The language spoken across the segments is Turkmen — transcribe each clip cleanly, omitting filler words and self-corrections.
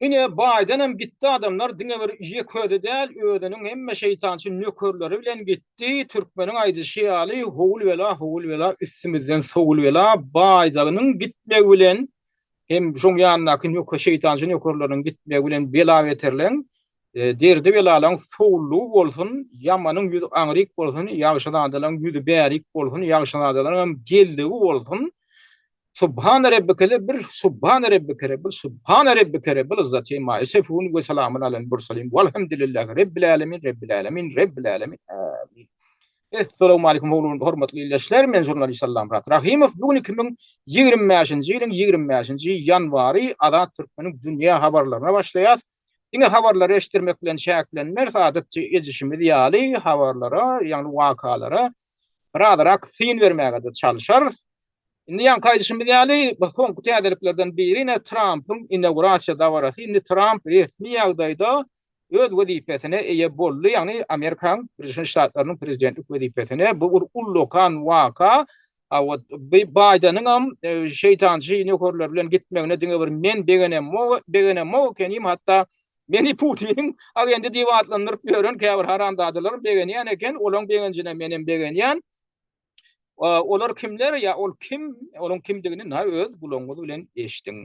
Ine, Baýdenem gitdi adamlar diňe bir ýek özi däl, özüniň hemme şeýtançy nökerleri bilen gitdi, türkmeniň aýdyşy ýaly howul bela, howul bela, üstümizden sowul bela, Baýdanyň gitmegi bilen hem şoň ýanyndaky nöke şeýtançy nökerleriniň gitmegi bilen bela-beterleň, derdi-belalaň sowullygy bolsun, ýamanyň ýüzi aňryk bolsun, ýagşyzadalaň ýüzi bärik bolsun, ýagşyzadalaryňam geldigi bolsun. Subhane Rabbike bir Subhane Rabbike Rabbil Subhane Rabbike Rabbil Izzati amma ýesifun we selamun alel murselin welhamdülillahi Rabbil alemin Rabbil alemin Rabbil alemin Amin. Essalamu aleýkum hormatly ildeşler men žurnalist Allamyrat Rahymow bu gün 2025-nji ýylyň 25-nji ýanwary Azat Türkmeniň dünýä habarlaryna başlaýas. Diňe habarlary eşitdirmek bilen çäklenmeris adatça edişimiz ýaly habarlara ýagny wakalara birazrak syn bermäge-de çalşarys. Indi ýaňky aýdyşymyz ýaly, bu soňky täzeliklerden biri ine Trampyň inaugurasiýa dabarasy. Indi Tramp resmi ýagdaýda öz wezipesine eýe boldy, ýagny Amerikanyň Birleşen Ştatlarynyň prezidentlik wezipesine. Bu bir ullakan waka. Hawa, Baýdeniňem e, şeýtançy nökerleri bilen gitmegine diňe bir men begenemok, begenemok ekenim, hatda meni Putiniň agenti diýip atlandyryp ýören käbir haramzadalaram begenýän eken, olaň begenjine menem begenýän. Olar kimler ýa ol kim, onuň kimdigini na öz gulagyňyz bilen eşdiň.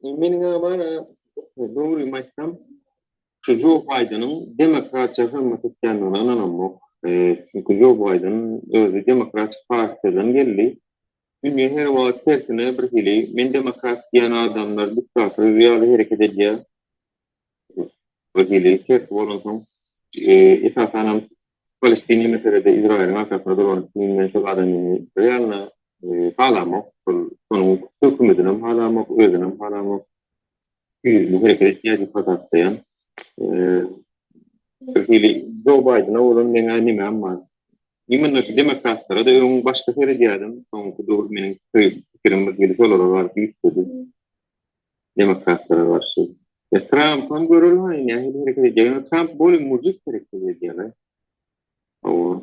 Meniň agam dogrymy aýtsam, şu Jo Baýdeniň demokratiýa hyzmat etýändigine ynanamok. Çünki Jo Baýden özi demokratik partiýadan geldi. Dünýä her wagt tersine bir hili, men demokrat diýen adamlar diktator ýaly hereket edýär. Bir hili tersi bolansoň, esasanam Palestina meselede Izraýylyň arkasynda duran üçin men şol adamyny realno halamok. Şol şonuň hökümetinem halamok, özünem halamok. Ýüzli hereket etýär diýip hasaplaýan. Bir hili Jo Baýdena bolan meň-ä nimäm bar. Imенно şu demokratlara-da öň başga seredýärdim. Soňky döwür meniň pikirim bir hili şolara baryp üýtgedi. Demokratlara garşy. E, Trampam göreli hany nähili hereket edýär. Ýöne Tramp bolý mužik hereket edýär. Hawa.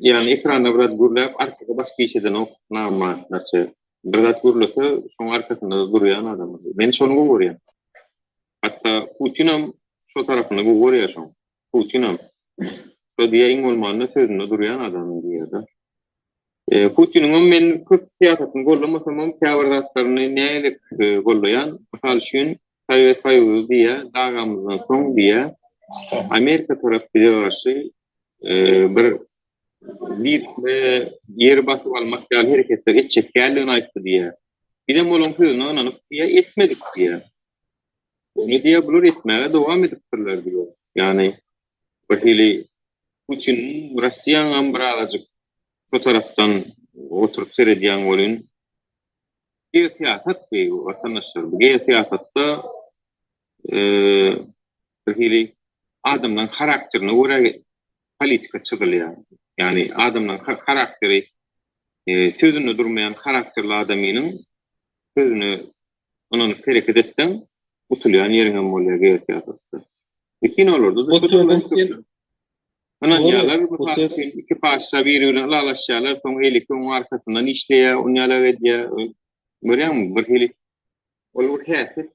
Ýagny ekranda biraz gürläp, arkada başga iş edenok, namartlarça. Bir zat gürlese, şoň arkasynda durýan adam. Men şony gowy görýän. Hatda Putinam şo tarapyny gowy görýär şoň. Putinam. Şo diýýär, iň bolmanda sözünde durýan adam diýýär-de. Putiniňem men köp syýasatyny gollamasamam käbir zatlaryny nägilek gollaýan. Mysal üçin, Sowet Soýuzy diýýär, dagamyzdan soň diýýär, Amerika tarap bize garşy bir birikme, ýeri basyp almak ýaly hereketler etjek däldigini aýtdy diýýär. Bizem olaň sözüne ynanyp diýýär, etmedik diýýär. Ony diýýär, bular etmäge dowam edipdirler diýýär. Ýagny bir hili Putiniň Russiýaňam birazajyk şo tarapdan oturyp seredýäň welin, geosyýasat bi watandaşlar, bu geosyýasatda bir hili adamlaryň harakterine görä politika çyzylýar. Ýagny adamlaryň harakteri sözünde durmaýan harakterli adamynyň sözüne ynanyp hereket etseň, utulýan ýeriňem bolýar geosyýasatda. E kinolarda-da O şo sözüň sen Ynanýarlar, Dogry, mysal o üçin, iki patyşa biri bilen ylalaşýarlar, soň eýleki onuň arkasyndan işleýär, onýalak edýär. Görýäňmi, bir hili ol bir häsiýet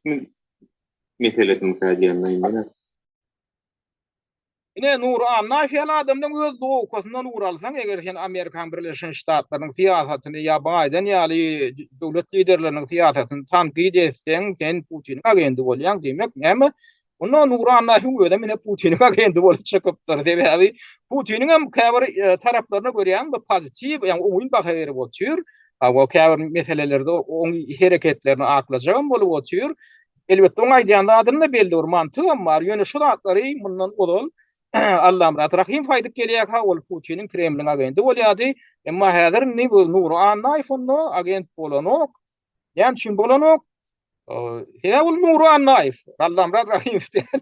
meselesimikä diýýän men ýene. Ine, Nury Annaýew ýaly adamdan öz logikasyndan ugur alsaň, eger sen Amerikanyň Birleşen Ştatlarynyň syýasatyny ýa Baýden ýaly döwlet liderleriniň syýasatyny tankyt etseň, sen Putiniň agenti bolýaň diýmek, näme? Onda Nury Annaýewiň özem ine Putiniň agenti bolup çykypdyr. Sebäbi Putiniň hem käbir e, taraplaryna görýäň, bu pozitiw, ýagny oňyn baha berip otyr. Hawa, käbir meselelerde oň hereketlerini aklajagam bolup otyr. Elbetde oň aýdýan zadynda belli bir mantygam bar, ýöne şu zatlary mundan ozal Allamyrat Rahymow aýdyp gelýärkä ol Putiniň Kremliň agenti bolýardy. Emma häzir indi bu Nury Annaýew onda agent bolanok. Näme üçin bolanok? Sebäbi ol Nury Annaýew, Allamyrat Rahymow däl.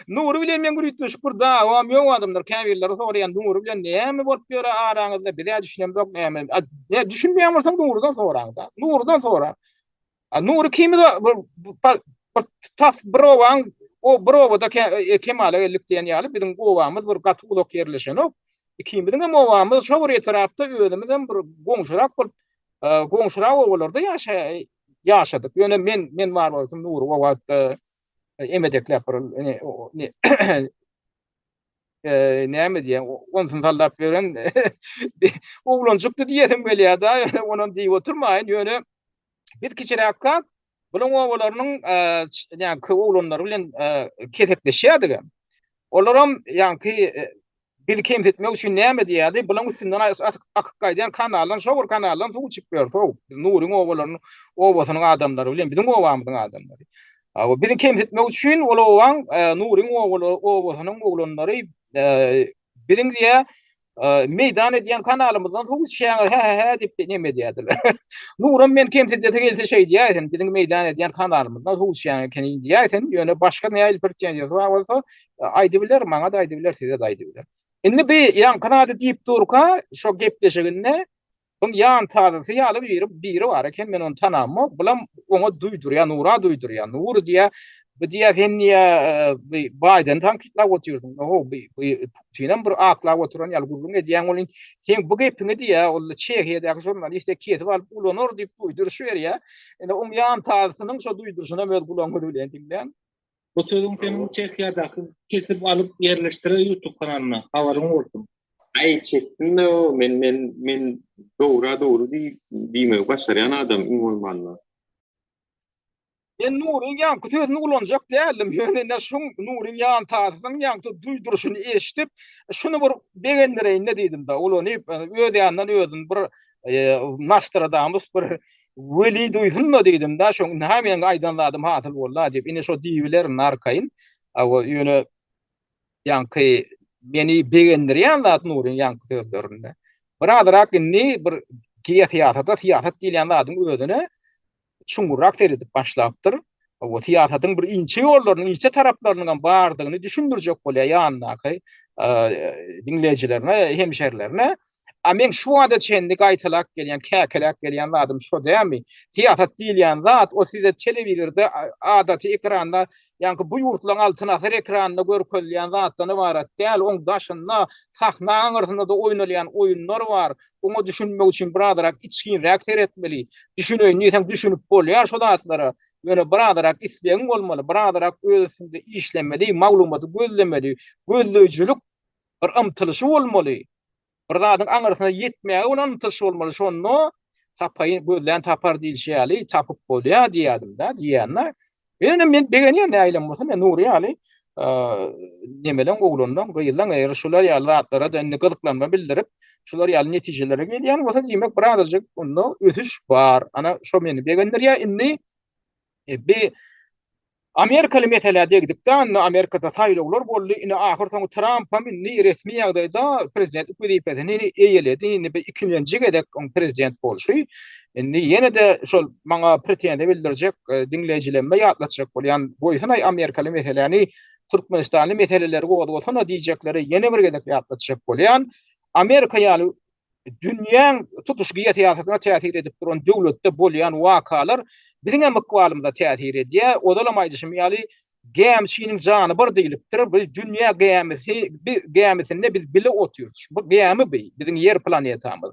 Nury bilen meň bir üýtgeşik bir dawam ýok adamlar käbirleri soraýan Nury bilen näme bolup ýör araňyzda biz-ä düşünemzok näme. Ne düşünmeýän bolsaň Nurudan soraň-da. Nurudan sora. A Nury ikimiz bir tas bir obaň o bir obada e, kemala geldik diýen ýaly biziň obamyz bir gaty uzak ýerleşenok. Ikimiziň hem obamyz şo bir etrapda özümiz hem bir goňşurak bolup e, goňşurak obalarda ýaşa. ýaşadyk. Ýöne men men bar bolsam Nury o wagt emedekläp bir näme diýen, onsuny sallap ýören oglanjykdy diýesim gelýär-de, onam diýip oturmaýyn. Ýöne biz kiçiräkkäk bulaň obalarynyň ýaňky oglanlary bilen kesekleşýärdik hem. Olaram ýaňky bizi kemsitmek üçin näme diýýärdi? Bulaň üstünden akyp gaýdýan kanaldan, şo bir kanaldan suw içip ýörüs, how. Biz Nuryň obalarynyň obasynyň adamlary bilen biziň obamyzyň adamlary. Bizi kemsitmek üçin ol obaň Nuryň obasynyň oglanlary biziň diýýär meýdan edýän kanalymyzdan suw içýäňiz, hä-hä-hä diýip neme edýärdiler. Nuram men kemsidesi gelse şeýdýär sen, biziň meýdan edýän kanalymyzdan suw içýäň ekeni diýýär sen, ýöne başga nähili pretenziýasy bar bolsa aýdybiler, maňa-da aýdybiler, size-de aýdybiler. Indi bi ýaňky zady diýip durka, şo gepleşiginde Buň ýan tazysy ýaly biri biri bar eken, men ony tanamok. Bulam oňa duýdurýar, Nura duýdurýar. Nur diýýär, bu diýýär, sen diýýär, bu Baýdeni tankytlap otyrsyň. Oho, bu Putinem bir aklap oturan ýaly gürrüň edýäň welin, seň bu gepiňi diýýär, ol Çehiýadaky žurnalist kesip alyp ulanar diýip duýduryş berýär. Indi oň ýan tazysynyň şo duýduryşynam öz gulagyňyz bilen diňläň. Bu sözüň seniň Çehiýadaky kesip alyp ýerleşdirer YouTube kanalyna, habaryň bolsun. Aý çeksin-de o men men men dogry-a dogry diý diýmegi başarýan adam iň bolmanda. Men Nuryň ýaňky sözüni ulanjak däldim, ýöne ine şuň Nuryň ýantasynyň ýaňky duýduryşyny eşidip, şuny bir begendireýin-de diýdim-de, ulanyp, öz ýanyndan özüni bir Nostradamus bir weli duýsun-da diýdim-de, şoň ynha meň aýdan zadym hasyl boldy-a diýip, ine şo diýibilerin arkaýyn. Hawa, ýöne ýaňky meni begendirýän zat Nuryň ýaňky sözlerinde. Birazrak indi bir geosyýasata, syýasat diýilýän zadyň özüne çuňňurrak seredip başlapdyr. O syýasatyň bir inçe ýollarynyň, inçe taraplarynyň hem bardygyny düşündirjek bolýar ýanyndaky diňleýjilerine, hemşerilerine. A men şu wagta çenli gaýtalap gelýän, käkeläp gelýän zadym şo dälmi? Syýasat diýilýän zat, o size telewizorda, adaty ekranda, ýaňky bu ýurtlaryň Altyn asyr ekranynda görkezilýän zatdan ybarat däl. Oň daşynda, sahna aňyrsynda-da oýnalýan oýunlar bar. Oňa düşünmek üçin birazrak içginräk seretmeli. Düşüneýin diýseň düşünip bolýar şo zatlara. Ýöne birazrak islegiň bolmaly, birazrak öz üstüňde işlemeli, maglumaty gözlemeli, gözleýjilik bir ymtylyşy bolmaly. Bir zadyň aňyrsyna ýetmäge bolan ymtylyş bolmaly. Şonda tapaýyn, gözlän tapar diýlişi ýaly tapyp bolýar diýýärdim-de, diýýän-de. Ýöne men begenýän nähilem bolsa men Nury ýaly nemeleň oglanlaň gyzlaň eger şular ýaly zatlara-da indi gyzyklanma bildirip şular ýaly netijelere gelýän bolsa diýmek birazajyk onda ösüş bar. Ana şo meni begendirýär. Indi bi Amerikaly meselä degdikde indi Amerikada saýlawlar boldy. Indi ahyr soňy Trampam indi resmi ýagdaýda prezidentlik wezipesini eýeledi. Indi bi ikinji gezek oň prezident bolşy. Indi ýene-de şol maňa pretenziýa bildirjek diňleýjilerime ýatlatjak bolýan, goýsanaý amerikaly meseläni, türkmenistanly meseleleri gozgasana diýjeklere ýene bir gezek ýatlatjak bolýan. Amerika ýaly dünýäň tutuş geosyýasatyna täsir edip duran döwletde bolýan wakalar biziň hem ykbalymyza täsir edýär. Ozalam aýdyşym ýaly, gämiçiniň jany bir diýlipdir. Bu dünýä gämisi, bi gämisinde biz bile otyrys. Bu gämi bi, biziň Ýer planetamyz.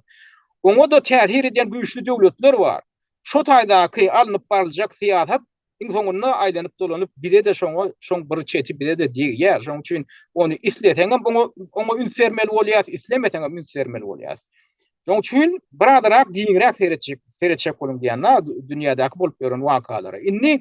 Oňa-da täsir edýän güýçli döwletler bar. Şo taýdaky alnyp baryljak syýasat iň soňunda aýlanyp-dolanyp bize-de şoňa, şoň bir çeti bize-de degýär. Şonuň üçin ony isleseňem oňa, oňa üns bermeli bolýas, islemeseňem üns bermeli bolýas. Şonuň üçin birazrak giňräk seretjek, seretjek boluň diýýän-de dünýädäki bolup ýören wakalara. Indi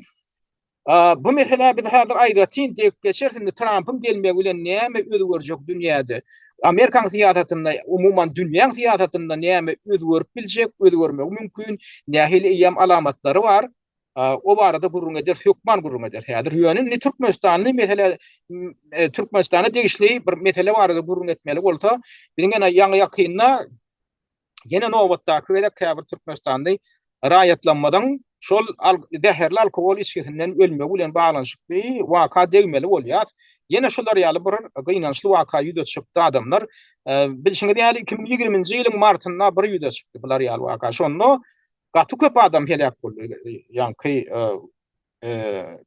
Bu meselä biz häzir aýratyn degip geçeris. Indi Trampyň gelmegi bilen näme özgerjek dünýäde? Amerikanyň syýasatynda, umuman dünýäň syýasatynda näme özgerip biljek, özgermegi mümkin, nähili eýýäm alamatlary bar? O barada gürrüň ederis, hökman gürrüň ederis häzir. Ýöne indi Türkmenistanly mesele, Türkmenistana degişli bir mesele barada gürrüň etmeli bolsa, biziň ýene ýaňy-ýakynda Ýene nobatdaky gezek käbir türkmenistanly raýatlarymyzyň şol zäherli alkogol içgisinden ölmegi bilen baglanyşykly waka degmeli bolýar. Ýene şular ýaly bir gynançly waka ýüze çykdy adamlar. Bilşiňiz ýaly 2020-nji ýylyň martynda bir ýüze çykdy bular ýaly waka. Şonda gaty köp adam heläk boldy. Ýaňky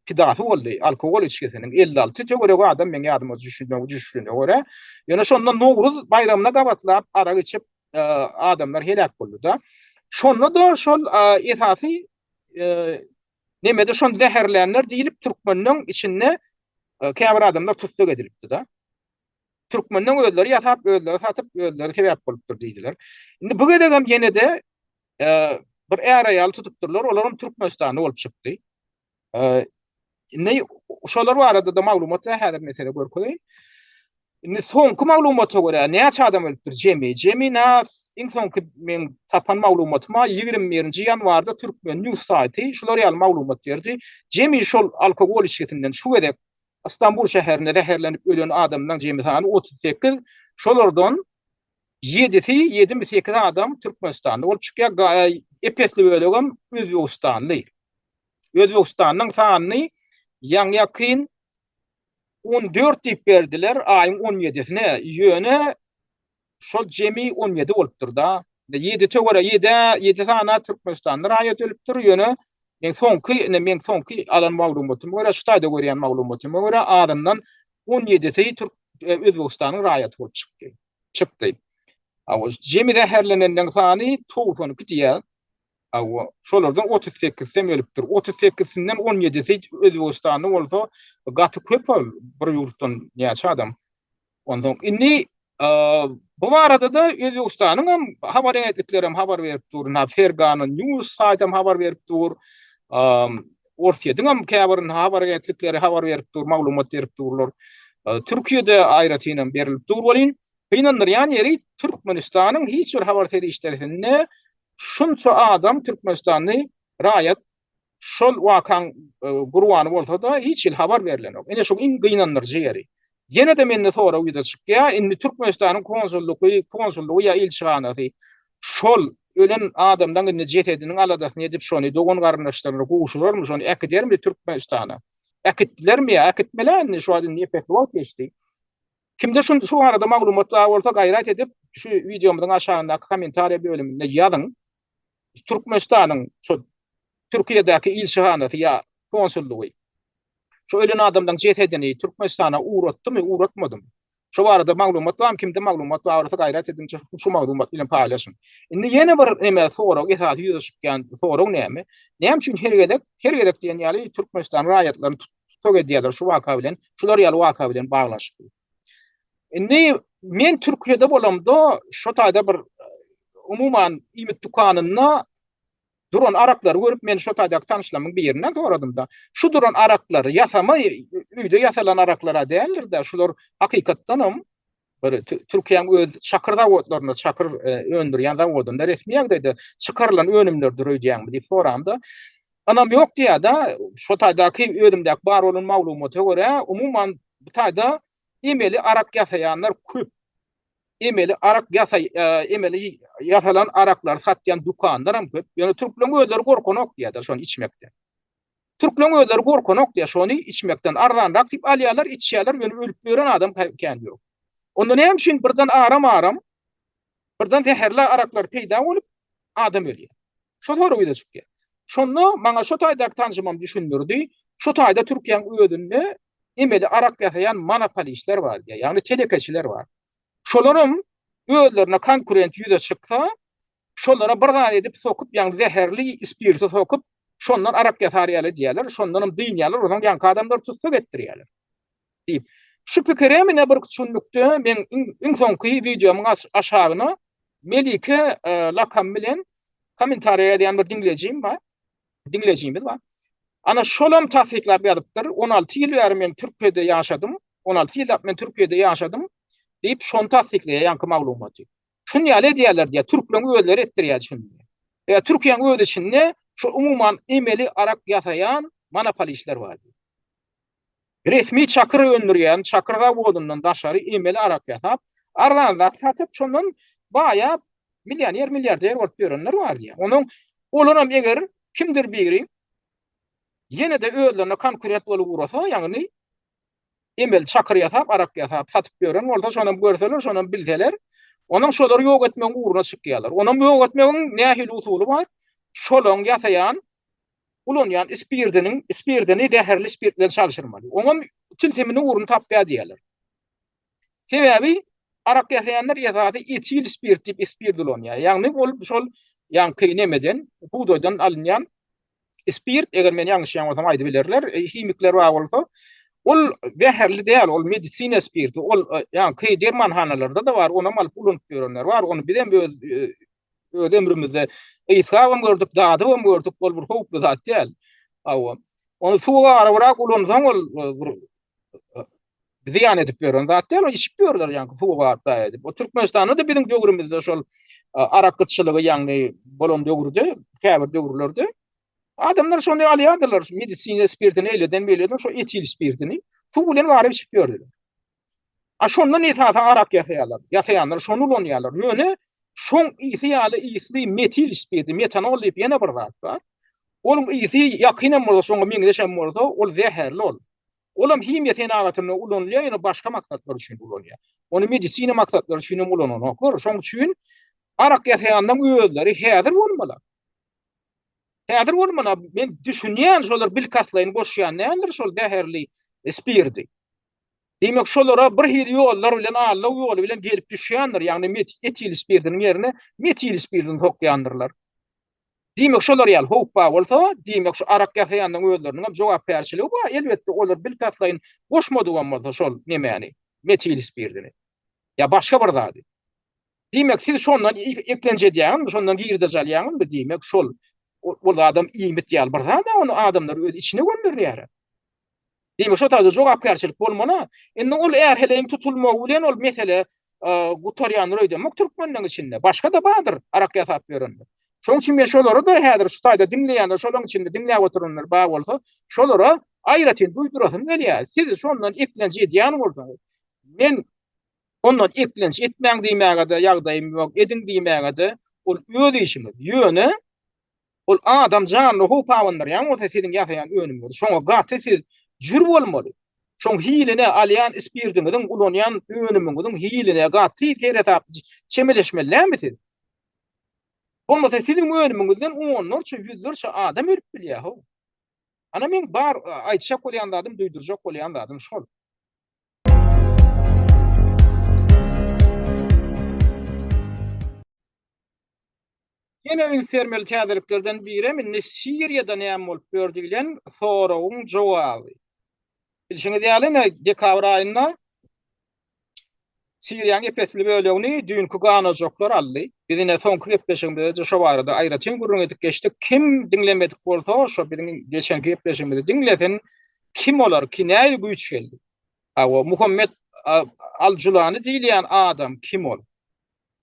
pidasy boldy alkogol içgisiniň 56 töweregi adam meň ýadyma düşüşine düşüşine görä. Ýöne şonda Nowruz baýramyna gabatlap arak içip adamlar heläk boldy-da. Şonda-da şol esasy. nemede şony zäherlänler diýlip türkmenleň içinde käbir adamlar tussag edilipdi-de. Türkmenleň özleri ýasap, özleri satyp, özleri sebäp bolupdyr diýdiler. Indi bu gezegem ýene-de bir är-aýaly tutupdyrlar, olaram türkmenistanly bolup çykdy. Indi şolar barada-da maglumat bar, häzir men size görkezeýin. Indi soňky maglumata görä näçe adam ölüpdir jemi? Jemi nas iň soňky men tapan maglumatyma 21-nji ýanwarda Türkmen News saýty şular ýaly maglumat berdi. Jemi şol alkogol içgisinden şu gezek Istanbul şäherinde zäherlenip ölen adamlaryň jemi sany 38. Şolardan ýedisi, ýedimi sekiz adam Türkmenistanly bolup çykýar. Ep-esli bölegem Özbegistanly. Özbegistanyň sanyny ýaňy-ýakyn 14 diýip berdiler aýyň 17-sine. Ýöne şol jemi 17 bolupdyr-da. Ýedi töwere, ýedä, ýedi sany Türkmenistanda raýat ölüpdir. Ýöne men soňky, ine men soňky alan maglumatyma görä, şu taýda görýän maglumatyma görä azyndan 17-si Türk Özbegistanyň raýaty bolup çykdy. Çykdy. Hawa, jemi zäherlenenleň sany 92 diýýär. Hawa, şolardan 38-sem ölüpdir. 38-sinden 17-si Özbegistanly bolsa, gaty köp ol bir ýurtdan näçe adam. Onsoň indi bu barada-da Özbegistanyň hem habar agentlikleri hem habar berip dur. Ynha Fergana News saýty hem habar berip dur. Orsýetiň hem käbir habar agentlikleri habar berip dur, maglumat berip durlar. Türkiýede aýratyn hem berilip dur welin, gynandyrýan ýeri Türkmenistanyň hiç bir habar serişdesinde şunça adam türkmenistanly raýat şol wakaň gurbany bolsa-da hiç hili habar berlenok. Ine şu iň gynandyryjy ýeri. Ýene-de mende sorag ýüze çykýar, indi Türkmenistanyň konsullygy, konsullygy ýa ilçihanasy şol ölen adamlaň indi jesediniň aladasyny edip şony dogan-garyndaşlaryna gowşurarmy, şony äkidermi Türkmenistana? Äkitdilermi ýa äkitmeli indi şu wagt indi ep-esli wagt geçdi. Kimde şu şu barada maglumat bar bolsa gaýrat edip şu wideomyzyň aşagyndaky kommentariýa bölüminde ýazyň. Türkmenistanyň şu Türkiýedäki ilçihanasy ýa konsullygy şu ölen adamlaryň jesedini Türkmenistana ugratdymy, ugratmadymy? Şu barada maglumat barmy? Kimde maglumat bar bolsa gaýrat ediň şu maglumat bilen paýlaşyň. Indi ýene bir neme sorag, esasy ýüze çykýan sorag näme? Näme üçin her gezek, her gezek diýen ýaly Türkmenistan raýatlaryny tussag edýärler şu waka bilen, şular ýaly waka bilen baglanyşykly. Indi men Türkiýede bolamda şo taýda bir umuman iýmit dükanynda duran araklary görüp men şo taýdaky tanyşlarymyň birinden soradym-da, şu duran araklar ýasama öýde ýasalan araklar-a däldir-de, şular hakykatdanam bir Türkiýäň öz çakyr zawodlarynda, çakyr öndürýän zawodynda resmi ýagdaýda çykarylan önümlerdir öýdýäňmi diýip soramda, ynam ýok diýýär-de, şo taýdaky özümdäki bar bolan maglumata görä, umuman bu taýda emeli arak ýasaýanlar köp. Emeli arak ýasaý, emeli ýasalan araklary satýan dükanlar hem köp. Ýöne türkleriň özleri gorkanok diýýär-de şony içmekden. Türkleriň özleri gorkanok diýýär şony içmekden. Arzanrak diýip alýarlar, içýärler, ýöne ölüp ýören adam kän ýok. Onda näme üçin birden aram-aram birden zäherli araklar peýda bolup, adam ölýär? Şo sorag ýüze çykýar. Şonda maňa şo taýdaky tanşymam düşündirdi, şu taýda Türkiýäň özünde emeli arak ýasaýan monopolistler bar diýýär, ýagny telekeçiler bar. Şolaram özlerine konkurent ýüze çyksa, şolara bir zat edip sokup, ýagny zäherli spirti sokup, şondan arak ýasar ýaly edýärler, şondanam dynýarlar, onsoň ýaňky adamlary tussag etdirýärler. Diýip. Şu pikire ine bir çunlukda meň iň soňky wideomyň aşagyna Melike lakamy bilen kommentariýa ýazýan bir diňlejim bar. Diňlejimiz bar. Ana şolam tassyklap ýazypdyr. 16 ýyl bäri men Türkiýede ýaşadym. 16 ýyllap men Türkiýede ýaşadym diýip şony tassyklaýar ýaňky maglumaty. Şuny ýaly edýärler diýýär. Türkleriň özleri etdirýär şuny. Ýa Türkiýäniň öz içinde şu umuman emeli arak ýasaýan monopolistler bar diýýär. Resmi çakyr öndürýän çakyr zawodyndan daşary emeli arak ýasap, arzanrak satyp, şondan baýap, millioner, milliarder bolup ýörenler bar diýýär. Onuň olaram eger kimdir biri ýene-de özlerine konkurent bolup ugrasa, ýagny emeli çakyr ýasap, arak ýasap satyp ýören bolsa, şonam görseler, şonam bilseler, onuň şolary ýok etmegiň ugruna çykýarlar. Onam ýok etmegiň nähili usuly bar? Şolaň ýasaýan ulanýan spirdiniň spirdini zäherli spirt bilen çalşyrmaly. Oňam tilsimini ugruny tapýar diýýärler. Sebäbi arak ýasaýanlar esasy etil spirt diýip spirt ulanýar. Ýagny ol şol ýaňky nemeden, bugdaýdan alynýan. spirt, eger men ýalňyşýan bolsam aýdyp bilerler, himikler bar bolsa, ol zäherli däl, ol medisina spirti, ol ýaňky dermanhanalarda-da bar, onam alyp ulanyp ýörenler bar, ony bizem öz öz ömrümizde ysgabam gördük, dadybam gördük, ol bir howply zat däl. Hawa. Ony suwa garybrak ulansaň ol bir zyýan edip ýören zat däl, ony içip ýörler ýaňky suwa garyp daýy edip. O Türkmenistanda-da biziň döwrümizde şol arak gytçylygy ýagny bolan döwürde, käbir döwürlerde adamlar şony alýardylar, medisina spirtini eýleden beýleden şo etil spirtini suw bilen garyp içip ýördüler. A şondan esasy arak ýasaýarlar. Ýasaýanlar şony ulanýarlar. Ýöne şoň ysy ýaly ysly metil spirti, metanol diýip ýene bir zat bar. Onuň ysy ýakynam bolsa, şoňa meňzeşem bolsa, ol zäherli ol. Olam himiýa senagatynda ulanylýar, ýöne başga maksatlar üçin ulanýar. Ony medisina maksatlary üçin hem ulananoklar. Şoň üçin arak ýasaýanlaryň özleri häzir bolmaly. Häzir bolmaly. Men düşünýän, şolar bilkastlaýyn goşýan däldir şol zäherli spirdi. Diýmek, şolara bir hili ýollar bilen, aldaw ýoly bilen gelip düşýändir, ýagny etil spirdiniň ýerine metil spirdini sokýandyrlar. Diýmek, şolar ýaly howp bar bolsa, diýmek, şu arak ýasaýanlaryň özleriniň hem jogapkärçiligi bar. Elbetde, olar bilkastlaýyn goşmadygam bolsa şol nemäni, metil spirdini ýa başga bir zady. Diýmek, siz şondan eklenç edýäňizmi, şondan girdeji alýaňyzmy, diýmek, şol ol zadam iýmit ýaly bir zat-a, ony adamlar öz içine gönderýär. Diýmek, şo taýda jogapkärçilik bolmaly. Indi ol är-heleýiň tutulmagy bilen ol mesele gutarýandyr öýdemok türkmenleň içinde. Başga-da bardyr arak ýasap ýörenler. Şonuň üçin men şolara-da häzir şu taýda diňleýänler, şolaryň içinde diňläp oturanlar bar bolsa, şolara aýratyn duýdurasym gelýär. Siz şondan eklenç edýän bolsaňyz, men ondan eklenç etmäň diýmäge-de ýagdaýym ýok, ediň diýmäge-de, ol öz işiňiz. Ýöne Ol adam janyna howp abandyrýan bolsa siziň ýasaýan önümiňiz, şoňa gaty siz jür bolmaly. Şoň hiline, alýan spirtiňiziň, ulanýan önümiňiziň hiline gaty seresaply çemeleşmeli dälmi siz? Bolmasa siziň önümiňizden onlarça, ýüzlerçe adam ölüp bilýär-how. Ana meň bar aýtjak bolýan zadym, duýdurjak bolýan zadym şol. Ýene üns bermeli täzeliklerden birem indi Siriýada näme bolup ýör diýlen soragyň jogaby. Bilşiňiz ýaly ine dekabr aýynda Siriýanyň ep-esli bölegini düýnki ganojaklar aldy. Biz ine soňky gepleşigimizde şo barada aýratyn gürrüň edip geçdik. Kim diňlemedik bolsa şo biziň geçenki gepleşigimizi diňlesin. Kim olar, ki nähili güýç geldi? Hawa, Muhammet Al-Julany diýilýän adam kim ol?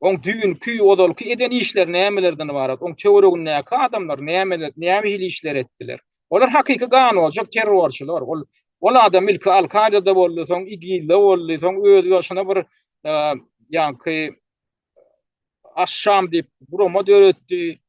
Oň düýnki, ozalky eden işleri nämelerden ybarat? Oň töweregindäki adamlar näme, nähili işler etdiler? Olar hakyky ganojak terrorçylar. Ol, ol adam ilki Al-Kaidada boldy, soň IGIL-de boldy, soň özbaşyna bir ýaňky Aş-Şam diýip gurama döretdi.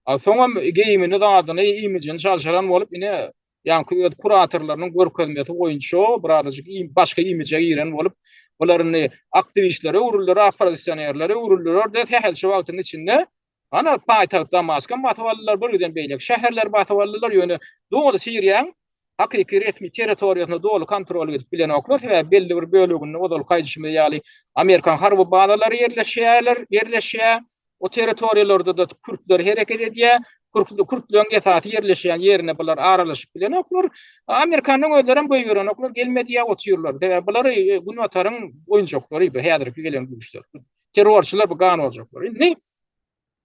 Soňam geýimini, zadyny, imijini çalşyran bolup, ine, ýaňky öz kuratorlarynyň görkezmesi boýunça birazajyk başga imije giren bolup, bular indi aktiwistlere öwrüldiler, oppozisionerlere öwrüldiler-de, sähelçe wagtyň içinde ana paýtagt Damaskam basyp aldylar, bir giden beýleki şäherleri basyp aldylar, ýöne doly Siriýaň hakyky resmi territoriýasyna doly kontrol edip bilenoklar, sebäbi belli bir böleginde ozalky aýdyşymyz ýaly Amerikan harby bazalary ýerleşýärler, ýerleşýär. O territoriýalarda-da kürtler hereket edýär. Kürtleriň esasy ýerleşýän ýerine bular aralaşyp bilenoklar. Amerikanyň özlerem goýberenoklar, gelme diýýär otyrlar. Sebäbi bular e, Günbataryň oýunjaklary bu häzirki gelen güýçler. Terrorçylar bu gan oljaklar. Indi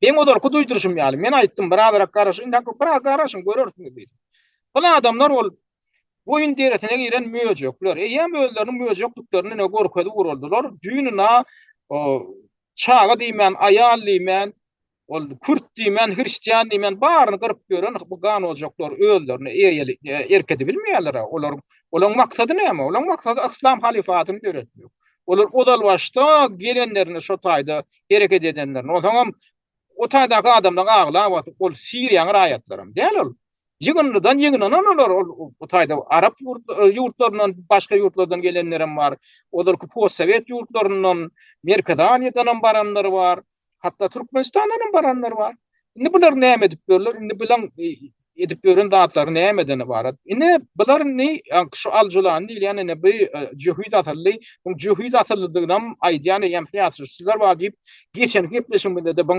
meň ozalky duýduryşym ýaly, men aýtdym, birazrak garaşyň, indi biraz garaşyň, görersiňiz diýdim. Bu adamlar ol goýun derisine giren möjekler. Eýýäm özleriniň möjekliklerini ne görkezip uruldylar. Düýn na Çaga diýmän, aýal diýmän, ol kürt diýmän, hristian diýmän baryny gyryp ýören bu ganojaklar özlerine erk edibilmeýärler. Olaryň olaryň maksady näme? Olaryň maksady yslam halyfatyny döretmek. Olar ozal başda gelenlerinde şo taýda hereket edenlerinde, onsoňam o taýdaky adamlaryň aglabasy ol Siriýanyň raýatlaram däl ol. Ýygyndydan ýygnanan olar, ol bu taýda arap ýurtlaryndan, başga ýurtlardan gelenlerem bar. Ozalky postsowet ýurtlaryndan, Merkezi Aziýadan hem baranlar bar. Hatda Türkmenistandan hem baranlar bar. Indi bular näme edip ýörler? Indi bilen edip ýören zatlary nämeden ybarat? Indi bular indi şu Al-Julany diýilýän ine bu jöhit asylly, bu jöhit asyllydygyny hem aýdýan eýýäm syýasatçylar bar diýip, geçen gepleşigimizde-de bu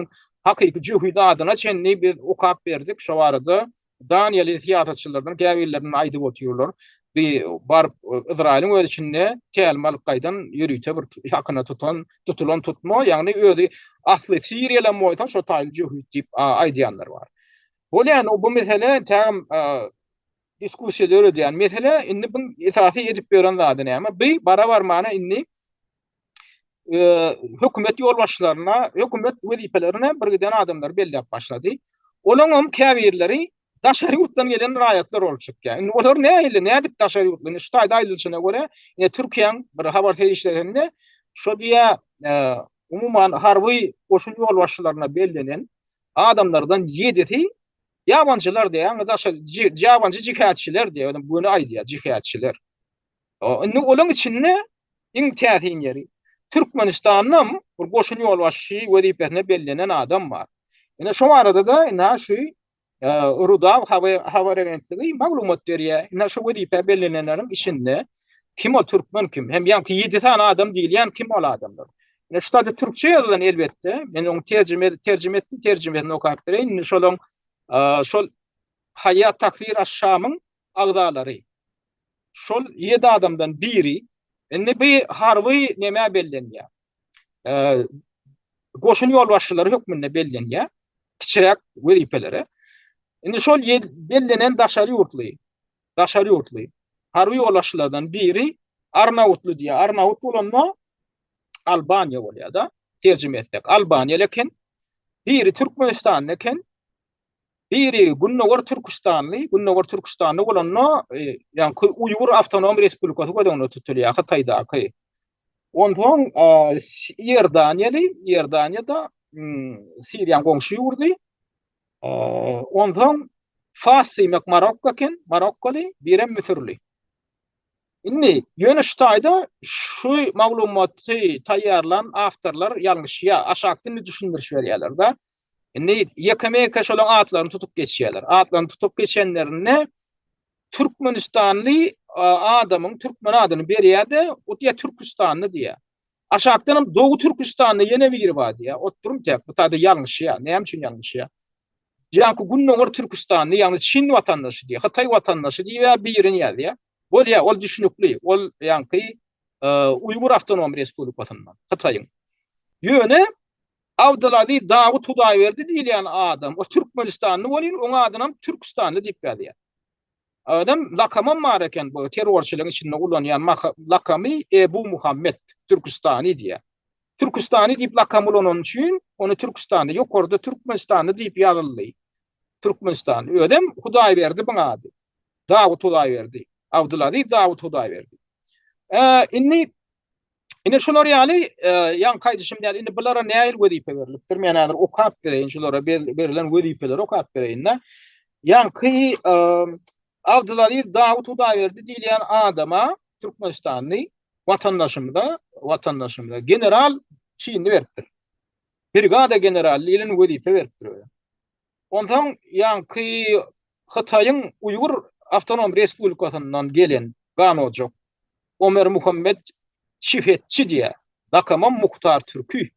hakyky jöhit adyna çenli biz okap berdik şo barada. Daniýaly syýasatçylardan käbirleriniň aýdyp otyrlar. Bir baryp Yzraýylyň öz içinde tälim alyp gaýdan ýörite bir hakyna tutan, tutulan tutma, ýagny özi asly siriýalam bolsa şo taýly jöhit diýip aýdýanlar bar. Bolýan bu mesele entägem diskussiýa döredýän mesele. Indi bu esasy edip ýören zady näme? Bu bara barmana indi hökümet ýolbaşçylaryna, hökümet wezipelerine bir giden adamlary belläp başlady. Olaryň hem käbirleri daşary ýurtdan gelen raýatlar bolup çykýar. Indi olar nähili, nädip daşary ýurtly? Indi şu taýda aýdylyşyna görä, ine Türkiýäň bir habar serişdesinde şo diýä, umuman harby goşun ýolbaşçylaryna bellenen adamlardan ýedisi ýabanjylar diýä, ýagny daşary ýabanjy jihadçylar diýä, göni aýdýar, jihadçylar. Indi olaň içinde iň täsin ýeri, Türkmenistandan bir goşun ýolbaşçy wezipesine bellenen adam bar. Ine şo barada-da ina şu Rudaw habar agentligi maglumat berýär. Ine şu wezipä bellenenleriň içinde kim ol türkmen kim? Hem ýaňky 7 sany adam diýilýän kim ol adamlar? Ine şu taýda türkçe ýazylan elbetde. Men ony terjime terjime etdim, terjimesini okap bereýin. Indi şolaň şol Haýat Tahrir aş-Şamyň agzalary. Şol 7 adamdan biri indi bir harby nemä bellenýär. Goşun ýolbaşçylary hökmünde bellenýär. Kiçiräk wezipelere. Indi şol bellenen daşary ýurtly, daşary ýurtly harby ýolbaşçylardan biri Arnawutly diýýär. Arnawut bolanda Albaniýa bolýar-da, terjime etsek. Albaniýaly eken. Biri Türkmenistanly eken. Biri Gündogar Türküstanly, Gündogar Türküstanly bolanda, ýaňky Uýgur awtonom respublikasy göz öňünde tutulýar, Hytaýdaky. Onsoň Iordaniýaly, Iordaniýada Siriýanyň goňşy ýurdy. Onsoň Fas diýmek Marokko eken, Marokkoly, birem Müsürli. Indi ýöne şu taýda şu maglumaty taýýarlan awtorlar ýalňyşýar. Aşakda indi düşündiriş berýärler-de. Indi ýekeme-ýeke şolaryň atlaryny tutup geçýärler. Atlaryny tutup geçenlerinde Türkmenistanly adamyň türkmen adyny berýär-de, o diýýär Türküstanly diýýär. Aşakdan hem Dogu Türküstanly ýene biri bar diýýär. Oturum tek bu taýda ýalňyşýar. Näme üçin ýalňyşýar? Ýaňky Gündogar Türküstanly, ýagny Çin watandaşy diýýär, Hytaý watandaşy diýýär, birini ýazýar. Bolýar, ol düşnükli. Ol ýaňky Uýgur awtonom respublikasyndan, Hytaýyň. Ýöne Abdylaziz Dawut Hudaýberdi diýilýän adam, o Türkmenistanly bolýan, oň adynam Türküstanly diýip ýazýar. Adam lakamam bar eken bu terrorçylygyň içinde ulanýan lakamy Ebu Muhammet Türküstani diýýär. Türküstani diýip lakam ulanany üçin ony Türküstanly, ýokarda Türkmenistanly diýip ýazyldy. Türkmenistanly. Özem Hudaýberdi buň ady. Dawut Hudaýberdi. Abdulaziz Dawut Hudaýberdi. Indi Ine şular ýaly, ýaňky aýdyşym ýaly, indi bulara nähili wezipe berlipdir? Men häzir okap bereýin, şulara berlen wezipeleri okap bereýin-de. Ýaňky Abdylaziz Dawut Hudaýberdi diýilýän adama türkmenistanly watandaşymyza, watandaşymyza general çinini beripdir. Brigada generaly diýlen wezipe beripdir özi. Onsoň ýaňky Hytaýyň Uýgur awtonom respublikasyndan gelen ganojak Omer Muhammet Çifetçi diýýär. Lakamam Muhtar Türki.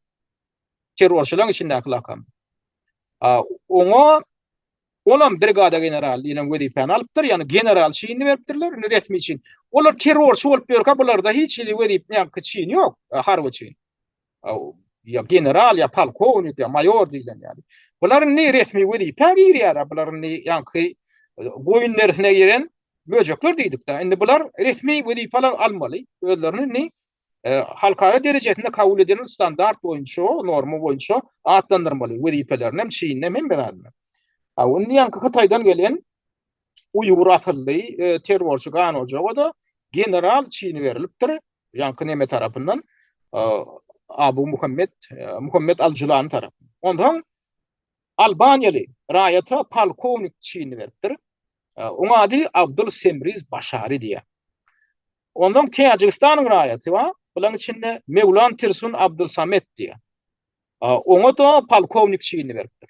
Terrorçylaryň içindäki lakam. Oňa olam brigada generaly diýlen wezipäni alypdyr, ýagny general çinini beripdirler, indi resmi çin. Olar terrorçy bolup ýörkä bularda hiç hili wezip, ýaňky çin ýok, harby çin. Ýa general, ýa polkownik, ýa maýor diýlen ýaly. Bular indi resmi wezipä girýär, bular indi ýaňky goýun derisine giren möjekler diýdik-de. Indi bular resmi wezipeler almaly. Özlerini indi halkara derejesinde kabul edilen standart boýunça, norma boýunça atlandyrmaly wezipelerini hem, çinini hem, hemme zadyny. Indi ýaňky Hytaýdan gelen uýgur asylly terrorçy Ganojaga-da general çini berlipdir. Ýaňky neme tarapyndan Abu Muhammed Muhammed al-Julani tarapyndan. Onsoň Albaniýaly raýata polkownik çinini beripdir. Oň ady Abdul Semriz Başari diýýär. Onsoň Täjigistanyň raýaty bar. Bularyň içinde Mewlan Tirsun Abdul Samet diýýär. Oňa-da polkownik çinini beripdir.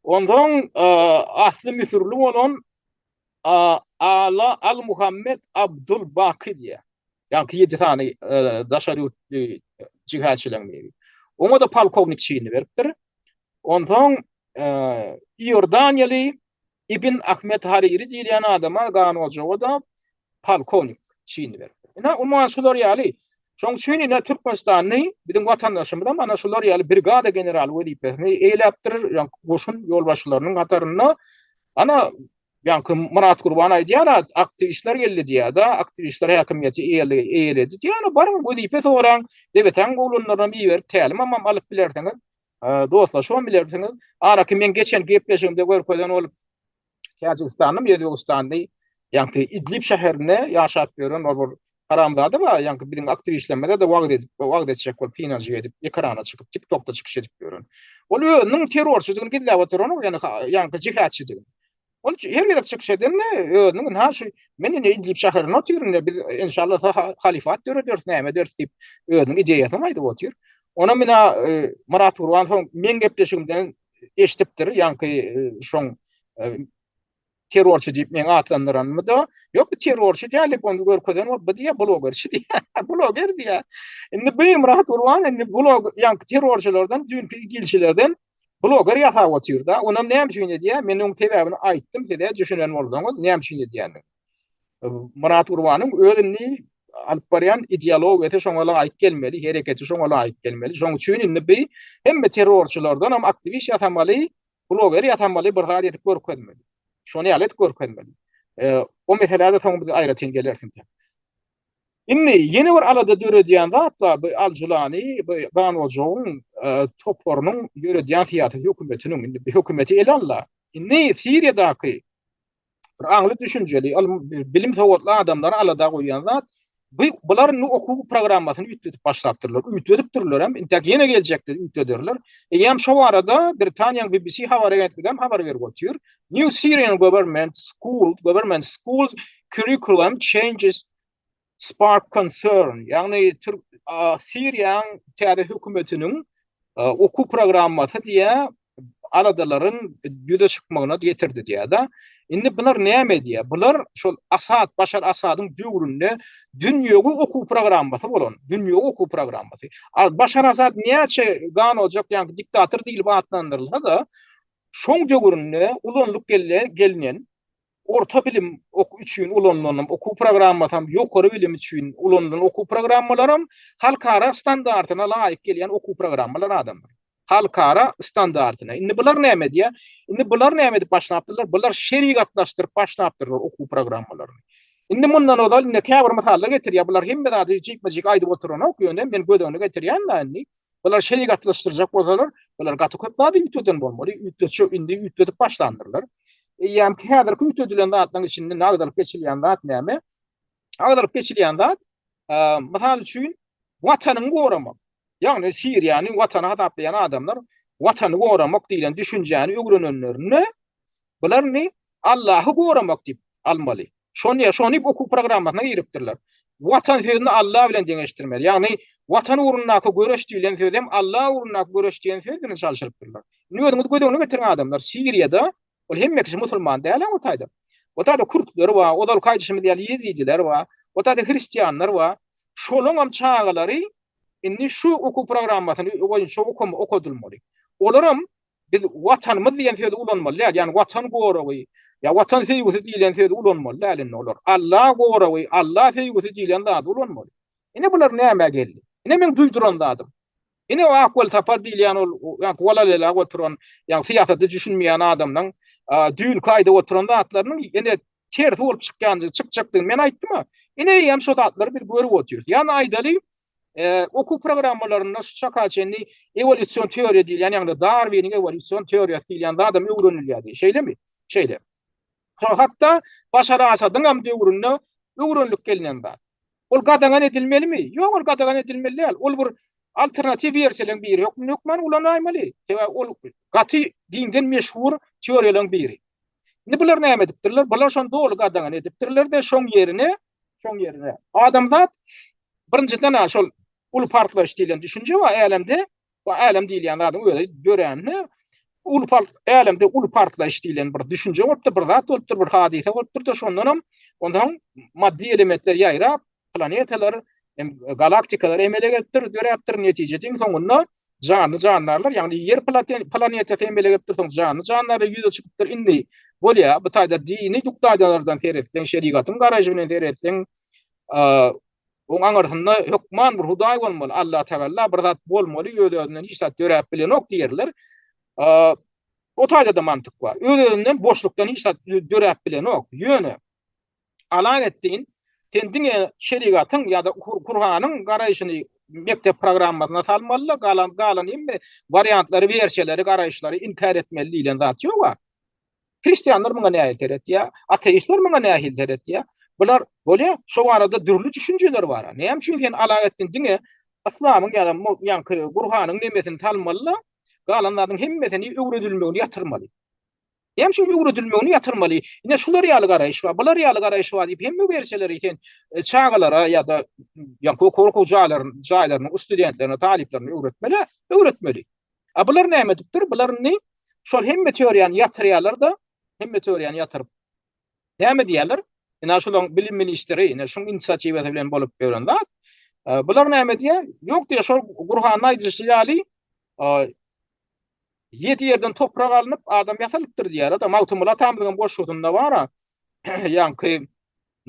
Onsoň asly müsürli bolan Ala Al-Muhammed Abdul Baky diýýär. Ýaňky 7 sany daşary ýurtly jihadçylaryň biri. Oňa-da polkownik çinini beripdir. Onsoň Iordaniýaly. Ibn Ahmet Hariri diýilýän adama Ganojawa-da polkownik çinini beripdir. Ine, umuman şular ýaly. Şonuň üçin ine Türkmenistanly biziň watandaşymyzam ana şular ýaly brigada generaly wezipesini eýläpdir, ýaňky goşun ýolbaşçylarynyň hatarynda. Ana, ýaňky Myrat Gurban aýdýar-a, aktiwistler geldi diýýär-de, aktiwistler häkimiýeti eýeledi diýýär. Ana, baryň wezipe soraň, DBT-niň oglanlarynam iberip tälimem alyp bilersiňiz. Dostlaşybam bilersiňiz. Araky men geçen gepleşigimde görkezen ol Täjigistanlymy, Özbegistanly, ýaňky Idlib şäherinde ýaşap ýören ol bir haramzada bar, ýaňky biziň aktiwistlerimize-de wagyz edip, wagyz etjek bolup synanyşyk edip, ekrana çykyp, TikTokda çykyş edip ýören. Ol özüniň terrorçydygyny gizläp oturanok, ýagny ýaňky jihatçydygyny. Ol her gezek çykyş edende özüniň ynha şu men indi Idlib şäherinde otyryn indi biz enşalla halifat dörederis näme ederis diýip özüniň ideýasyny aýdyp otyr. Ona mina e, Myrat Gurban soň meň gepleşigimden eşidipdir ýaňky e, şoň e, terrorçy diýip meň atlandyranymy da ýok bu terrorçy däl diýip ony görkezen bolup bu diýýär blogerçi diýýär bloger diýýär. Indi bu Myrat Gurban indi blog ýaňky terrorçylardan düýnki igilçilerden Bloger ýasap otyrda, onam näme üçin edýär? Men oň sebäbini aýtdym size, düşünen bolsaňyz, näme üçin edýänini. Myrat Gurbanyň öz indi alyp barýan ideologiýasy şoňa laýyk gelmeli, hereketi şoňa laýyk gelmeli. Şoň üçin indi bi hemme terrorçylardan hem aktiwist ýasamaly, bloger ýasamaly bir zat edip görkezmeli. Şony ýaly edip görkezmeli. O meselä-de soň biz aýratyn geleris entek. Indi ýene bir alada döredýän zat bar, bu Al-Julani, bu Ganojagyň toparynyň ýöredýän syýasy hökümetiniň, indi bu hökümeti ele aldy. Indi Siriýadaky bir aňly düşünjeli, ylym, bilim sowatly adamlary alada goýýan zat, bu bular indi okuw programmasyny üýtgedip başlapdyrlar. Üýtgedipdirler hem, intäk ýene geljekde üýtgederler. Eýýäm şo barada Britaniýanyň BBC habar agentligi hem habar berip otyr. New Syrian government school, government schools curriculum changes spark concern, ýagny Türk Siriýanyň täze hökümetiniň okuw programmasy diýä aladalaryň ýüze çykmagyna getirdi diýä-de. Indi bular näme edýär? Bular şol Asad, Başar Asadyň döwründe dünýewi okuw programmasy bolan, dünýewi okuw programmasy. Başar Asad näçe gan ojak, ýagny diktator diýlip atlandyrylsa-da, şoň döwründe ulanylyp gelnen orta bilim üçin ulanylan okuw programmasam, ýokary bilim üçin ulanylan okuw programmalaram halkara standartyna laýyk gelýän okuw programmalar adamlar. Halkara standartyna. Indi bular näme edýär? Indi bular näme edip başlapdyrlar? Bular şerigatlaşdyryp başlapdyrlar okuw programmalaryny. Indi mundan ozal indi käbir mysallar getirýär. Bular hemme zady jikme-jik aýdyp oturanok, ýöne men göz öňüne getirýän-de indi. Bular şerigatlaşdyrjak bolsalar, bular gaty köp zady üýtgeden bolmaly. Üýtgetjek indi üýtgedip başlandyrlar. Eýýämki häzirki üýtgedilen zatlaryň içinde agzalyp geçilýän zat näme? Agzalyp geçilýän zat, mysal üçin, watanyňy goramak. Ýagny Siriýany watany hasaplaýan adamlar watany goramak diýlen düşünjäni öwrenenlerinde bular indi Allahy goramak diýip almaly. Şony şony okuw programmasyna giripdirler. Watan sözüni Allah bilen deňeşdirmeli. Ýagny watan ugrundaky göreş diýlen söz hem Allah ugrundaky göreş diýen söz bilen çalşyrypdyrlar. Indi özüňiz göz öňüne getiriň adamlar, Siriýada ol hemme kişi musulman däl o taýda. O taýda kürtler bar, ozalky aýdyşymyz ýaly ýezidiler bar, o taýda hristianlar bar. Şolaň hem çagalary indi şu okuw programmasyny boýunça okadylmaly. Olaram biz watanymyz diýen sözi ulanmaly däl. Ýagny watan goragy ýa watan söýgüsi diýlen sözi ulanmaly däl indi olar. Alla goragy, Alla söýgüsi diýlen zady ulanmaly. Ine bular nämä geldi? Ine meň duýduran zadym. Ine o Ak Welsapar diýilýän ol ýaňky walalela oturan, ýagny syýasata düşünmeýän adamlaň düýnki aýdyp oturan zatlarynyň ine tersi bolup çykýan, çykjakdygyny men aýtdym-a. Ine eýýäm şo zatlary biz görüp otyrys. Ýagny aýdaly, okuw programmalarynda şu çaka çenli ewolýusion teoriýa diýilýän, ýagny Darwiniň ewolýusion teoriýasy diýilýän zadam öwrenilýärdi. Şeýlemi? Şeýle. Hatda Başar Asadyň hem döwründe öwrenilip gelnen zat. Ol gadagan edilmelimi? Ýok, ol gadagan edilmeli däl. Ol bir alternatiw wersiýalaryň biri hökmünde hökman ulanaýmaly. Sebäbi ol gaty giňden meşhur teoriýalaryň biri. Indi bular näme edipdirler? Bular şony doly gadagan edipdirler-de, şoň ýerine, şoň ýerine adamzat birinjiden şol uly partlaýyş diýlen düşünje bar älemde. Bu älem diýilýän zadyň özi dörände uly part älemde uly partlaýyş diýlen bir düşünje bolupdyr, bir zat bolupdyr, bir hadysa bolupdyr-da, şondanam ondan maddy elementler ýaýrap, planetalar, hem galaktikalar emele gelipdir, döräpdir. Netijede iň soňunda janly jandarlar, ýagny Ýer planetasy emele gelipdir, soň janly jandarlar ýüze çykypdyr. Indi. Bolýar, bu taýda dini nukdaýnazardan seretseň, şerigatyň garaýşy bilen seretseň, oň aňyrsynda hökman bir Hudaý bolmaly, Allatagalla bir zat bolmaly, öz-özünden hiç zat döräp bilenok diýerler. O taýda-da mantyk bar. Öz-özünden boşlukdan hiç zat döräp bilenok. Ýöne Alaeddin, sen diňe şerigatyň ýa-da Kuranyň garaýşyny mekdep programmasyna salmaly-da, galan galan hemme wariantlary, wersiýalary, garaýyşlary inkär etmeli diýlen zat ýog-a. Hristianlar muňa nähili seretýär? Ateistler muňa nähili seretýär? Bular, bolýa, şo barada dürli düşünjeler bar-a. Näme üçin sen Alaeddin diňe yslamyň ýa-da ýaňky Gurhanyň nemesini salmaly-da, galan zadyň hemmesini öwredilmegini ýatyrmaly? Näme üçin öwredilmegini ýatyrmaly? Ine şular ýaly garaýyş bar, bular ýaly garaýyş bar diýip hemme wersiýalary sen e, çagalara ýa-da ýaňky okuw jaýlarynyň jaýlarynyň studentlerine, talyplaryna öwretmeli, öwretmeli. A bular näme edipdir? Bular indi şol hemme teoriýany ýatyrýarlar-da, hemme teoriýany ýatyryp näme diýýärler? Ine şolaryň bilim ministri, ine şuň inisiatiwasy bilen bolup ýören zat. E, bular näme diýýär? Ýok diýýär, şol Gurhanda aýdylyşy ýaly, e, Ýedi ýerden toprak alnyp, adam ýasalypdyr diýýär-de. Magtymguly atamyzyň hem goşgusynda bar-a, ýaňky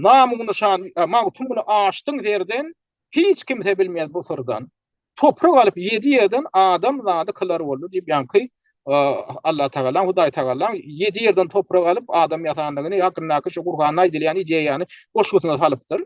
Namu-nyşan, Magtymguly açdyň serden, hiç kimse bilmez bu syrdan. Toprak alyp ýedi ýerden adam zady kylar boldy diýip, ýaňky Allatagalaň, Hudaýtagalaň ýedi ýerden toprak alyp adam ýasandygyny hakyndaky şu Gurhanda aýdylýan ideýany goşgusyna salypdyr.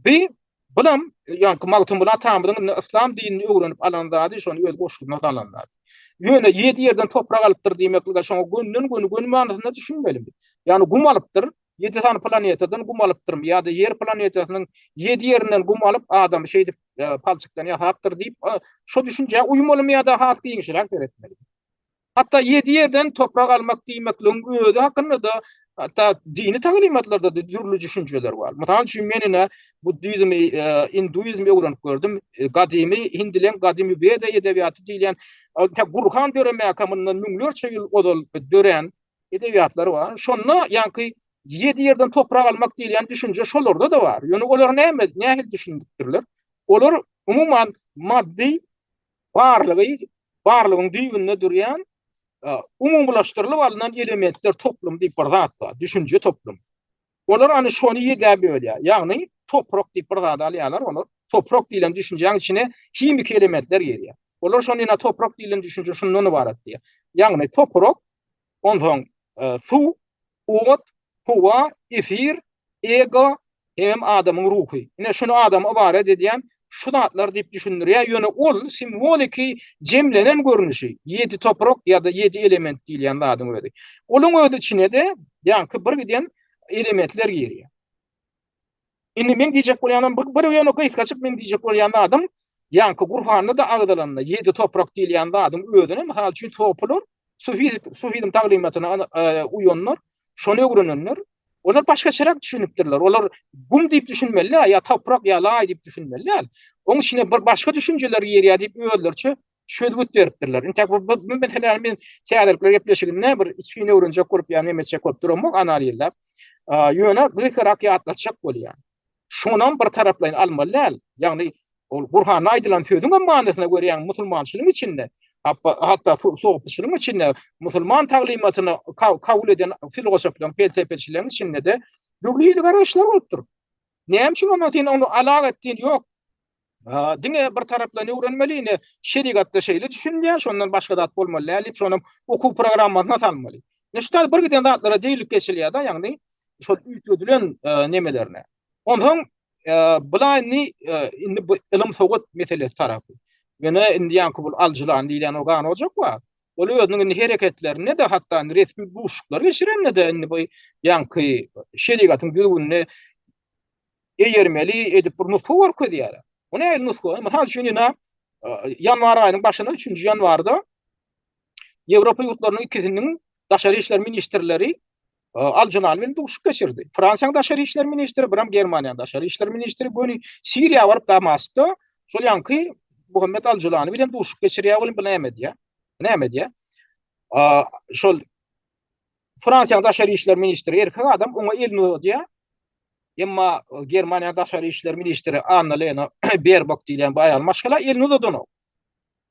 Bi bulam ýaňky Magtymguly atamyzyň indi yslam dinini öwrenip alan zady, şony öz goşgusyna salan zady. Ýöne ýedi ýerden toprak alypdyr diýmeklige şoňa gönden-göni göni manysynda düşünmelimi? Ýagny gum alypdyr, ýedi sany planetadan gum alypdyrmy ýa-da Ýer planetasynyň ýedi ýerinden gum alyp adamy şeýdip e, palçykdan ýasapdyr diýip, e, şo düşünjä uýmalymy ýa-da has giňişräk seretmelimi? Hatda ýedi ýerden toprak almak diýmekligiň özi hakynda-da hatda dini taglymatlarda-da dürli düşünjeler bar. Mysal üçin men ine buddizmi, e, induizmi öwrenip gördüm. E, gadymy hindileň gadymy Weda edebiýaty diýilýän tä Gurhan döremäkä mundan müňlerçe ýyl ozal dörän edebiýatlar bar. Şonda ýaňky ýedi ýerden toprak almak diýilýän düşünje şolarda-da bar. Ýöne olar näme, nähili düşünipdirler? Olar umuman maddy barlygy, barlygyň düýbünde durýan e, umumylaşdyrylyp alnan elementler toplumy diýip bir zat bar, düşünje toplumy. Olar ana şony ýedä bölýär. Ýagny toprak diýip bir zat alýarlar olar. Toprak diýlen düşünjäň içine himiki elementler girýär. Olar şony ýene toprak diýlen düşünje şundan ybarat diýýär. Ýagny toprak, onsoň e, suw, ot, howa, efir, ego hemem adamyň ruhy. Ine şuny adamy ybarat edýän şu zatlar diýip düşündirýär. Ýöne ol simwoliki jemlenen görnüşi, ýedi toprak ýa-da ýedi element diýilýän zadyň özi. Onuň öz içine-de ýaňky bir giden elementler girýär. Indi men diýjek bolýanym bir, bir ýöne gysgaçyk men diýjek bolýan zadym, ýaňky Gurhanda-da agzalanda ýedi toprak diýilýän zadyň özüne mysal üçin sopular, sufizm, sufizm taglymatyna e, uýanlar, şony öwrenenler, olar başgaçarak düşünipdirler. Olar gum diýip düşünmeli däl, ýa toprak ýa laý diýip düşünmeli däl. Oň içine bir başga düşünjeler girýär diýip özleriçe çözgüt beripdirler. Intäk bu, bu, bu meseläni men täzelikler gepleşiginde bir içgin öwrenjek bolup ýa neme etjek bolup duramok analizläp. Ýöne gysgarak ýatlatjak bolýan. Şonam bir taraplaýyn almaly däl. Ýagny ol Gurhanda aýdylan sözüň hem manysyna görýän musulmançylygyň içinde, hatda sofyçylygyň içinde musulman taglymatyny kabul eden filosoflaryň, pelsepeçileriň içinde-de dürli hili garaýyşlar bolupdyr. Näme üçin onda sen ony alagetdin ýok Diňe bir taraplaýyn öwrenmeli, ine, şerigatda şeýle düşünilýär, şondan başga zat bolmaly däl diýip, şonam okuw programmasyna salmaly. Ine, şu taýda bir giden zatlara degilip geçilýär-de, ýagny şol üýtgedilen e, nemelerine. Onsoň e, bula indi e, indi bu ylym sowat meselesi tarapy. Ýöne indi ýaňky bu aljylan diýilýän o gan ojak bar. Ol özüniň indi hereketlerinde-de hatda indi resmi duşuşyklar geçirende-de indi bu ýaňky şerigatyň düzgünini eýermeli edip bir nusga görkezýär. Bu nähili nusga? Mysal üçin ýene ýanwar aýynyň başynda 3-nji ýanwarda Ýewropa ýurtlarynyň ikisiniň daşary işler ministrleri Al-Julani bilen duşuşyk geçirdi. Fransiýanyň daşary işler ministri, biram Germaniýanyň daşary işler ministri göni Siriýa baryp Damaskda şol ýaňky Muhammet Al-Julani bilen duşuşyk geçirýär welin bu näme edýär? Näme edýär? Şol Fransiýanyň daşary işler ministri erkek adam oňa elini uzadýar. Emma Germaniýanyň daşary işler ministri Anna Lena Berbok diýilýän bu aýal maşgala elini uzadanok.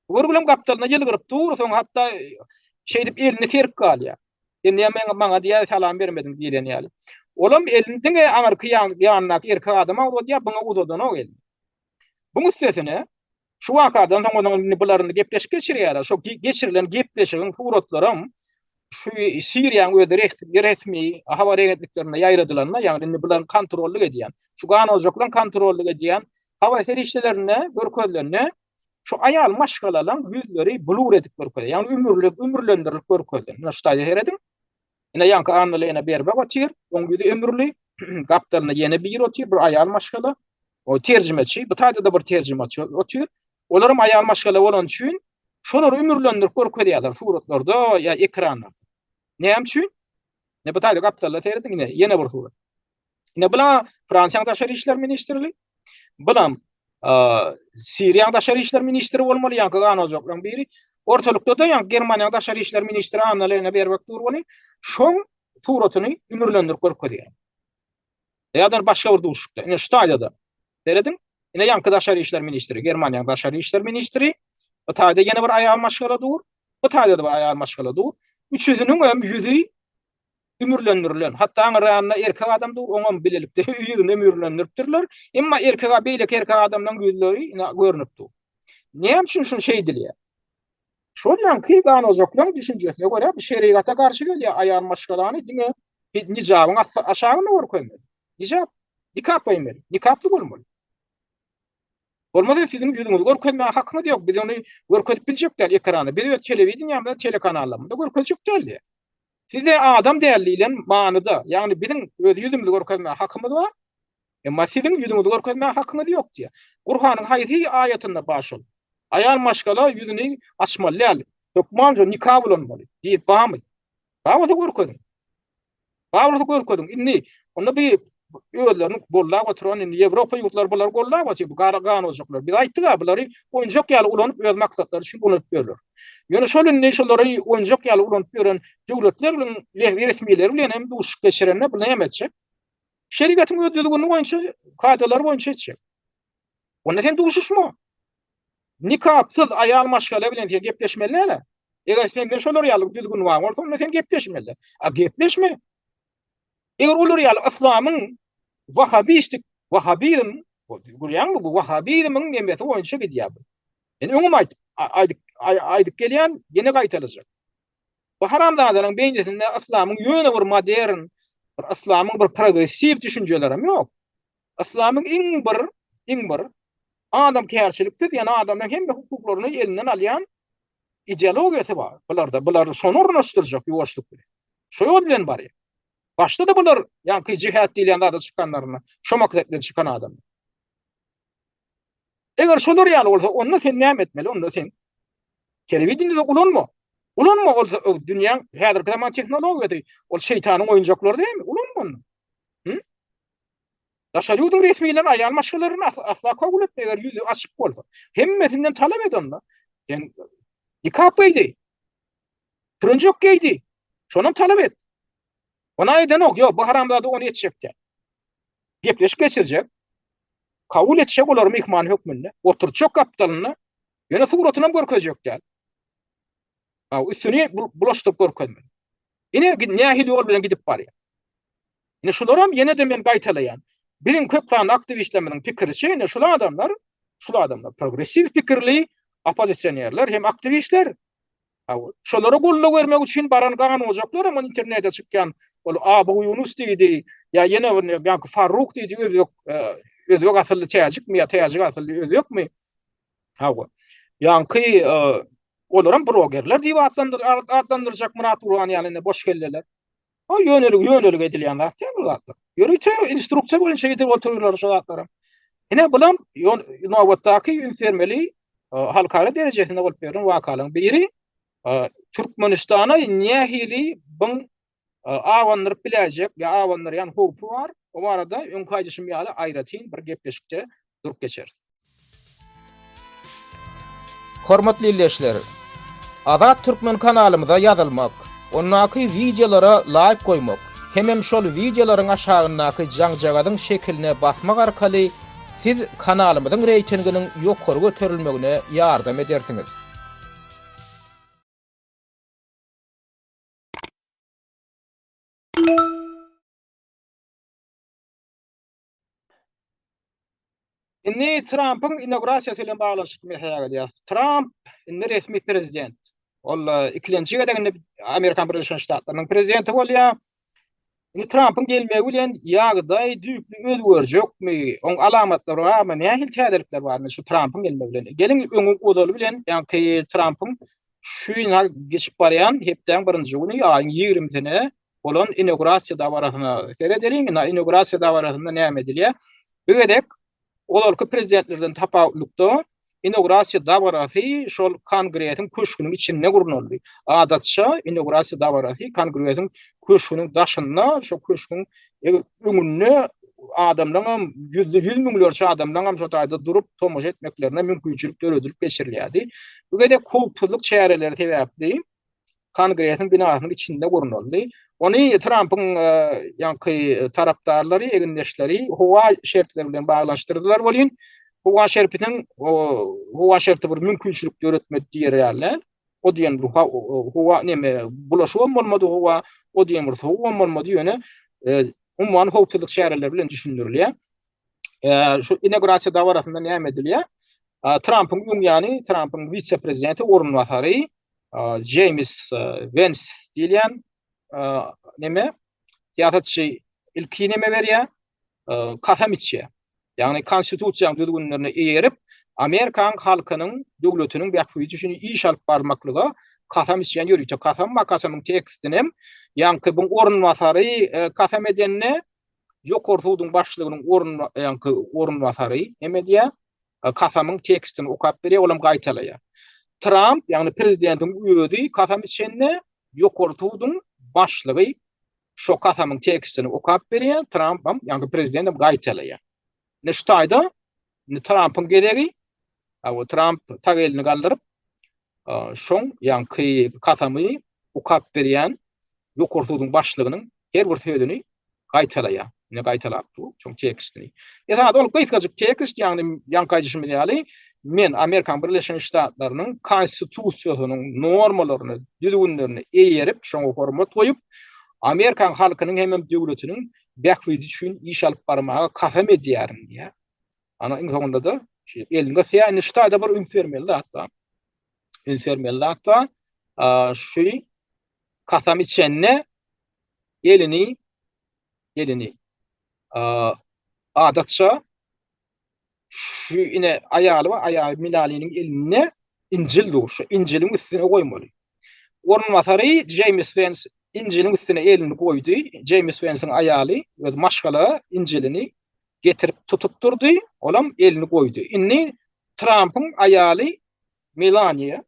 Görgülem gapdalyna ýylgyryp dur, soň hatda şeýdip elini serip galýar. Sen näme maňa diýýär, salam bermediň diýlen ýaly. Olam elini diňe aňyrky ýanyndaky erkek adama uzadýar, buňa uzadanok elini. Buň üstesine, şu wakadan soň onuň indi bular indi gepleşik geçirýärler. Şo geçirilen gepleşigiň suratlaram şu Siriýanyň öz resmi habar agentliklerinde ýaýradylanda, ýagny indi bularyň kontrollyk edýän, şu ganojaklaryň kontrollyk edýän habar serişdelerinde görkezilende, şu aýal maşgalalaryň ýüzleri blur edip görkezilýär. Ýagny ümürlik, ümürlendirilip görkezilen. Ine şu taýda serediň. Ine ýaňky Anna-Lena Berbek otyr, oň ýüzi ümürli, gapdalynda ýene biri otyr, bir aýal maşgala. O terjimeçi, bu taýda-da bir terjimeçi otyr. Olaram aýal maşgala bolany üçin şolary ümürlendirip görkezýärler suratlarda ýa ekranlarda. Näme üçin? Ine bu taýda gapdalda serediň, ine ýene bir surat. Ine bula Fransiýanyň daşary işler ministrli. Bulam Siriýanyň daşary işler ministri bolmaly, ýaňky ganojaklaryň biri. Ortalykda-da ýaňky Germaniýanyň daşary işler ministri Anna-Lena Berbek dur welin, şoň suratyny ümürlendirip görkezýär. Ýa-da başga bir duşuşykda. Ine şu taýda-da. Serediň. Ine ýaňky daşary işler ministri, Germaniýanyň daşary işler ministri. Bu taýda ýene bir aýal maşgala dur. Bu taýda-da bir aýal maşgala dur. Üçüsiniň hem ýüzi ümürlendirilen. Hatda aňyrýanynda erkek adam dur, oňam bilelikde ýüzüni ümürlendiripdirler. Emma erkek, beýleki erkek adamlaryň ýüzleri ine görnüp dur. Näme üçin şuny şeýdilýär? Şol ýaňky ganojaklaryň düşünjesine görä bu şerigata garşy gelýär, aýal maşgalany diňe nijabyň aşagynda görkezmeli. Nijap, nikap geýmeli, nikaply bolmaly. Bolmasa siziň ýüzüňizi görkezmäge hakyňyz ýok. Biz ony görkezip biljek däl ekranda. Biz öz telewideniýamyzda, telekanallarymyzda görkezjek däl diýýär. Size adam däl diýlen manyda, ýagny biziň öz ýüzümizi görkezmäge hakymyz bar, emma siziň ýüzüňizi görkezmäge hakyňyz ýok diýýär. Gurhanyň haýsy aýatynda bar şol? Aýal maşgala ýüzüni açmaly däl, hökman şo nikap ulanmaly diýip barmy? Bar bolsa görkeziň. Bar bolsa görkeziň. Indi onda bir özlerini gollap oturan indi Ýewropa ýurtlary bulary gollap otyr bu gara gan ojaklar. Biz aýtdyk-a bulary oýunjak ýaly ulanyp öz maksatlary üçin ulanyp ýörler. Ýöne şol indi şolary oýunjak ýaly ulanyp ýören döwletler bilen resmileri bilen hem duşuşyk geçirende bu näme etjek? Şerigatyň öz düzgüni boýunça, kadalary boýunça etjek. Onda sen duşuşma. Nikapsyz aýal maşgala bilen sen gepleşmeli däl. Eger sende şolar ýaly düzgün bar bolsa, onda sen gepleşmeli. A gepleşme. Eger olar ýaly yslamyň wahabistik, wahabizm, görýäňmi bu wahabizmiň nemesi boýunça gidýär bu. Men öňem aýdyp, aýdyp, aýdyp gelýän, ýene gaýtalajak. Bu haramzadalaryň beýnisinde yslamyň ýöne bir modern, bir yslamyň bir progressiw düşünjelerem ýok. Yslamyň iň bir, iň bir adamkärçiliksiz, ýagny adamlaryň hemme hukuklaryny elinden alýan ideologiýasy bar bularda. Bular şony ornaşdyrjak ýuwaşlyk bilen. Şo ýol bilen barýar. Başda-da bular ýaňky jihad diýilýän zada çykanlarynda şo maksat bilen çykan adamlar. Eger şolar ýaly bolsa, onda sen näme etmeli? Onda sen telewideniýede ulanma. Ulanma ol dünýäň häzirki zaman tehnologiýasy, ol şeýtanyň oýunjaklary dälmi? Ulanma onda. Hı? Daşary ýurduň resmileri aýal maşgalalaryny asla kabul etme eger ýüzi açyk bolsa. Hemmesinden talap et onda. Sen nikap geýdi. Pürünjek geýdi. Şonam talap et. Ona edenok, ýok, bu haramzada ony etjek däl. Gepleşik geçirjek. Kabul etjek olary myhman hökmünde. Oturtjak gapdalynda. Ýöne suratynam görkezjek däl. Ha, üstüni bulaşdyryp görkezmeli. Ine nähili ýol bilen gidip barýar. Ine şularam ýene-de men gaýtalaýan. Biziň köp sanly aktiwistlerimiziň pikiriçe ine şul adamlar, şul adamlar progressiw pikirli oppozisionerler hem aktiwistler. Şolara goldaw bermek üçin baran gan ojaklar hem internete çykýan ol Abu Ýunus diýdi, ýa ýene bir ýa Farruk diýdi özbek, e, özbek asylly täjikmi ýa täjik asylly özbekmi? Hawa. Ýaňky e, olaram blogerler diýip atlandyr atlandyrjak Myrat Gurban ýaly ine boş kelleler. O ýönelik ýönelik edilýän zat däl bu zatlar. Ýörite instruksiýa boýunça edip otyrlar şu zatlary. Ine bulam nobatdaky üns bermeli e, halkara derejesinde bolup beren wakalaryň biri e, Türkmenistana nähili buň e, abandyryp biläýjek ýa abandyrýan howpy bar. O barada öňki aýdyşym ýaly aýratyn bir gepleşikde durup geçeris. Hormatly ildeşler! Azat Türkmen kanalymyza ýazylmak, ondaky wideolara laýk goýmak hemem şol wideolaryň aşagyndaky jaňjagazyň şekiline basmak arkaly siz kanalymyzyň reýtinginiň ýokary göterilmegine ýardam edersiňiz. Indi Trampyň inaugurasiýasy bilen baglanyşykly meselä gelýäris. Tramp indi resmi prezident. Ol e, ikilenji gezek indi Amerikan Birleşen Ştatlarynyň prezidenti bolýar. Indi Trampyň gelmegi bilen ýagdaý düýpli özgerjekmi? Oň alamatlary barmy? Nähili täzelikler bar şu Trampyň gelmegi bilen? Geliň öňi ozaly bilen, ýagny Trampyň şu ýyl geçip barýan hepdäň birinji güni, aýyň 20-sine bolan inaugurasiýa dabarasyna seredeliň. Ina inaugurasiýa dabarasynda näme edilýär? Bu gezek ozalky prezidentlerden tapawutlykda inaugurasiýa dabarasy şol Kongresiň köşgüniň içinde gurnaldy. Adatça inaugurasiýa dabarasy Kongresiň köşgüniň daşynda, şo köşgüň öňünde adamlaryň ýüz ýüz müňlerçe adamlaryň şo taýda durup tomaşa etmeklerine mümkinçilik döredilip geçirilýärdi. Bu gezek howpsuzlyk çäreleri sebäpli Kongresiň binasynyň içinde gurnaldy. Ony Trampyň ýaňky tarapdarlary, egindeşleri howa şertleri bilen baglanyşdyrdylar welin, howa şertiniň howa şerti bir mümkinçilik döretmedi diýer ýaly. O diýen bir howa neme bulaşygam bolmady howa, o diýen bir sowugam bolmady, ýöne umuman howpsuzlyk çäreleri bilen düşündirilýär. Şu inaugurasiýa dabarasynda näme edilýär? Trampyň öň ýany, Trampyň wise-prezidenti orunbasary Jeýms Wens diýilýän neme syýasatçy ilki neme berýär? Kasam içýär. Ýagny konstitusiýanyň düzgünlerine eýerip, Amerikan halkynyň, döwletiniň bähbidi üçin iş alyp barmaklyga kasam içýän ýörite kasam bar. Kasamyň tekstini hem ýaňky bu orunbasary kasam edende Ýokary suduň başlygynyň orun ýaňky orunbasary neme edýär? Kasamyň tekstini okap berýär, olam gaýtalaýar. Tramp, ýagny prezidentiň özi kasam içende ýokary suduň başlygy şo kasamyň tekstini okap berýär, Trampam, ýagny prezident hem gaýtalaýar. Ine şu taýda indi Trampyň gezegi, Tramp sag elini galdyryp, şoň ýaňky kasamy okap berýän ýokary suduň başlygynyň her bir sözüni gaýtalaýar. Ine gaýtalap dur şoň tekstini. Esasy ol gysgajyk tekst, ýagny ýaňky aýdyşymyz ýaly, men Amerikan Birleşen Ştatlarynyň konstitusiýasynyň normalaryna, düzgünlerine eýerip, şoňa hormat goýup, Amerikan halkynyň hemem döwletiniň bähbidi üçin iş alyp barmaga kasam edýärin diýýär. Ana iň soňunda-da şu elini gysýar. Indi şu taýda bir üns bermeli zat bar. Üns bermeli zat bar. Şu kasam içende elini elini adatça şu ine aýaly bar, aýaly Milaliniň elinde Injil dur. Şu Injiliň üstüne goýmaly. Orunbasary Jeýms Wens Injiliň üstüne elini goýdy. Jeýms Wensiň aýaly öz maşgala Injilini getirip tutup durdy, olam elini goýdy. Indi Trampyň aýaly Melaniýa,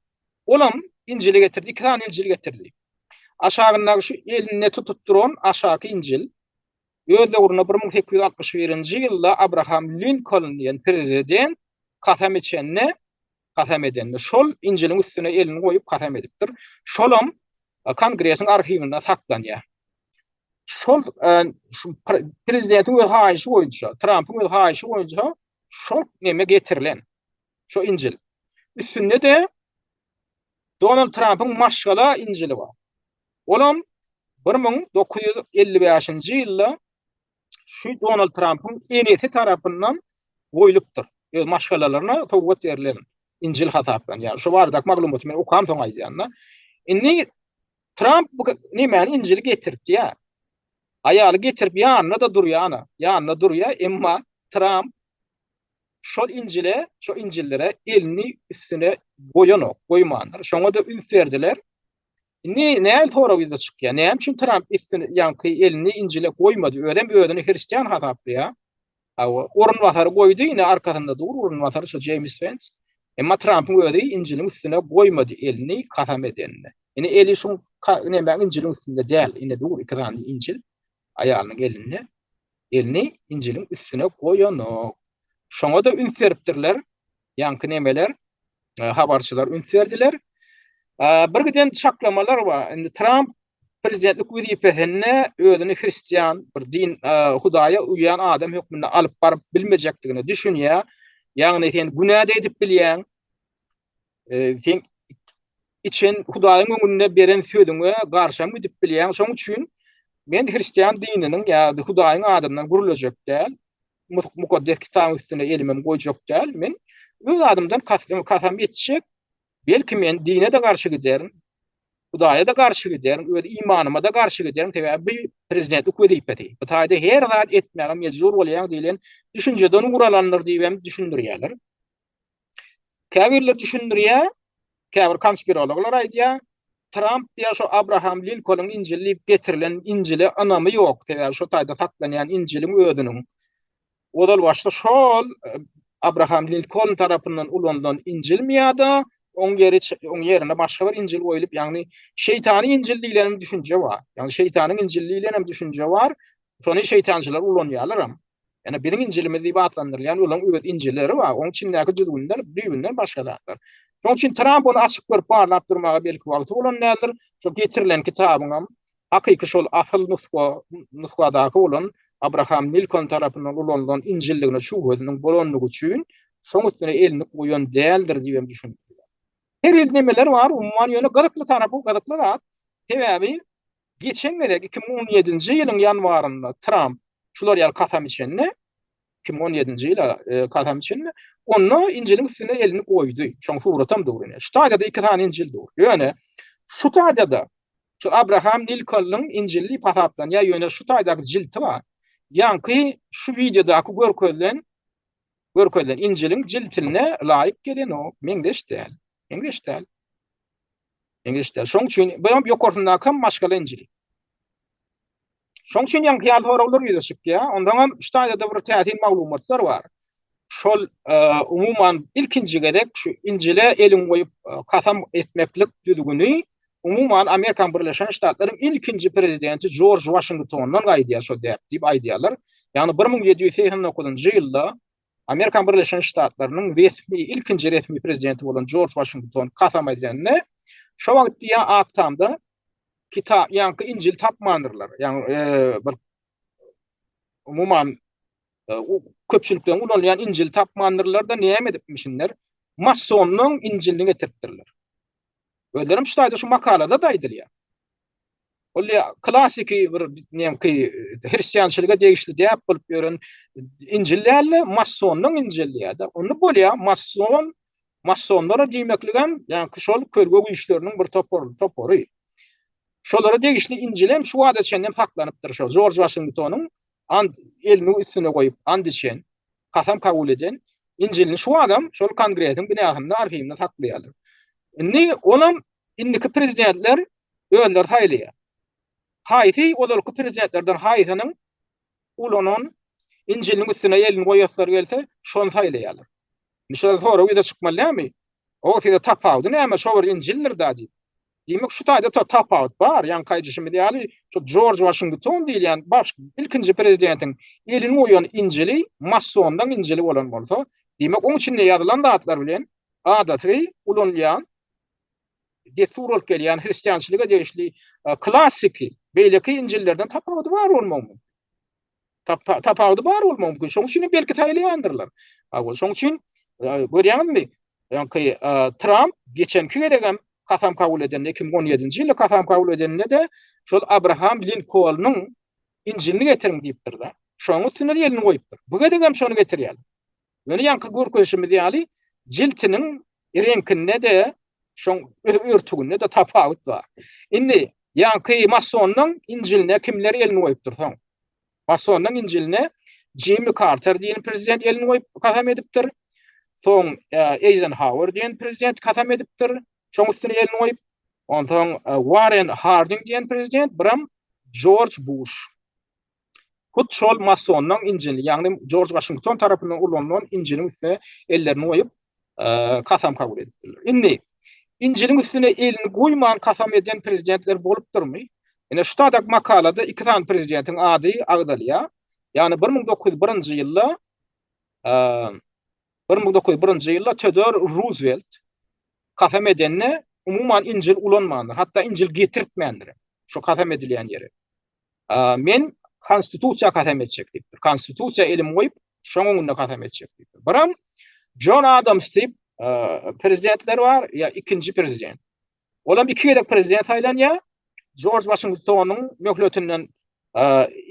olam Injili getirdi, iki sany Injil getirdi. Aşagyndaky şu elinde tutup duran aşaky Injil, öz döwründe 1861-nji ýylda Abraham Linkoln diýen prezident kasam içende, kasam edende, şol Injiliň üstüne elini goýup kasam edipdir. Şolam Kongresiň arhiwinde saklanýar. Şol şu prezidentiň öz haýyşy boýunça, Trampyň öz haýyşy boýunça şol neme getirilen. Şo Injil. Üstünde-de Donald Trampyň maşgala Injili bar. Olam 1955-nji ýylda şu Donald Trampyň enesi tarapyndan goýlupdyr. Öz maşgalalaryna sowgat berlen Injil hasaplanýar. Şu baradaky maglumaty men okamsoň aýdýan-da. Indi Tramp bu nemäni Injili getirtýär. Aýaly getirip ýanynda-da durýar, ýanynda durýar, emma Tramp şol Injile, şo Injillere elini üstüne goýanok, goýmandyr. Şoňa-da üns berdiler. Indi näme sorag ýüze çykýar? Näme üçin Tramp üstüne ýaňky elini Injile goýmady? Özem özüni hristian hasaplaýar. Hawa, orunbasary goýdy, ine arkasynda dur orunbasary şo Jeýms Wens. Emma Trampyň özi Injiliň üstüne goýmady elini kasam edeninde. Ine eli şuň näme Injiliň üstünde däl, ine dur iki sany Injil aýalynyň elinde. Elini Injiliň üstüne goýanok. Şoňa-da üns beripdirler ýaňky nemeler, habarçylar üns berdiler. Bir giden çaklamalar bar. Indi Tramp prezidentlik wezipesinde özüni hristian, bir din, Hudaýa uýýan adam hökmünde alyp baryp bilmejekdigine düşünýär. Ýagny sen günä-de edip bilýäň. Sen içen Hudaýyň öňünde beren sözüňe garşam gidip bilýäň. Şonuň üçin men hristian dininiň ýa Hudaýyň adyndan gürlejek däl. mukaddes kitabyň üstüne elimem goýjak däl. Men öz adymdan kasam etjek. Belki men dine-de garşy giderin, Hudaýa-da garşy giderin, öz imanyma-da garşy giderin, sebäbi bu prezidentlik wezipesi. Bu taýda her zat etmäge mejbur bolýaň diýlen düşünjeden ugur alandyr diýip hem düşündirýärler. Käbirler düşündirýär, käbir konspirologlar aýdýar, Tramp diýýär şo Abraham Linkolnyň Injili diýip getirilen Injile ynamy ýok, sebäbi şo taýda saklanýan Injiliň özüniň ozal başda şol Abraham Linkoln tarapyndan ulanylan Injilmi ýa-da oň ýeri oň ýerine başga bir Injil goýulyp, ýagny şeýtany Injil diýlen hem düşünje bar. Ýagny şeýtanyň Injili diýlen hem düşünje bar. Şony şeýtançylar ulanýarlar hem. Ýöne biziň Injilimiz diýip atlandyrylýan olaryň öz Injilleri bar. Oň içindäki düzgünler düýbünden başga zatlar. Şonuň üçin Tramp ony açyp görüp barlap durmaga belki wagty bolan däldir. Şo getirilen kitabyňam hakyky şol asyl nusga nusgadaky bolan Abraham Linkoln tarapyndan ulanylan Injilligine şübhesiniň bolandygy üçin şoň üstüne elini goýan däldir diýip hem düşündirýär. Her hili nemeler bar, umuman ýöne gyzykly tarapy gyzykly zat. Sebäbi Geçen gezek 2017-nji ýylyň ýanwarynda Tramp şular ýaly kasam içende, 2017-nji ýyla e, kasam içende, onda Injiliň üstüne elini goýdy. Şoň suratam dur ine. Şu taýda-da iki sany Injil dur. Ýöne şu taýda-da şu Abraham Linkolnyň Injili diýip hasaplanýar, ýöne şu taýdaky jilti bar. Ýaňky şu wideodaky görkezilen görkezilen Injiliň jiltine laýyk gelenok, meňzeş däl. Meňzeş däl. Meňzeş däl. Şoň üçin bu hem ýokarsyndaky hem maşgala Injili. Şoň üçin ýaňky ýaly soraglar ýüze çykýar. Ondan hem şu taýda-da bir täsin maglumatlar bar. Şol e, umuman ilkinji gezek şu Injile elin goýup e, kasam etmeklik düzgüni umuman Amerikan Birleşen Ştatlaryň ilkinji prezidenti Jorj Waşingtondan gaýdýar şo däp diýip aýdýarlar. Ýagny 1789-njy ýylda Amerikan Birleşen Ştatlarynyň resmi ilkinji resmi prezidenti bolan Jorj Waşington kasam edende şo wagt diýýär Ak Tamda kitap ýaňky Injil tapmandyrlar. Ýagny e, bir umuman e, köpçülikden ulanylýan Injil tapmandyrlar da näme edipmişinler? Masonlaryň Injilini getiripdirler. Özlerem şu taýda şu makalada da aýdylýar. Ol klassiki bir nemki hristiançylyga degişli däp bolup ýören Injil däl-de, masonlaryň Injili ýa-da. Onda bolýar, mason, masonlara diýmekligem, ýa-ni şol kölge güýçleriniň bir topar, topary. Şolara degişli Injil hem şu wagta çenli hem saklanypdyr. Şol Jorj Waşingtonyň and elini üstüne goýup and içen, kasam kabul eden Injilini şu adam şol kongresiň binasynda arhiwinde saklaýarlar. Indi onam indiki prezidentler özleri saýlaýar. Haýsy ozalky prezidentlerden haýsynyň ulanan Injiliniň üstüne elini goýaslary gelse, şony saýlaýarlar. Indi şol sorag ýüze çykmaly dälmi? O size tapawudy näme? Şo bir Injildir da diýip. Diýmek şu taýda ta tapawut bar. Ýaňky aýdyşymyz ýaly, şu Jorj Waşington diýilýän baş ilkinji prezidentiň elini goýan Injili masonlaryň Injili bolan bolsa, diýmek oň içinde ýazylan zatlar bilen adaty ulanylýan dessur bolup gelýän hristiançylyga degişli e, klassiki beýleki Injillerden tapawudy bar bolmagy mümkin. Tapawudy bar bolmagy mümkin. Şonuň üçin belki saýlaýandyrlar. Şonuň üçin e, görýäňizmi? Ýaňky e, Tramp geçenki gezegem kasam kabul edende 2017-nji ýylda kasam kabul edende-de şol Abraham Linkolnyň Injilini getiriň diýipdir-de. Şonuň üstüne elini goýupdyr. Bu gezegem şony getirýär. Ýöne ýaňky görkezişimiz ýaly jiltiniň reňkinde-de, şoň örtüginde-de tapawut bar. Indi ýaňky masonlaň Injiline kimler elini goýupdyr soň? Masonlaň Injiline Jimmi Karter diýen prezident elini goýup kasam edipdir. Soň Eýzenhauer diýen prezident kasam edipdir. Şoň üstüne elini goýup. Onsoň Warren Harding diýen prezident, biram Jorj Buş. Hut şol masonlaň Injili, ýagny Jorj Waşington tarapyndan ulanylan Injiliň üstüne ellerini goýup, kasam kabul edipdirler. Indi Injiliň üstüne elini goýman kasam eden prezidentler bolupdyrmy? Ine şu taýdaky makalada iki sany prezidentiň ady agzalýar. Ýagny 1901-nji ýylda 1901-nji ýylda Teodor Ruzwelt kasam edende umuman Injil ulanmandyr. Hatda Injil getirtmändir. Şu kasam edilýän ýere. Men konstitusiýa kasam etjek diýipdir. Konstitusiýa elimi goýup, şoň öňünde kasam etjek diýipdir. Biram John Adams diýip prezidentler bar, ýa ikinji prezident. Olam iki gezek prezident saýlanýar. Jorj Waşingtonyň möhletinden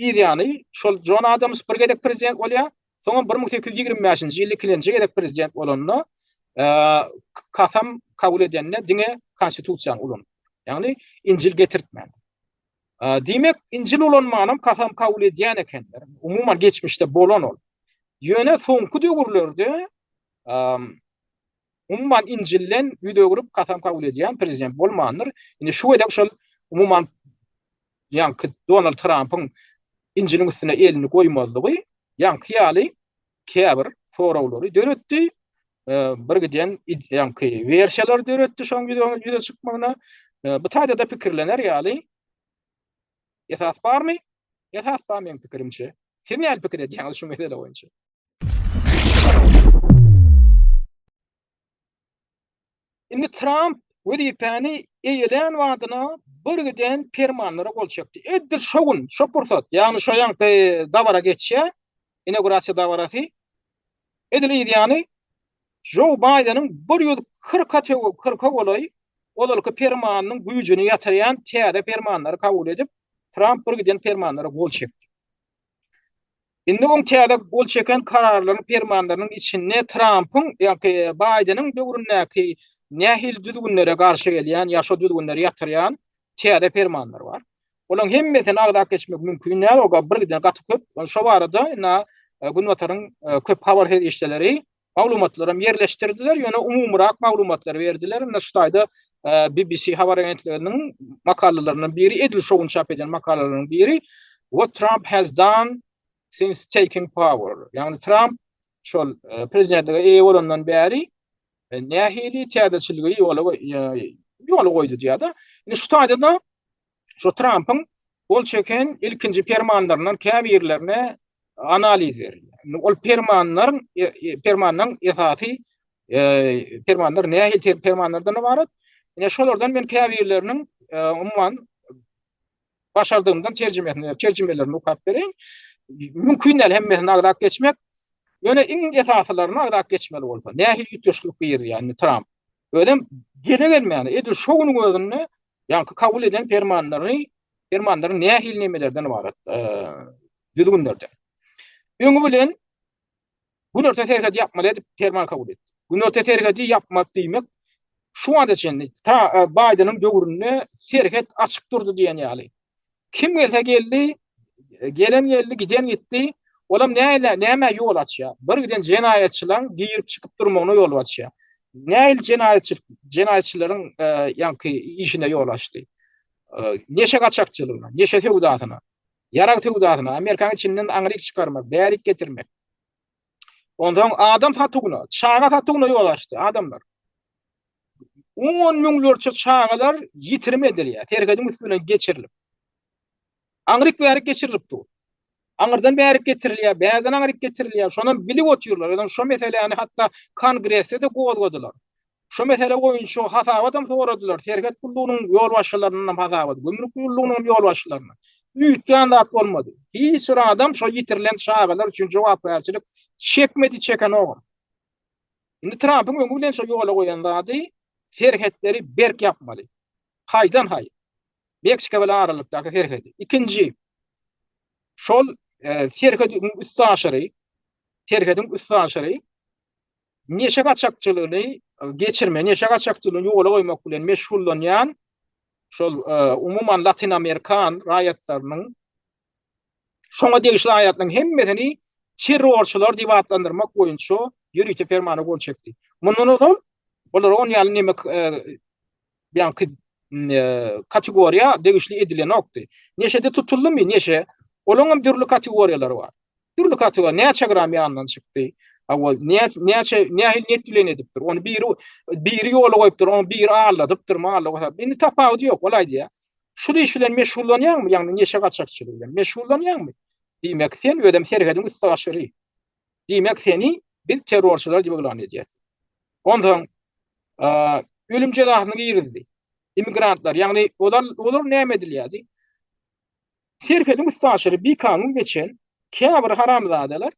yz ýany şol John Adams bir gezek prezident bolýar. Soňam 1825-nji ýyl ikilenji gezek prezident bolanda kasam kabul edende diňe konstitusiýany ulanypdyr. Ýagny Injil getirtmändir. Diýmek, Injil ulanmanam kasam kabul edýän ekenler. Umuman geçmişde bolan ol. Ýöne soňky döwürlerde umuman Injilden ýüz öwrüp kasam kabul edýän prezident bolmandyr. Indi şu gezek şol umuman ýaňky Donald Trampyň Injiliň üstüne elini goýmazlygy ýaňky ýaly käbir soraglary döretdi. Bir giden ýaňky wersiýalar döretdi şoň ýüze çykmagyna. Bu taýda-da pikirlener ýaly esas barmy? Esas bar meň pikirimçe. Siz nähili pikir edýäňiz şu mesele boýunça? Indi Tramp wezipäni eýelän badyna birgiden permanlara gol çekdi. Edil şo gün, şo pursat, ýagny şo ýaňky dabara geçýär, inaugurasiýa dabarasy. Edil yz ýany Joe Baýdeniň 140-a kyrka golaý ozalky permanynyň güýjüni ýatyrýan täze permanlary kabul edip, Tramp birgiden permanlara gol çekdi. Indi oň täze gol çeken kararlaryň, permanlarynyň içinde Trampyň, ýagny Baýdeniň döwründäki nähili düzgünlere garşy gelýän ýa şo düzgünleri ýatyrýan täze permanlar bar. Olaryň hemmesini agzap geçmek mümkin däl, o birgiden gaty köp. Şo barada indi Günbataryň köp habar serişdeleri maglumatlaram ýerleşdirdiler, ýöne umumyrak maglumatlary berdiler. Indi şu taýda BBC habar agentliginiň makalalaryndan biri, edil şo gün çap eden makalalarynyň biri What Trump has done since taking power. Ýagny Trump şol prezidentlige eýe bolandan bäri nähili täzeçilligi ýola ýola goýdy diýýär-de. Indi şu taýda-da şu Trampyň gol çeken ilkinji permanlaryndan käbirlerine analiz berilýär. Indi ol permanlaryň e, e, permanlaryň esasy e, permanlar nähili permanlardan ybarat? Ine şolardan men käbirleriniň umuman başardygymdan terjimesini, terjimelerini okap bereýin. Mümkin däl hemmesini agzap geçmek. Ýöne iň esasylaryny agzap geçmeli bolsa, nähili üýtgeşiklik girýär indi Tramp? Özem gele gelmäne, edil şo günüň özünde Ýaňky kabul eden permanlaryny, permanlary nähili nemelerden ybarat? Düzgünlerden. Öňi bilen günorta serhedi ýapmaly edip perman kabul etdi. Günorta serhedi ýapmak diýmek şu anda çenli ta Baýdeniň döwründe serhet açyk durdy diýen ýaly. Kim gelse geldi, gelen geldi, giden gitdi. Olam näle, nämä ýol açýar? Bir giden jenaýatçylaryň girip çykyp durmagyna ýol açýar. Nähili jenaýatçylyk, jenaýatçylaryň e, ýaňky işine ýol açdy? E, neşe gaçakçylygyna, neşe söwdasyna, ýarag söwdasyna, Amerikanyň içinden aňryk çykarmak, bärik getirmek. Ondan adam satuwyna, çaga satuwyna ýol açdy adamlar. On müňlerçe çagalar ýitirim edilýär, serhediň üsti bilen geçirilip. Aňryk bärik geçirilip dur. Aňyrdan bärik getirilýär, bärden aňryk getirilýär. Şonam bilip otyrlar. Özem şo meseläni hatda Kongresde-de gozgadylar. Şo mesele boýunça hasabatam soradylar. Serhet gullugynyň ýolbaşçylaryndanam hasabat, gümrük gullugynyň ýolbaşçylaryndan. Üýtgän zat bolmady. Hiç bir adam şo ýitirilen çagalar üçin jogapkärçilik çekmedi, çekenogam. Indi Trampyň öňi bilen şo ýola goýan zady serhetleri berk ýapmaly. Haýdan-haý. Meksika bilen aralykdaky serhedi. Ikinji, şol e, serhediň üstaşyry, serhediň üstaşyry neşe gaçakçylygyny e, geçirme, neşe gaçakçylygyny ýola goýmak bilen meşgullanýan şol e, umuman Latyn Amerikan raýatlarynyň şoňa degişli raýatlaryň hemmesini terrorçylar diýip atlandyrmak boýunça ýörite permana gol çekdi. Mundan ozal olara on ýaly neme e, ýaňky kategoriýa degişli edilenokdy. Neşede tutuldymy? Neşe. Olaň hem dürli kategoriýalary bar. Dürli kategoriýa näçe gram ýanyndan çykdy? Hawa, näçe nähili niýet bilen edipdir? Ony biri biri ýola goýupdyr, ony biri aldadypdyr, mally goýup. Indi tapawudy ýok, ol aýdýar. Şul iş bilen meşgullanýaňmy? Ýagny neşe gaçakçylygy bilen meşgullanýaňmy? Diýmek, sen özem serhediň üstaşyry. Diýmek, seni biz terrorçylar diýip yglan edýäs. Onsoň ölüm jezasyny girizdi. Immigrantlar, ýagny olar olar näme edilýärdi? Serhediň üstaşyry bikanun geçen käbir haramzadalar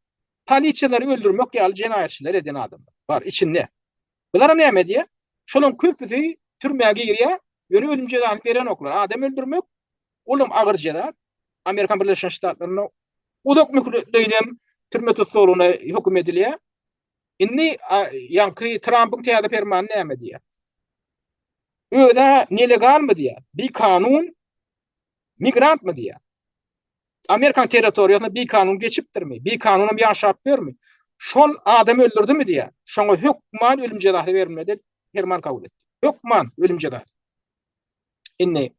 polisiýalary öldürmek ýaly jenaýatçylar eden adamlar bar içinde. Bular näme edýär? Şolaryň köpüsi türmä girýär, ýöne ölüm jezasyny berenoklar. Adam öldürmek olam agyr jeza. Amerikan Birleşen Ştatlarynda uzak möhletleýin hem Türme tussaglygyna höküm edilýär. Indi ýaňky Trampyň täze permany näme diýýär? Öz-ä nelegalmy diýýär? Bikanun migrantmy diýýär? Amerikan territoriýasyna bikanun geçipdirmi? Bikanunam ýaşap ýörmi? Şol adam öldürdimi diýýär? Şoňa hökman ölüm jezasy berilmeli diýip perman kabul etdi. Hökman ölüm jezasy. Indi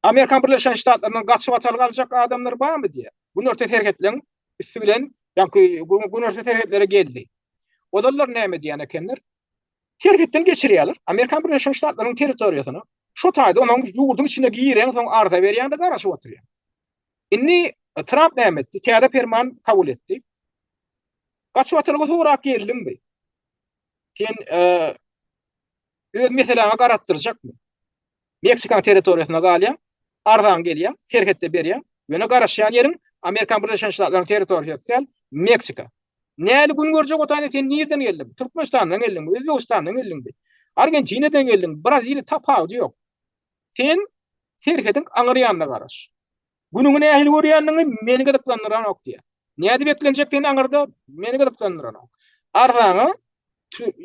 Amerikan Birleşen Ştatlaryndan gaçyp atalga aljak adamlar barmy diýýär. Günorta serhetleň üsti bilen, ýaňky günorta serhetlere geldi. Ozallar näme diýen ekenler? Serhetden geçirýärler. Amerikan Birleşen Ştatlarynyň territoriýasyna. Şo taýda onuň ýurduň içine giren soň arza berýän-de garaşyp oturýar. Indi Tramp näme etdi? Täze perman kabul etdi. Gaçyp atalga sorap geldiňmi? Sen öz meseläňe garatdyrjakmy? Meksikaň territoriýasynda galýaň, arzaň gelýär, serhetde berýäň. Ýöne garaşýan ýeriň Amerikan Birleşen Ştatlarynyň territoriýasy däl, Meksika. Näli gün görjek otaýda sen nirden geldiň? Türkmenistandan geldiňmi? Özbegistandan geldiňmi? Argentinadan geldiňmi? Braziliýa tapawudy ýok. Sen serhediň aňyr ýanyna garaş. Günüňi nähili görýändigiňi meni gyzyklandyranok diýýär. Nädip eklenjek sen aňyrda meni gyzyklandyranok. Arzaňa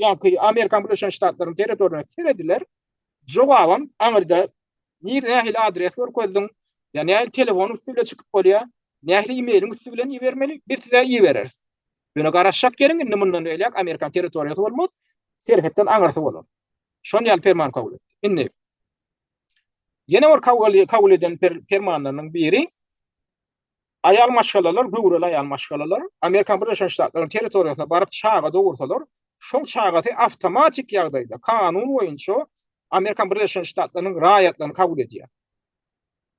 ýaňky Amerikan Birleşen Ştatlarynyň territoriýasyna serediler. Jogabam aňyrda nir nähili adres görkezdiň, ýa nähili telefon üsti bilen çykyp bolýar, nähili e-mailiň üsti bilen ibermeli, biz size ibereris. Ýöne garaşjak ýeriň indi mundan beýläk Amerikan territoriýasy bolmaz, serhetden aňyrsy bolar. Şon ýaly perman kabul etdi. Indi ýene bir kabul, kabul eden per, permanlarynyň biri aýal maşgalalar, göwreli aýal maşgalalar Amerikan Birleşen Ştatlarynyň territoriýasyna baryp çaga dogursalar, şol çagasy awtomatik ýagdaýda kanun boýunça Amerikan Birleşen Ştatlarynyň raýatlygyny kabul edýär.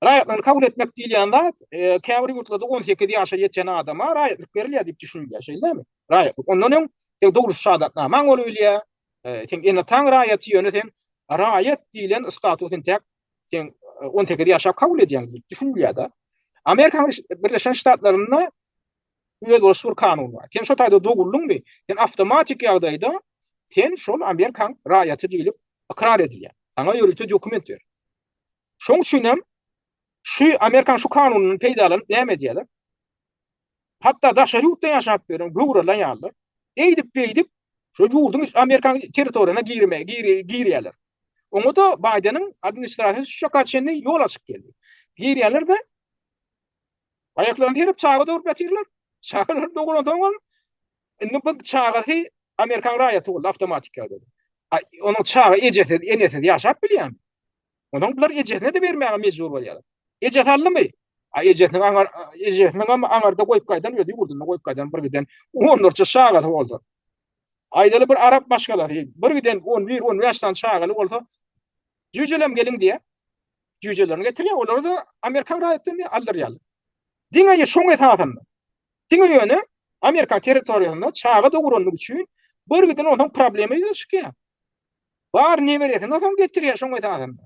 Raýatlygyny kabul etmek diýilýän zat, e, käbir ýurtlarda 18 ýaşa ýeten adama raýatlyk berilýär diýip düşünilýär, şeýlemi? Raýatlyk. Ondan öň seň dogruş şahadatnamaň bolup bilýär, e, seň ene-ataň raýaty, ýöne sen raýat diýlen status entäk sen 18 e, ýaşap kabul edýäň diýip düşünilýär-de. Amerikanyň Birleşen Ştatlarynda özboluşly bir kanun bar. Sen şo taýda doguldyňmy, sen awtomatik ýagdaýda sen şol Amerikan raýaty diýlip ykrar edilýär. Saňa ýörite dokument ber. Şoň üçin hem şu Amerikan şu kanunyndan peýdalanyp näme edýärler? Hatda daşary ýurtda ýaşap ýören göwreli aýallar eýdip-beýdip şu ýurduň Amerikan territoriýasyna girme girýärler. Oňa-da Baýdeniň administrasiýasy şu çaka çenli ýol açyp geldi. Girýärler-de aýaklaryny serip çaga dogrup ýatyrlar. Çagalary doguransoň indi bu çagasy Amerikan raýaty boldy awtomatik ýagdaýda. Onuň çaga ejesiz, enesiz ýaşap bilýärmi? Onsoň bular ejesine-de bermäge mejbur bolýarlar. Ejesi aldymy? A ejesiniň aňar ejesiniň hem aňarda goýup gaýdan özi ýurdunda goýup gaýdan bir giden onlarça çagasy bolsa. Aýdaly bir arap maşgalasy bir giden 11, 15 sany çagaly bolsa, jüýjelem geliň diýýär. Jüýjelerini getirýär, olary-da Amerikan raýatlygyny aldyrýarlar. Diňe şoň esasynda. Diňe ýöne Amerikan territoriýasynda çaga doguranlyk üçin bir giden onsoň problema ýüze çykýar. Bar neberesini soň getirýär şoň esasynda.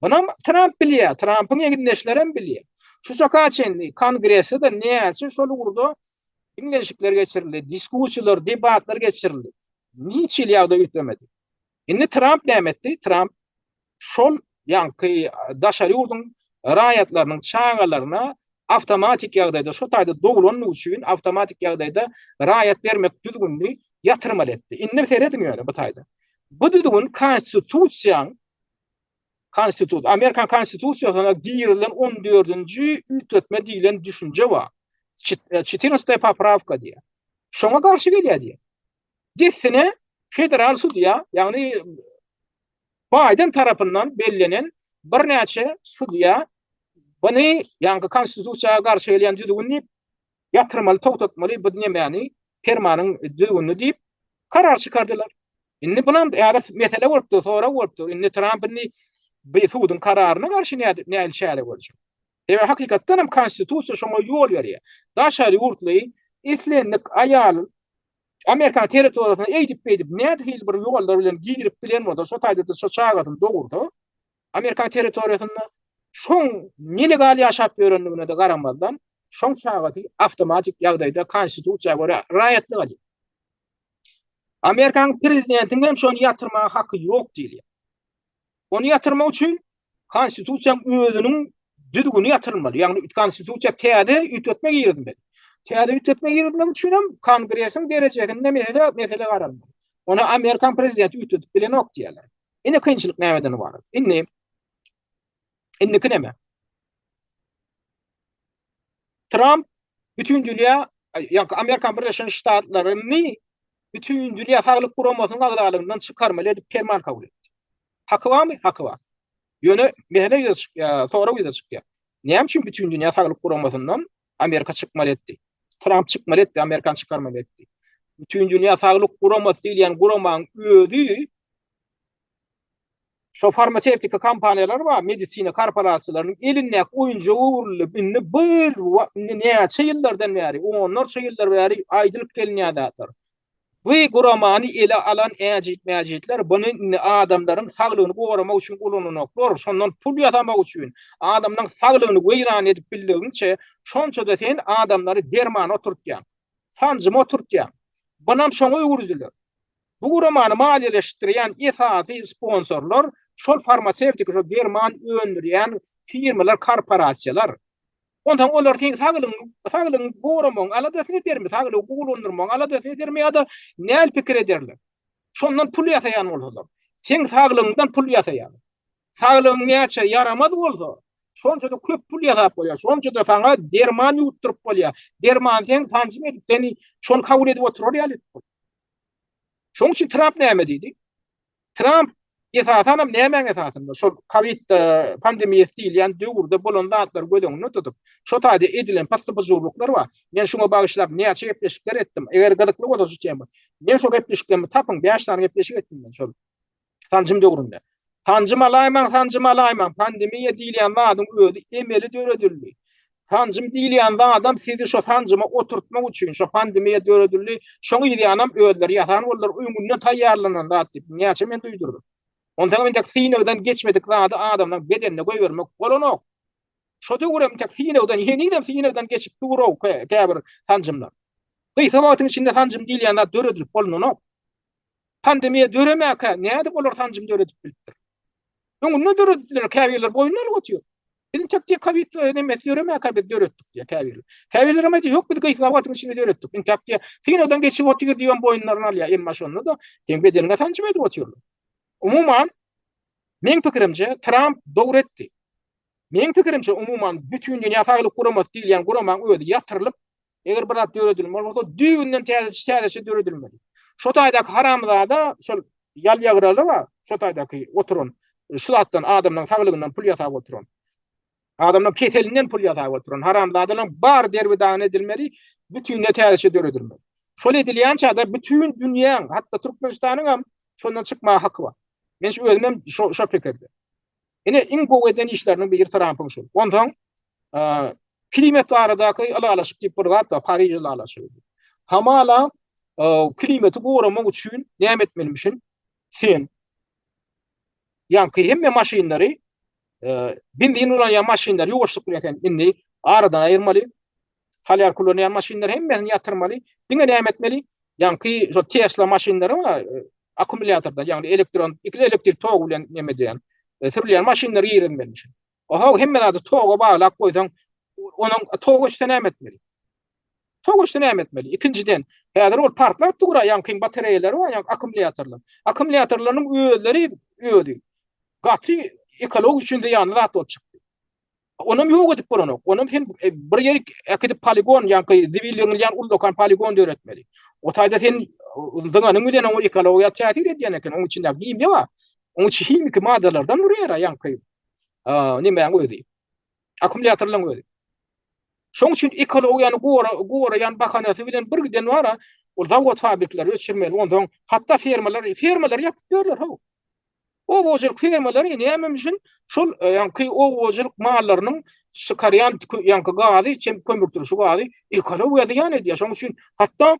Bunam Tramp bilýär, Trampyň egindeşlerem bilýär. Şu çaka çenli Kongresde-de näçe şol ugurda diňlenişikler geçirildi, diskussiýalar, debatlar geçirildi. Hiç hili ýagdaý üýtgemedi. Indi Tramp näme etdi? Tramp şol ýaňky daşary ýurduň raýatlarynyň çagalaryna awtomatik ýagdaýda şo taýda doglandygy üçin awtomatik ýagdaýda raýat bermek düzgünini ýatyrmaly etdi. Indi serediň ýöne bu taýda. Bu düzgün konstitusiýaň konstitusiýa Amerikan konstitusiýasyna girizilen 14-nji üýtgetme diýlen düşünje bar. Çetirnastaya poprawka diýýär. Şoňa garşy gelýär diýýär. Dessine federal sudýa, ýagny Baýden tarapyndan bellenen birnäçe sudýa buny ýaňky konstitusiýa garşy gelýän düzgün diýip ýatyrmaly, togtatmaly bu nemäni, permanyň düzgünini diýip karar çykardylar. Indi bunam häzir mesele bolup dur, sorag bolup dur. Indi Tramp indi bu suduň kararyna garşy nädip nähili çäre görjek? Sebäbi hakykatdan hem konstitusiýa şoňa ýol berýär. Daşary ýurtly islendik aýal Amerikan territoriýasyna eýdip-beýdip nähili bir ýollar bilen girip bilen bolsa, şo taýda-da şo çagasyny dogursa, Amerikan territoriýasynda şoň nelegal ýaşap ýörendigine-de garamazdan, şoň çagasy awtomatik ýagdaýda konstitusiýa görä raýatlyk alýar. Amerikanyň prezidentiniň hem şony ýatyrmaga haky ýok diýilýär. Ony ýatyrmak üçin konstitusiýanyň özüniň düzgüni ýatyrylmaly. Ýagny konstitusiýa täze üýtgetme girizmeli. Täze üýtgetme girizmek üçin hem Kongresiň derejesinde mesele mesele garalmaly. Ony Amerikan prezidenti üýtgedip bilenok diýýärler. Ine kynçylyk nämeden ybarat? Indi indiki näme? Tramp bütün dünýä, ýa Amerikan Birleşen Ştatlaryny bütün dünýä saglyk guramasynyň agzalygyndan çykarmaly edip perman kabul etdi. Haky barmy? Haky bar. Ýöne mesele ýüze çykýar, sorag ýüze çykýar. Näme üçin bütün dünýä saglyk guramasyndan Amerika çykmaly etdi? Tramp çykmaly etdi, Amerikany çykarmaly etdi. Bütün dünýä saglyk guramasy diýilýän guramanyň özi Şo farmasewtika kompaniýalary bar, medisina korporasiýalarynyň elindäki oýunjaga öwrüldi. Indi bir indi näçe ýyllardan bäri, onlarça ýyllar bäri aýdylyp gelinýän zatlar. Bu guramany ele alan äjit-mäjitler buny indi adamlaryň saglygyny goramak üçin ulananoklar, şondan pul ýasamak üçin, adamlaryň saglygyny weýran edip bildigiňçe, şonça-da sen adamlary dermana oturtýaň, sanjyma oturtýaň. Bunam şoňa öwürdiler. Bu guramany maliýeleşdirýän esasy sponsorlar şol farmasewtika, şol derman öndürýän firmalar, korporasiýalar. Onsoň olar seň saglygyňy, saglygyňy goramagyň aladasyny edermi, saglygy gowulandyrmagyň aladasyny edermi ýa-da näl pikir ederler? Şondan pul ýasaýan bolsalar, seň saglygyňdan pul ýasaýarlar. Saglygyň näçe ýaramaz bolsa, şonça-da köp pul ýasap bolýar, şonça-da saňa derman ýuwutdyryp bolýar. Derman seň sanjym edip, seni şony kabul edip oturar ýaly edip bolýar. Şonuň üçin Tramp näme diýdi? Tramp esasanam nämäň esasynda? Şol kowid pandemiýasy diýilýän döwürde bolan zatlary göz öňünde tutup, şo taýda edilen pyssy-pyjurlyklar bar. Men şuňa bagyşlap näçe gepleşikler etdim. Eger gyzykly bolsa şu tema. Men şo gepleşiklerimi tapyň, 5 sany gepleşik etdim men şol sanjym döwründe. Sanjym alaýmaň, sanjym alaýmaň. Pandemiýa diýilýän zadyň özi emeli döredildi. Sanjym diýilýän zadam sizi şo sanjyma oturtmak üçin şo pandemiýa döredildi. Şoň yzýanam özleri ýasan boldular, öňünden taýýarlanan zat diýip, näçe men duýdurdym. Onsoňam entek synagdan geçmedik zady adamlaryň bedenine goýbermek bolanok. Şo döwürem entek synagdan, henizem synagdan geçip dur-ow käbir sanjymlar. Gysga wagtyň içinde sanjym diýilýän zat döredilip bolnanok. Pandemiýa döremäkä nädip olar sanjym döredip bilipdir? Öňünden döredipdiler, käbirleri boýnuna alyp otyr. Biziň tek diýe kowid nemesi döremäkä biz döretdik diýe käbirleri. Käbirleri hem aýdýar, ýok biz gysga wagtyň içinde döretdik. Intäk diýe synagdan geçip otyr diýen boýunlaryny alýar. Emma şonda-da seň bedeniňe sanjym edip otyrlar. Umuman, meň pikirimçe Tramp dogry etdi. Meň pikirimçe umuman Bütindünýä Saglyk Guramasy diýilýän guramaň özi ýatyrylyp, Eger bir zat döredilmeli bolsa, düýbünden täzeçe täzeçe döredilmeli. Şo taýdaky haramzada şol ýal-ýagraly bar, şo taýdaky oturan, şu zatdan adamlaryň saglygyndan pul ýasap oturan. Adamlaryň keselinden pul ýasap oturan haramzadalaryň bary derbi-dagyn edilmeli, bütinleý täzeçe döredilmeli. Şol edilýänçä-de bütin dünýäň, hatda Türkmenistanyň hem şondan çykmaga haky bar. Men şu özüm hem şo şo pikirde. Ine iň gowy eden işleriniň biri Trampyň şul. Onsoň klimat baradaky ylalaşyk diýip bir zat bar, Pariž ylalaşygy diýip. Hamala klimaty goramak üçin näme etmelimişin? Sen ýaňky hemme maşynlary benzin ulanýan maşynlary ýuwaşlyk bilen sen indi aradan aýyrmaly. Solýarka ulanýan maşynlary hemmesini ýatyrmaly. Diňe näme etmeli? Ýaňky şo Tesla maşynlary bar, akkumulýatordan, ýagny elektron, elektrik togy bilen neme edýän, sürülýän maşynlary girizmelimişin. Oho, hemme zady toga baglap goýsaň, onuň tok öçse näme etmeli? Tok öçse näme etmeli? Ikinjiden, häzir ol partlap dur, ýaňky batareýalary bar, ýaňky akkumulýatorlar. Akkumulýatorlarynyň özleri özi gaty ekologiýa üçin zyýanly zat bolup çykdy. Onam ýok edip bolanok. Onam sen e, bir ýerik äkidip poligon, ýaňky zibil ýygnalýan ullakan poligon döretmeli. O taýda sen zyňanyň bilen oňa ekologiýa täsir edýän eken. Onuň içinde himiýa bar. Onuň içi himiki maddalardan durýar, ýaňky nemäň özi. Akkumulýatorlaryň özi. Şonuň üçin ekologiýany gora, goraýan bahanasy bilen bir giden bara, ol zawod fabrikleri öçürmeli. Onsoň hatda fermalar, fermalary ýapyp ýörler, how. Oba hojalyk fermalary näme üçin şol e, ýaňky oba hojalyk mallarynyň çykarýan ýaňky gazy, çem kömürturşy gazy ekologiýa zyýan edýär. Şonuň üçin hatda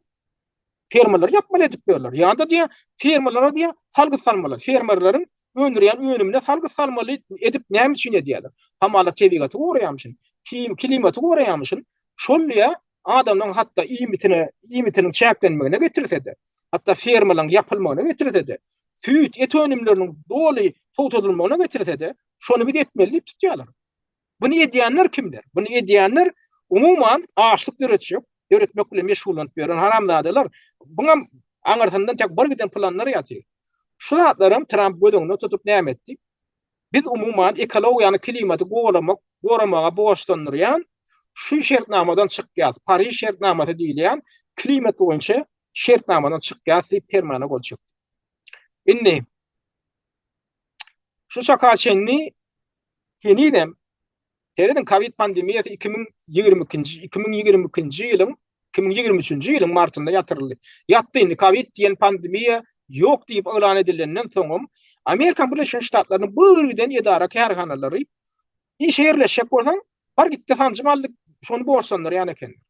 fermalary ýapmaly edip berler. Ýa-da diýä fermalara diýä salgyt salmaly. Fermerleriň öndürýän önümine salgyt salmaly edip näme üçin edýärler? Hamala tebigaty goraýarmyşyn, kim klimaty goraýarmyşyn. Şol diýä adamlaryň hatda iýmitine, iýmitiniň çäklenmegine getirse-de, hatda fermalaryň ýapylmagyna getirse-de, süýt, et önümleriniň doly togtadylmagyna getirse-de, şony biz etmeli diýip tutýarlar. Buny edýänler kimler? Buny edýänler umuman açlyk döretjek, döretmek bilen meşgullanyp ýören haramzadalar. Buňam aňyrsyndan tek bir giden planlar ýatyr. Şu zatlaram Tramp göz öňünde tutup näme etdi? Biz umuman ekologiýany, klimaty goramak, goramaga borçlandyrýan şu şertnamadan çykýas. Pariž şertnamasy diýilýän klimat boýunça şertnamadan çykýas diýip permana gol çekdi. Indi şu çaka çenli henizem serediň kowid pandemiýasy 2022-nji 2022-nji ýylyň 2023-nji ýylyň martynda ýatyryldy. Ýatdy indi kowid diýen pandemiýa ýok diýip yglan edilenden soňam Amerikan Birleşen Ştatlarynyň birgiden edara kärhanalary işe ýerleşjek bolsaň bar gitde sanjym aldyk şony borçlandyrýan ekenler.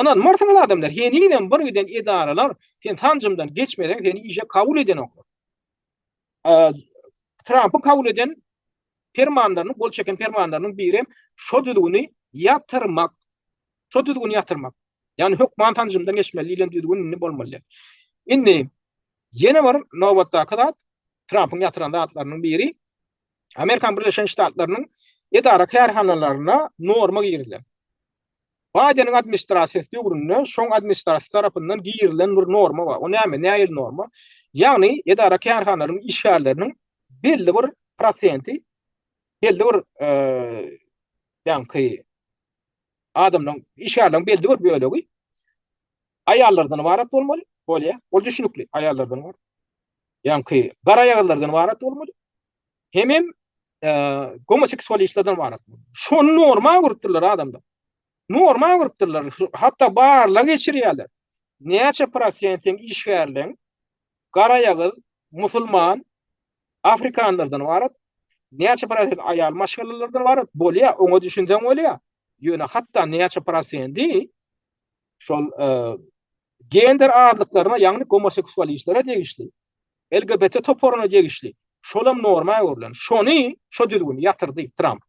Ynanmarsyňyz adamlar henizem birgiden edaralar sen sanjymdan geçmeseň seni işe kabul edenoklar. Trampyň kabul eden permanlarynyň, gol çeken permanlarynyň biri hem şo düzgüni ýatyrmak. Şo düzgüni ýatyrmak. Ýagny hökman sanjymdan geçmeli diýlen düzgün indi bolmaly däl. Indi ýene bir nobatdaky zat, Trampyň ýatyran zatlarynyň biri Amerikan Birleşen Ştatlarynyň edara-kärhanalaryna norma girizilen. Baýdeniň administrasiýasy döwründe şoň administrasiýasy tarapyndan girizilen bir norma bar. O näme? Nähili norma? Ýagny edara-kärhanalaryň işgärleriniň belli bir prosenti, belli bir ýaňky adamlaryň, işgärleriň belli bir bölegi aýallardan ybarat bolmaly. Bolýar. Ol düşnükli, aýallardan ybarat. Ýaňky garaýagyzlardan ybarat bolmaly. Hemem gomoseksualistlerden ybarat. Şony norma öwrüpdirler adamlar. Norma öwrüpdirler. Hatda barlag geçirýärler. Näçe prosent seň işgärleň garaýagyz, musulman, afrikanlardan ybarat, näçe prosent aýal maşgalalardan ybarat bolýar, oňa düşünseň bolýar. Ýöne hatda näçe prosendi şol gender azlyklaryna, ýagny gomoseksualistlere degişli. LGBT toparyna degişli. Şolam norma öwrülen. Şony, şo düzgüni ýatyrdy Tramp.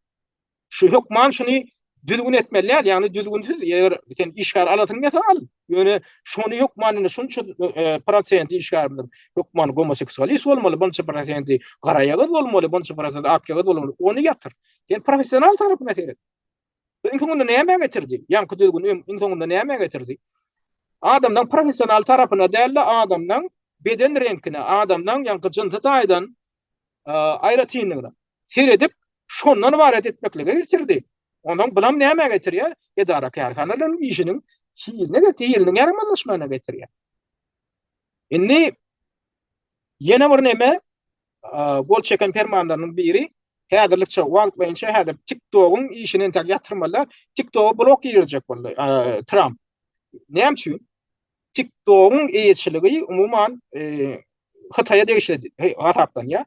Şu hökman şuny düzgün etmeli däl, ýagny düzgünsiz, eger sen işgär alasyň gelse al. Ýöne şony hökman indi şunça e, prosenti işgärimiziň hökman gomoseksualist bolmaly, bunça prosenti garaýagyz bolmaly, bunça prosenti akýagyz bolmaly. Ony ýatyr. Sen professional tarapyna seret. Bu iň soňunda nämä getirdi? Ýaňky düzgün iň soňunda nämä getirdi? Adamdan professional tarapyna däl-de, adamdan beden reňkine, adamdan ýaňky jynsy taýdan aýratynlygyna seredip, şondan ybarat etmeklige getirdi. Ondan bulam nämä getirýär? Edara-kärhanalaryň işiniň hiline getirýär, hiliniň ýaramazlaşmagyna getirýär. Indi ýene bir neme gol çeken permanlarynyň biri häzirlikçe wagtlaýynça häzir TikTok-yň işini entek ýatyrmalylar. TikTok-a blok girizjek boldy Tramp. Näme üçin? TikTok-yň eýeçiligi umuman Hytaýa degişli hasaplanýar.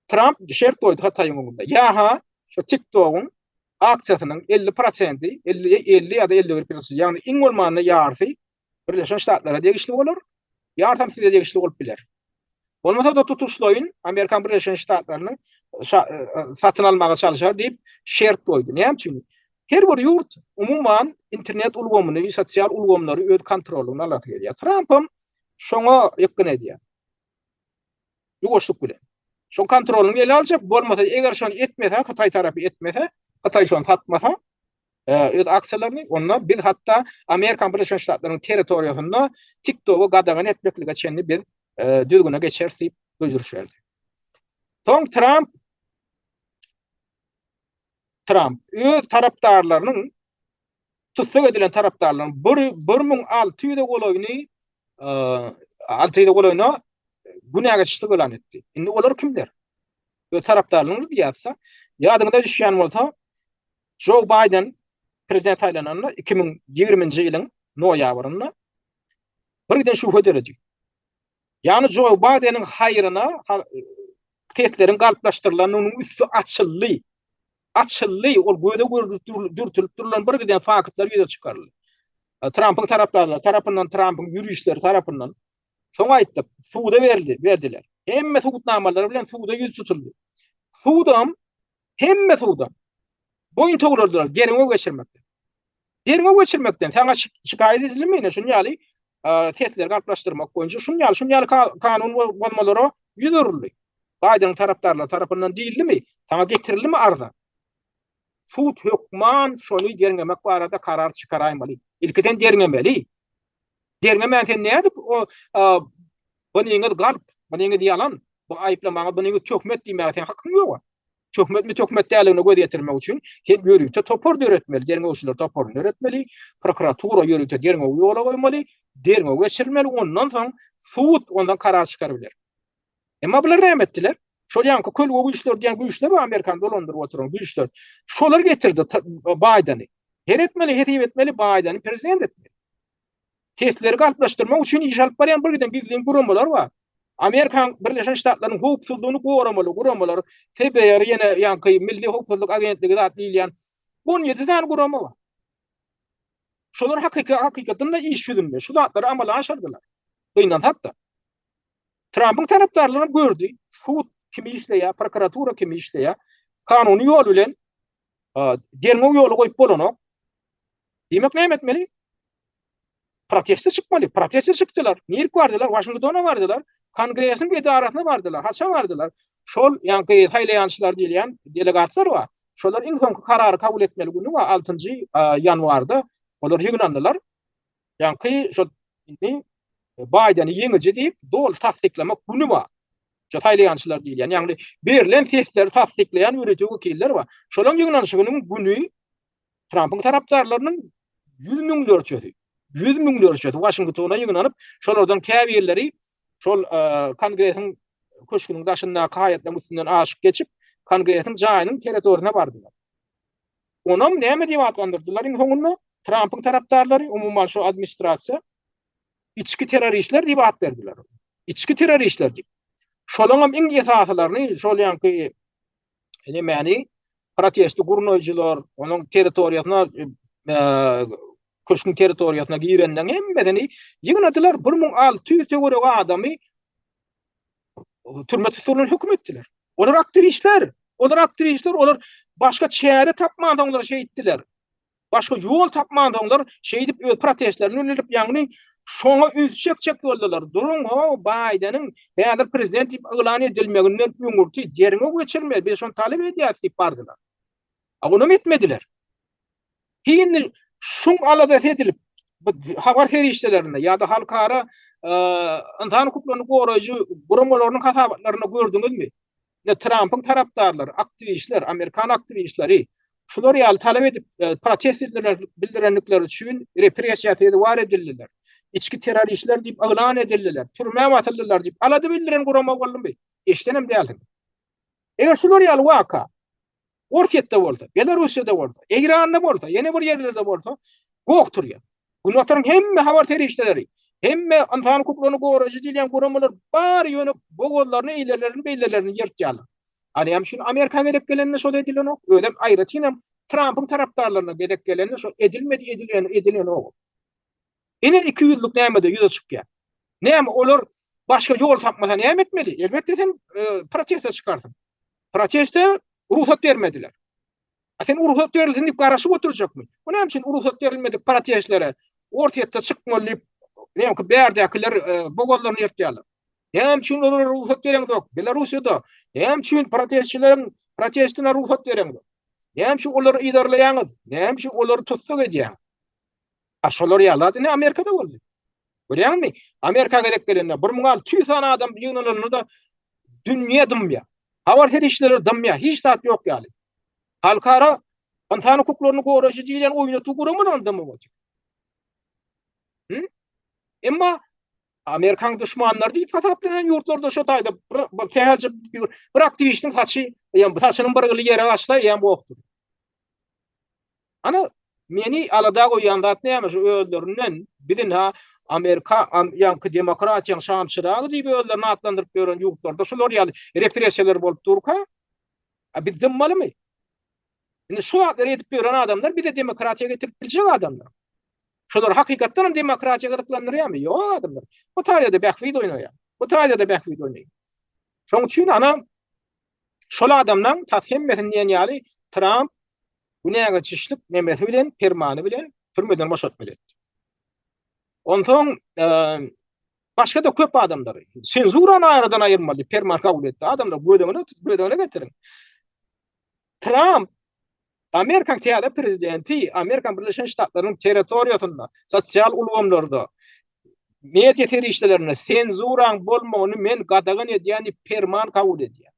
Tramp şert goýdy Hytaýyň öňünde. Ýa-ha şu TikTok-yň aksiýasynyň 50 prosenti, 50 50 ýa-da 51 prosenti, ýagny iň bolmanda ýarysy Birleşen Ştatlara degişli bolar, ýarsam size degişli bolup biler. Bolmasa-da tutuşlaýyn Amerikan Birleşen Ştatlarynyň e, satyn almaga çalyşar diýip şert goýdy. Näme üçin? Her bir ýurt umuman internet ulgamyny, sosial ulgamlary öz kontrollygyna alasy gelýär. Trampam şoňa ýykgyn edýär. Ýuwaşlyk bilen. Şoň kontrolyny ele aljak, bolmasa eger şony etmese, Hytaý tarapy etmese, Hytaý şony satmasa, öz aksiýalaryny, onda biz hatda Amerikan Birleşen Ştatlarynyň territoriýasynda TikTok-y gadagan etmeklige çenli biz düzgüne geçeris diýip duýduryş berdi. Soň Tramp Tramp öz tarapdarlarynyň tussag edilen tarapdarlarynyň 1600-e golaýyny 600-e golaýyna günä geçişlik yglan etdi. Indi olar kimler? Öz tarapdarlaryny diýýärse, ýadyňyza düşýän bolsa, Joe Baýden prezident saýlananda 2020-nji ýylyň noýabrynda bir giden şübhe döredi. Ýagny Joe Baýdeniň haýryna sesleriň galplaşdyrylanynyň üsti açyldy. Açyldy, ol göze görülip dürtülip durulan bir giden faktlar ýüze çykaryldy. Trampyň tarapdarlary tarapyndan, Trampyň ýürişleri tarapyndan soň aýtdyk, suda berildi, berdiler. Hemme subutnamalar bilen suda ýüz tutuldy. Sudam Hemme suwdan. Boýun towladylar derňew geçirmekden. Derňew geçirmekden saňa şikaýat edildimi ine şuny ýaly sesleri galplaşdyrmak boýunça şuny ýaly şuny ýaly kanun bozmalara ýüz uruldy. Baýdeniň tarapdarlary tarapyndan diýildimi? Saňa getirildi arza? Sud hökman şony derňemek barada karar çykaraýmaly. Ilki sen derňemeli. Derňemän sen nädip o bunyňyz galp, bunyňyz ýalan, bu aýyplamaňyz bunyňyz töhmet diýmäge seň hakyň ýok. Töhmetmi töhmet däldigine göz ýetirmek üçin sen ýörite topar döretmeli, derňewçiler toparyny döretmeli, prokuratura ýörite derňewi ýola goýmaly, derňew geçirilmeli, ondan soň sud ondan karar çykaryp biler. Emma bular näme etdiler? Şol ýaňky kölge güýçler diýen güýçler bar, Amerikany dolandyryp oturan güýçler. Şolar getirdi Baýdeni. Her etmeli, hesip etmeli, Baýdeni prezident etmeli. Sesleri galplaşdyrmak üçin iş alyp barýan bir giden gizlin guramalar bar. Amerikan Birleşen Ştatlarynyň howpsuzlygyny goramaly guramalar, FBR ýene ýaňky Milli howpsuzlyk agentligi zat diýilýän 17 sany gurama bar. Şolar hakyky hakykatynda iş ýüzünde şu zatlary amala aşyrdylar. Gynansak-da. Trampyň tarapdarlary gördi, sud kimi işleýär, prokuratura kimi işleýär. Kanuny ýol bilen derňew ýoly goýup bolanok. Diýmek näme etmeli? Proteste çykmaly. Proteste çykdylar. Nirk bardylar? Waşingtona bardylar. Kongresiň edarasyna bardylar. Haça bardylar. Şol ýaňky saýlaýançylar diýilýän delegatlar bar. Şolar iň soňky karary kabul etmeli güni bar, 6-njy ýanwarda olar ýygnandylar. Ýaňky şol indi Baýdeni ýeňiji diýip doly tassyklamak güni bar. Şo saýlaýançylar diýilýän, ýagny berlen sesleri tassyklaýan ýörite wekiller bar. Şolaryň ýygnanyşygynyň güni Trampyň tarapdarlarynyň ýüz müňlerçesi, ýüz müňlerçesi Waşingtona ýygnanyp, şolardan käbirleri şol e, Kongresiň köşgüniň daşyndaky haýatlaryň üstünden aşyp geçip, Kongresiň jaýynyň territoriýasyna bardylar. Onam näme diýip atlandyrdylar iň soňunda? Trampyň tarapdarlary, umuman şu administrasiýa içki terroristler diýip at berdiler. Içki terroristler diýip. Şolaryň iň esasylaryny şol ýaňky nemäni protesti gurnaýjylar, onuň territoriýasyna e, köşgüň territoriýasyna girenleň hemmesini ýygnadylar. 1600 töweregi adamy türme tussaglygyna höküm etdiler. Olar aktiwistler, olar aktiwistler, olar başga çäre tapmansoňlar şeýtdiler. Başga ýol tapmansoňlar şeýdip öz protestlerini bildirip, ýagny şoňa üns çekjek boldular. Duruň ho, Baýdeniň häzir prezident diýip yglan edilmeginden öňürti derňew geçirmeli, biz şony talap edýäris diýip bardylar. A onam etmediler. Indi şuň aladasy edilip, bu habar serişdelerinde ýa-da halkara ynsan hukuklaryny goraýjy guramalarynyň hasabatlarynda gördüňizmi? Ine Trampyň tarapdarlary, aktiwistler, amerikan aktiwistleri şular ýaly talap edip, e, protest bildirendikleri üçin repressiýa sezewar edildiler. Içki terroristler diýip yglan edildiler, türmä basyldylar diýip alada bildiren gurama boldumy? Eşdenem dälsiň. Eger şular ýaly waka Orsýetde bolsa, Belarussiýada bolsa, Eýranda bolsa, ýene bir ýerlerde bolsa goh turýar. Günbataryň hemme habar serişdeleri, hemme ynsan hukuklaryny goraýjy diýilýän guramalar bary ýöne bogazlaryny eýlelerini beýlelerini ýyrtýarlar. A näme üçin Amerika gezek gelende şol edilenok? Özem aýratynam Trampyň tarapdarlaryna gezek gelende şol edilmedi edilen edilenok. Ine ikiýüzlük nämede ýüze çykýar. Näme olar başga ýol tapmasa näme etmeli? Elbetde sen e, proteste çykarsyň. Proteste rugsat bermediler. A sen rugsat berilsin diýip garaşyp oturjakmy? Bu näme üçin rugsat berilmedik protestlere Orsýetde çykmaly diýip, näme bärdäkiler e, bogazlaryny ýyrtýarlar. Näme üçin olara rugsat bereňzok? Belarussiýada näme üçin protestçileriň protestine rugsat bereňzok? Näme üçin olary yzarlaýaňyz? Näme üçin olary tussag edýäňiz? A şolar ýaly zat ine Amerikada boldy. Görýäňmi? Amerika gezek gelende 1600 sany adam ýygnananda dünýä dymýar. Habar serişdeleri dymýar. Hiç zat ýok ýaly. Halkara ynsan hukuklaryny goraýjy diýlen oýnaty guramalar dymyp otyr. Hı? Emma Amerikan duşmanlary diýip hasaplanan ýurtlarda şo taýda bir, bir sähelçe bir, bir aktiwistiň saçy, ýa saçynyň bir gyly ýere gaçsa, ýa gokdur. Ana, meni alada goýýan zat näme, şu özlerinden biziň ha Amerika, ýaňky demokratiýaň şamçyragy diýip özlerini atlandyryp ýören ýurtlarda şular ýaly repressiýalar bolup durka, a biz dymmalymy? Indi şu zatlary edip ýören adamlar bize demokratiýa getirip biljek adamlar. Şolar hakykatdan hem demokratiýa gyzyklandyrýarmy? Ýok adamlar. Bu taýda-da bähbit oýnaýar. Bu taýda-da bähbit oýnaýar. Şonuň üçin ana Şol adamlaň tas hemmesini diýen ýaly Tramp günä geçişlik nemesi bilen, permany bilen türmeden boşatmaly etdi. Onsoň başga-da köp adamlary senzurany aradan aýyrmaly perman kabul etdi. Adamlar göz öňüne göz öňüne getiriň. Tramp. Amerikanyň täze prezidenti Amerikan Birleşen Ştatlarynyň territoriýasynda, sosial ulgamlarda, media serişdelerinde senzuraň bolmagyny men gadagan edýän diýip perman kabul edýär.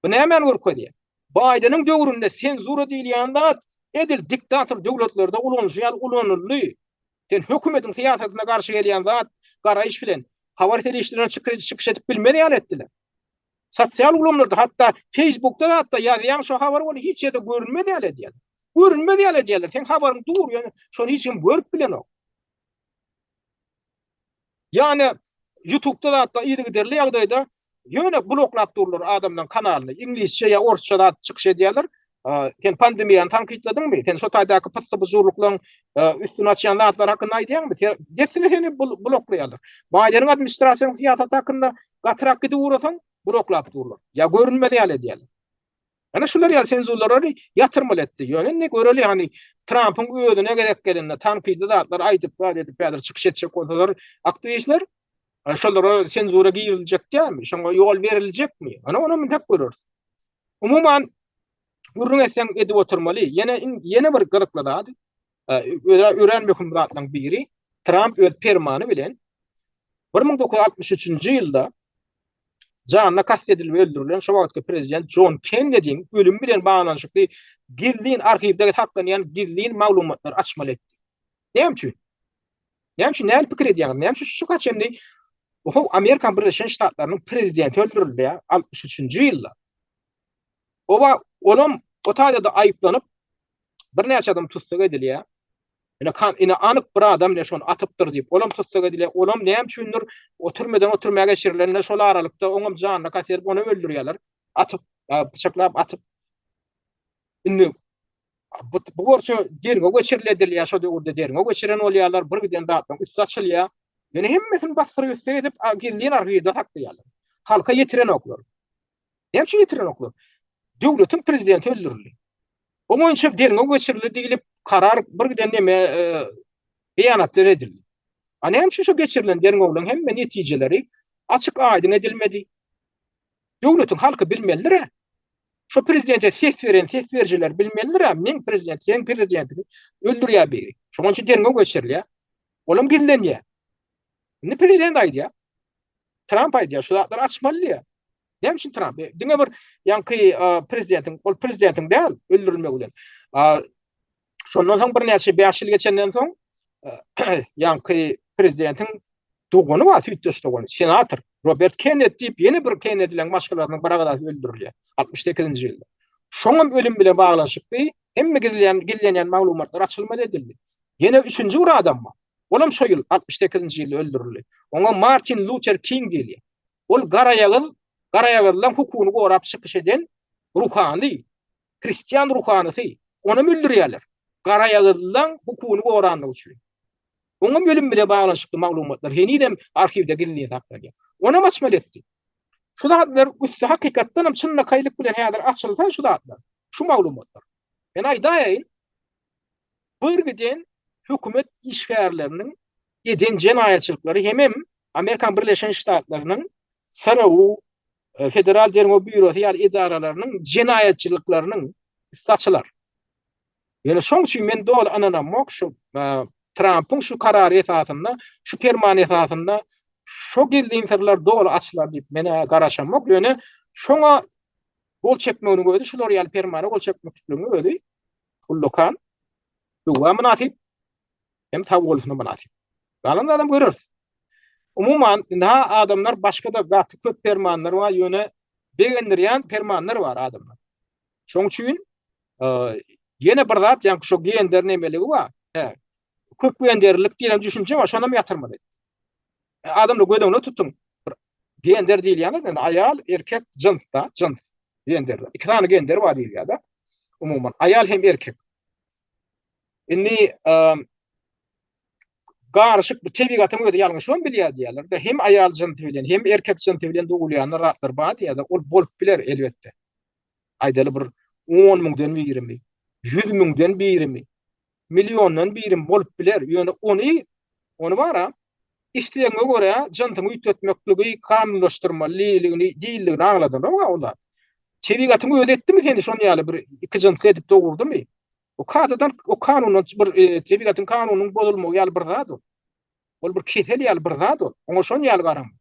Bu nämäni görkezýär? Baýdeniň döwründe senzura diýilýän zat edil diktator döwletlerde ulanyşy ýaly ulanyldy. Sen hökümetiň syýasatyna garşy gelýän zat, garaýyş bilen habar serişdelerine çykyş edip bilmez ýaly etdiler. Sosial ulgamlarda hatda Facebookda zatda ýazýaň şo habar ony hiç ýerde görünmez ýaly edýärler. Görünmez ýaly edýärler. Seň habaryň dur ýöne şony hiç kim görüp bilenok. Ýani YouTube'da zatda yzygiderli ýagdaýda ýöne bloklap durlar adamlaryň kanalyny. Iňlisçe ýa orsça zat çykyş edýärler. Sen pandemiýany tankytladyňmy? Sen şo taýdaky pyssy-pyjurlyklaryň üstüni açýan zatlar hakynda aýdýaňmy? Sen dessine seni bloklaýarlar. Baýdeniň administrasiýanyň syýasaty hakynda gatyrak gidip ugrasaň, bloklap durlar. Ýa görünmez ýaly edýärler. Ana şular ýaly senzuralary ýatyrmaly etdi. Ýöne indi göreli, hany Trampyň özüne gezek gelende tankydy zatlar aýdyp, zat edip häzir çykyş etjek bolsalar aktiwistler, şolara senzura giriziljek dälmi? Şoňa ýol beriljekmi? Ana ony entek göreris. Umuman gürrüň etseň edip oturmaly. Ýene ýene bir gyzykly zat, örän möhüm zatlaryň biri, Tramp öz permany bilen 1963-nji ýylda janyna kast edilip öldürilen şo wagtky prezident Jon Kennediň ölümi bilen baglanyşykly gizlin arhiwde saklanýan gizlin maglumatlary açmaly etdi. Näme üçin? Näme üçin nähili pikir edýäňiz? Näme üçin şu çenli Oho, Amerikan Birleşen Ştatlarynyň prezidenti öldürildi 63-nji ýylda. Oba olam o taýda-da aýyplanyp birnäçe adam tussag edilýär. Ine kan ine anyk bir adam ne şony atypdyr diýip, olam tussag edilýär. Olam näme üçindir o türmeden o türmä geçirilende şol aralykda oňam janyna kast edip ony öldürýärler. Atyp, pyçaklap atyp. Indi bu, bu borça derňew geçirilýär edilýär, şo döwürde derňew geçiren bolýarlar, bir giden zatlaryň üsti açylýar. Ýöne hemmesini bassyr üstür edip gizlin arhiwde saklaýarlar. Halka ýetirenoklar. Näme üçin ýetirenoklar? Döwletiň prezidenti öldürildi. O boýunça derňew geçirildi diýlip, karar bir giden neme e, beýanatlar edildi. A näme üçin şo geçirilen derňewleriň hemme netijeleri açyk aýdyň edilmedi? Döwletiň halky bilmelidir. Şo prezidente ses beren ses berijiler bilmelidir. Men prezident, sen prezidentiňi öldürýär biri. Şonuň üçin derňew geçirilýär. Olam gizlenýär. Indi prezident aýdýar. Tramp aýdýar, şu zatlary açmaly diýýär. Näme üçin Tramp? E, diňe bir ýaňky prezidentiň, ol prezidentiň däl, öldürilmegi bilen. Şondan soň birnäçe 5 ýyl geçenden soň ýaňky prezidentiň dogany bar, süýtdeş dogany, senator Robert Kennedy diýip ýene bir Kennedileriň maşgalasynyň bir agzasy öldürilýär 68-nji ýylda. Şoňam ölüm bilen baglanyşykly hemme gizlenýän gizlenýän maglumatlar açylmaly edildi. Ýene üçünji bir adam bar. Olam şo ýyl 68-nji ýylda öldürildi. Oňa Martin Luter King diýilýär. Ol garaýagyz, garaýagyzlaryň hukugyny gorap çykyş eden ruhany, hristian ruhanysy. Onam öldürýärler. Garaýagyzlaryň hukugyny goranlygy üçin. Oňam ölüm bilen baglanyşykly maglumatlar henizem arhiwde gizlin saklanýar. Onam açmaly etdi. Şu zatlar üsti hakykatdan hem çynlakaýlyk bilen häzir açylsa şu zatlar, şu maglumatlar. Men aýdaýaýyn, bir giden hökümet işgärleriniň eden jenaýatçylyklary hemem Amerikan Birleşen Ştatlarynyň SRU, e, Federal Derňew Býurosy ýaly edaralarynyň jenaýatçylyklarynyň üsti açylar. Ýöne şoň üçin men doly ynanamok şu e, Trampyň şu karary esasynda, şu perman esasynda şo gizlin syrlar doly açylar diýip men garaşamok. Ýöne şoňa gol çekmeginiň özi şular ýaly permana gol çekmekligiň özi ullakan öwgä mynasyp hem sag bolsuna mynasyp. Galan zadam göreris. Umuman, indi-ha adamlar başga-da gaty köp permanlar bar, ýöne begendirýän permanlar bar adamlar. Şoň üçin ýene bir zat, ýaňky şo gender nemeligi bar. Hä. Köp genderlilik diýlen düşünje bar, şonam ýatyrmaly. Adamlar göz öňüne tutuň. Bir gender diýilýän indi aýal, erkek jynsda, jyns gender. Iki sany gender bar diýilýär-de. Umuman, aýal hem erkek. Indi garyşyk bu tebigatyň özi ýalňyşybam bilýär diýýärler-de. Hem aýal jynsy bilen, hem erkek jynsy bilen dogulýan zatlar bar diýýärler. Ol bolup biler elbetde. Aýdaly bir 10 müňden birimi, 100 müňden birimi, milliondan birimi bolup biler. Ýöne ony ony bara islegiňe görä jynsyňy üýtgetmekligi kanunlaşdyrmalylygyny diýildigini aňladanok ol zat. Tebigatyň özi etdimi seni şon ýaly bir iki jynsly edip dogurdymy? O kadadan, o kanundan bir e, tebigatyň kanunynyň bozulmagy ýaly bir zat ol. Ol bir kesel ýaly bir zat ol. Oňa şon ýaly garamaly.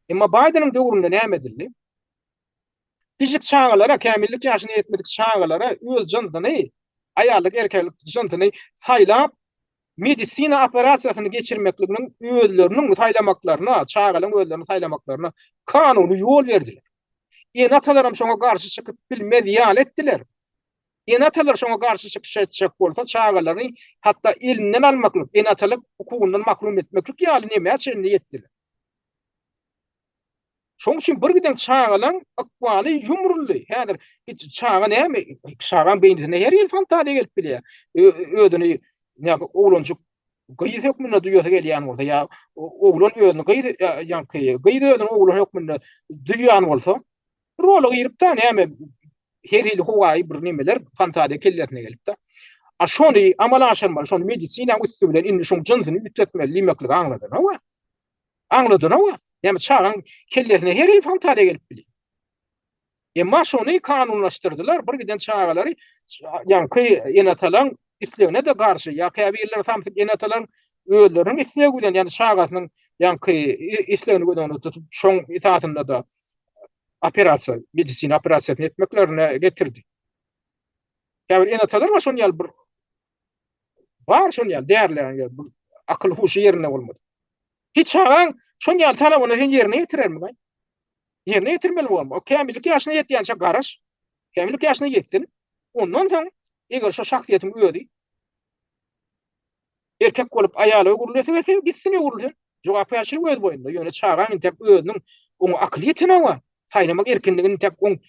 Emma Baýdeniň döwründe näme edildi? Kiçijik çagalara, kämillik ýaşyna ýetmedik çagalara öz jynsyny, aýallyk, erkeklik jynsyny saýlap, medisina operasiýasyny geçirmekliginiň özleriniň saýlamaklaryna, çagalaryň özleriniň saýlamaklaryna kanuny ýol berdiler. Ene-atalaram şoňa garşy çykyp bilmez ýaly etdiler. Ene-atalar şoňa garşy çykyş etjek bolsa, çagalaryny hatda elinden almaklyk, ene-atalyk hukugyndan mahrum etmeklik ýaly nemä çenli ýetdiler. Şoň üçin bir giden çagalaň ykbaly ýumruldy. Häzir çaga näme? Çagaň beýnisine her ýyl fantaziýa gelip bilýär. Özüni näme oglanjyk gyz hökmünde duýasy gelýän bolsa ýa oglan özüni gyz ýaňky gyz özüni oglan hökmünde duýýan bolsa, rola girip-de näme her hili howaýy bir nemeler fantaziýa kellesine gelip-de. A şony amala aşyrmaly, şony medisinaň üsti bilen indi şoň jynsyny üýtgetmeli diýmekligi aňladanok. Aňladyna-wa, näme çagaň kellesine her hili fantaziýa gelip bilir. Emma şony kanunlaşdyrdylar, bir giden çagalary ýaňky ene-atalaň islegine-de garşy, ýa käbirleri samsyk ene-atalaryň özleriniň islegi bilen, ýagny çagasynyň ýaňky islegini göz öňünde tutup, şoň esasynda-da operasiýa, medisina operasiýasyny etmeklerine getirdi. Käbir ene-atalar bar şon ýaly bir Bar şon ýaly därilerin ýaly bir akyl huşy ýerinde bolmadyk. Hiç çagaň şon ýaly talabyny sen ýerine ýetirermiň? Ýerine ýetirmeli bolma. O kämillik ýaşyna ýetýänçä garaş. Kämillik ýaşyna ýetsin. Ondan soň eger şo şahsyýetiň özi erkek bolup aýala öwrülesi gelse gitsin öwrülsin. Jogapkärçilik öz boýnunda. Ýöne çagaň intek özüniň oňa akyly ýetenok. Saýlamak erkinligini intek oň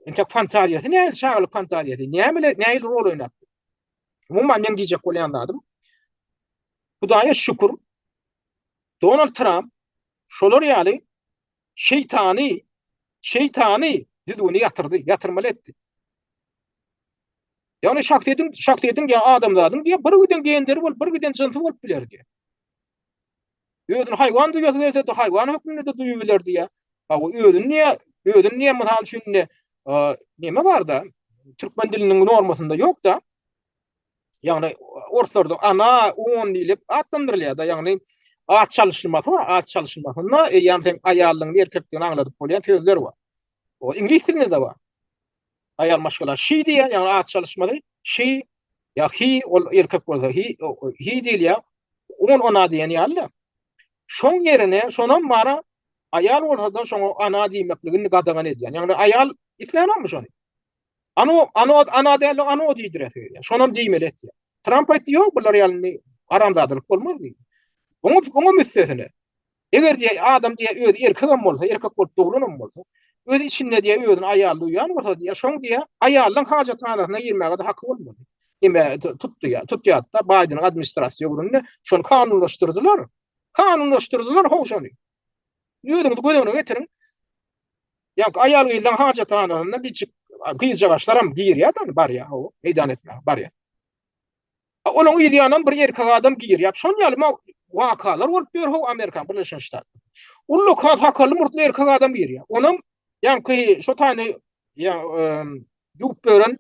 intek fantaziýasy nähili çagalyk fantaziýasy näme nähili rol oýnap. Umuman meň diýjek bolýan zadym Hudaýa şükür Donald Tramp şolar ýaly şeýtany şeýtany düzgüni ýatyrdy, ýatyrmaly etdi. Ýagny şahsyýetiň şahsyýetiň ýa adamzadyň diýe bir giden genderi bolup, bir giden jynsy bolup biler diýe. Özüni haýwan duýasy gelse-de haýwan hökmünde-de duýup biler diýe. Hawa, özüni niýe, özüni niýe mysal üçin indi neme bar-da, türkmen diliniň normasynda ýok-da. Ýagny orslarda ana, on diýlip atlandyrylýar-da, ýagny at çalyşylmasy bar, at çalyşylmasynda eýýäm sen aýallygyny, erkekdigini aňladyp bolýan sözler bar. O iňlis dilinde-de bar. Aýal maşgala şi diýýär, ýagny at çalyşmaly, şi ýa hi, ol erkek bolsa hi, hi diýilýär. On ona diýen ýaly-da. Şoň ýerine şonam bara aýal bolsa-da şoňa ana diýmekligini gadagan edýär. Ýagny aýal islänokmy şony? Ano, ano, ana däl, ano diýdiresi gelýär. Şonam diýmeli etýär. Tramp aýtdy, ýok, bular ýaly haramzadalyk bolmaz diýdi. Oňa, oňa müssesine. Eger diýe adam diýe özi erkegem bolsa, erkek bolup doglanam bolsa, öz içinde diýe özüni aýal duýýan bolsa diýe, şoň diýe aýallaň hajathanasyna girmäge-de haky bolmaly. Neme tutdy ýa, tutýardy-da Baýdeniň administrasiýa döwründe şony kanunlaşdyrdylar. Kanunlaşdyrdylar how şony. Özüňizi göz öňüne getiriň. Ýa aýal-gyzlaň hajathanasyna kiçik gyzjagaşlaram girýär-de, barýar, hawa, meýdan etmäge barýar. Onuň yz ýanyndan bir erkek adam girýär. Şon ýaly wakalar bolup ýör how Amerikanyň Birleşen Ştatlarynda. Ullakan sakally murtly erkek adam girýär. Onam ýaňky şo taýyny ýa ýuwup beren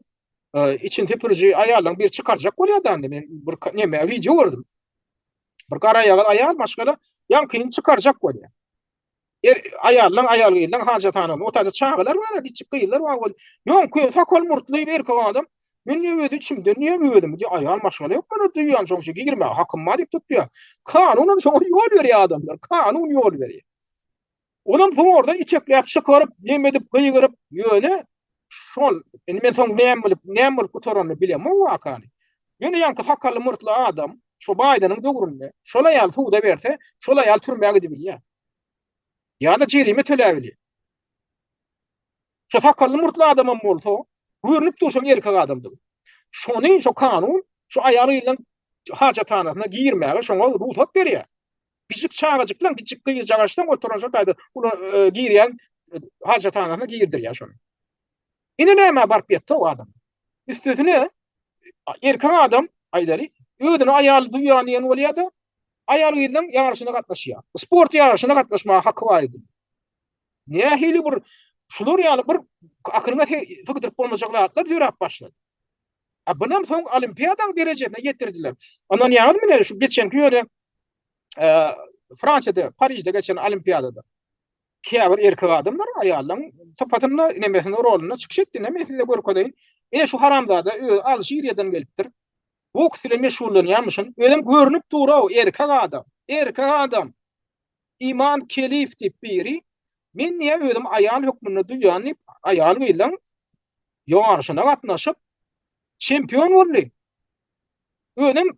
içini süpüriji aýallaryň biri çykarjak bolýar da men bir neme wideo gördüm. Bir garaýagyz aýal maşgala ýaňkyny çykarjak bolýar. Er aýallaň aýal gyzlaň hajathanasyna o taýda çagalar bar, kiçik gyzlar bar bol. Ýoňky sakal murtly erkek adam men niýe öz içimden niýe özümi diýe aýal maşgala ýok men duýýan şoň üçin girmäge hakym bar diýip tutýar. Kanunam şoňa ýol berýär adamlar. Kanun ýol berýär. Onam soň orada içekläp çykaryp, neme edip gygyryp, ýöne şol indi men soň näme bolup, näme bolup gutaranyny bilemok wakany. Ýöne ýaňky sakally murtly adam şo Baýdeniň döwründe şol aýal suda berse, şol aýal türmä gidibilýär. Ýa-da jerime töläbilýär. Şo sakally murtly adamam bolsa, görnüp dur şoň erkek adamdygy. Şony şo kanun şu aýal gyzlaň hajathanasyna girmäge şoňa rugsat berýär. Kiçik çagajyklaň, kiçik gyzjagaşlaň oturan şo taýda girýän hajathanasyna girdirýär şony. Ine nämä baryp ýetdi o adam. Üstesine erkek adam aýdaly, özüni aýal duýýan diýen bolýar-da, aýal gyzlaň ýaryşyna gatnaşýar. Sport ýaryşyna gatnaşmaga haky bar edildi. Nähili bir şular ýaly bir akylyňa sygdyryp bolmajak zatlar döräp başlady. A bunam soň olimpiadaň derejesine ýetirdiler. Ondan ýaňyz mine şu geçenki ýöne e, Fransiýada, Parižde geçen olimpiadada käbir erkek adamlar aýallaryň sypatynda, nemesinde rolunda çykyş etdi. Ine men size görkezeýin. Ine şu haramzada öz Alžiriýadan gelipdir. Boks bilen meşgullanýarmyşyn. Özem görnüp dur-ow, erkek adam. Erkek adam. Iman Kelif diýip biri, men diýýär özüm aýal hökmünde duýýan diýip, aýal gyzlaň ýaryşyna gatnaşyp, çempion boldy. Özem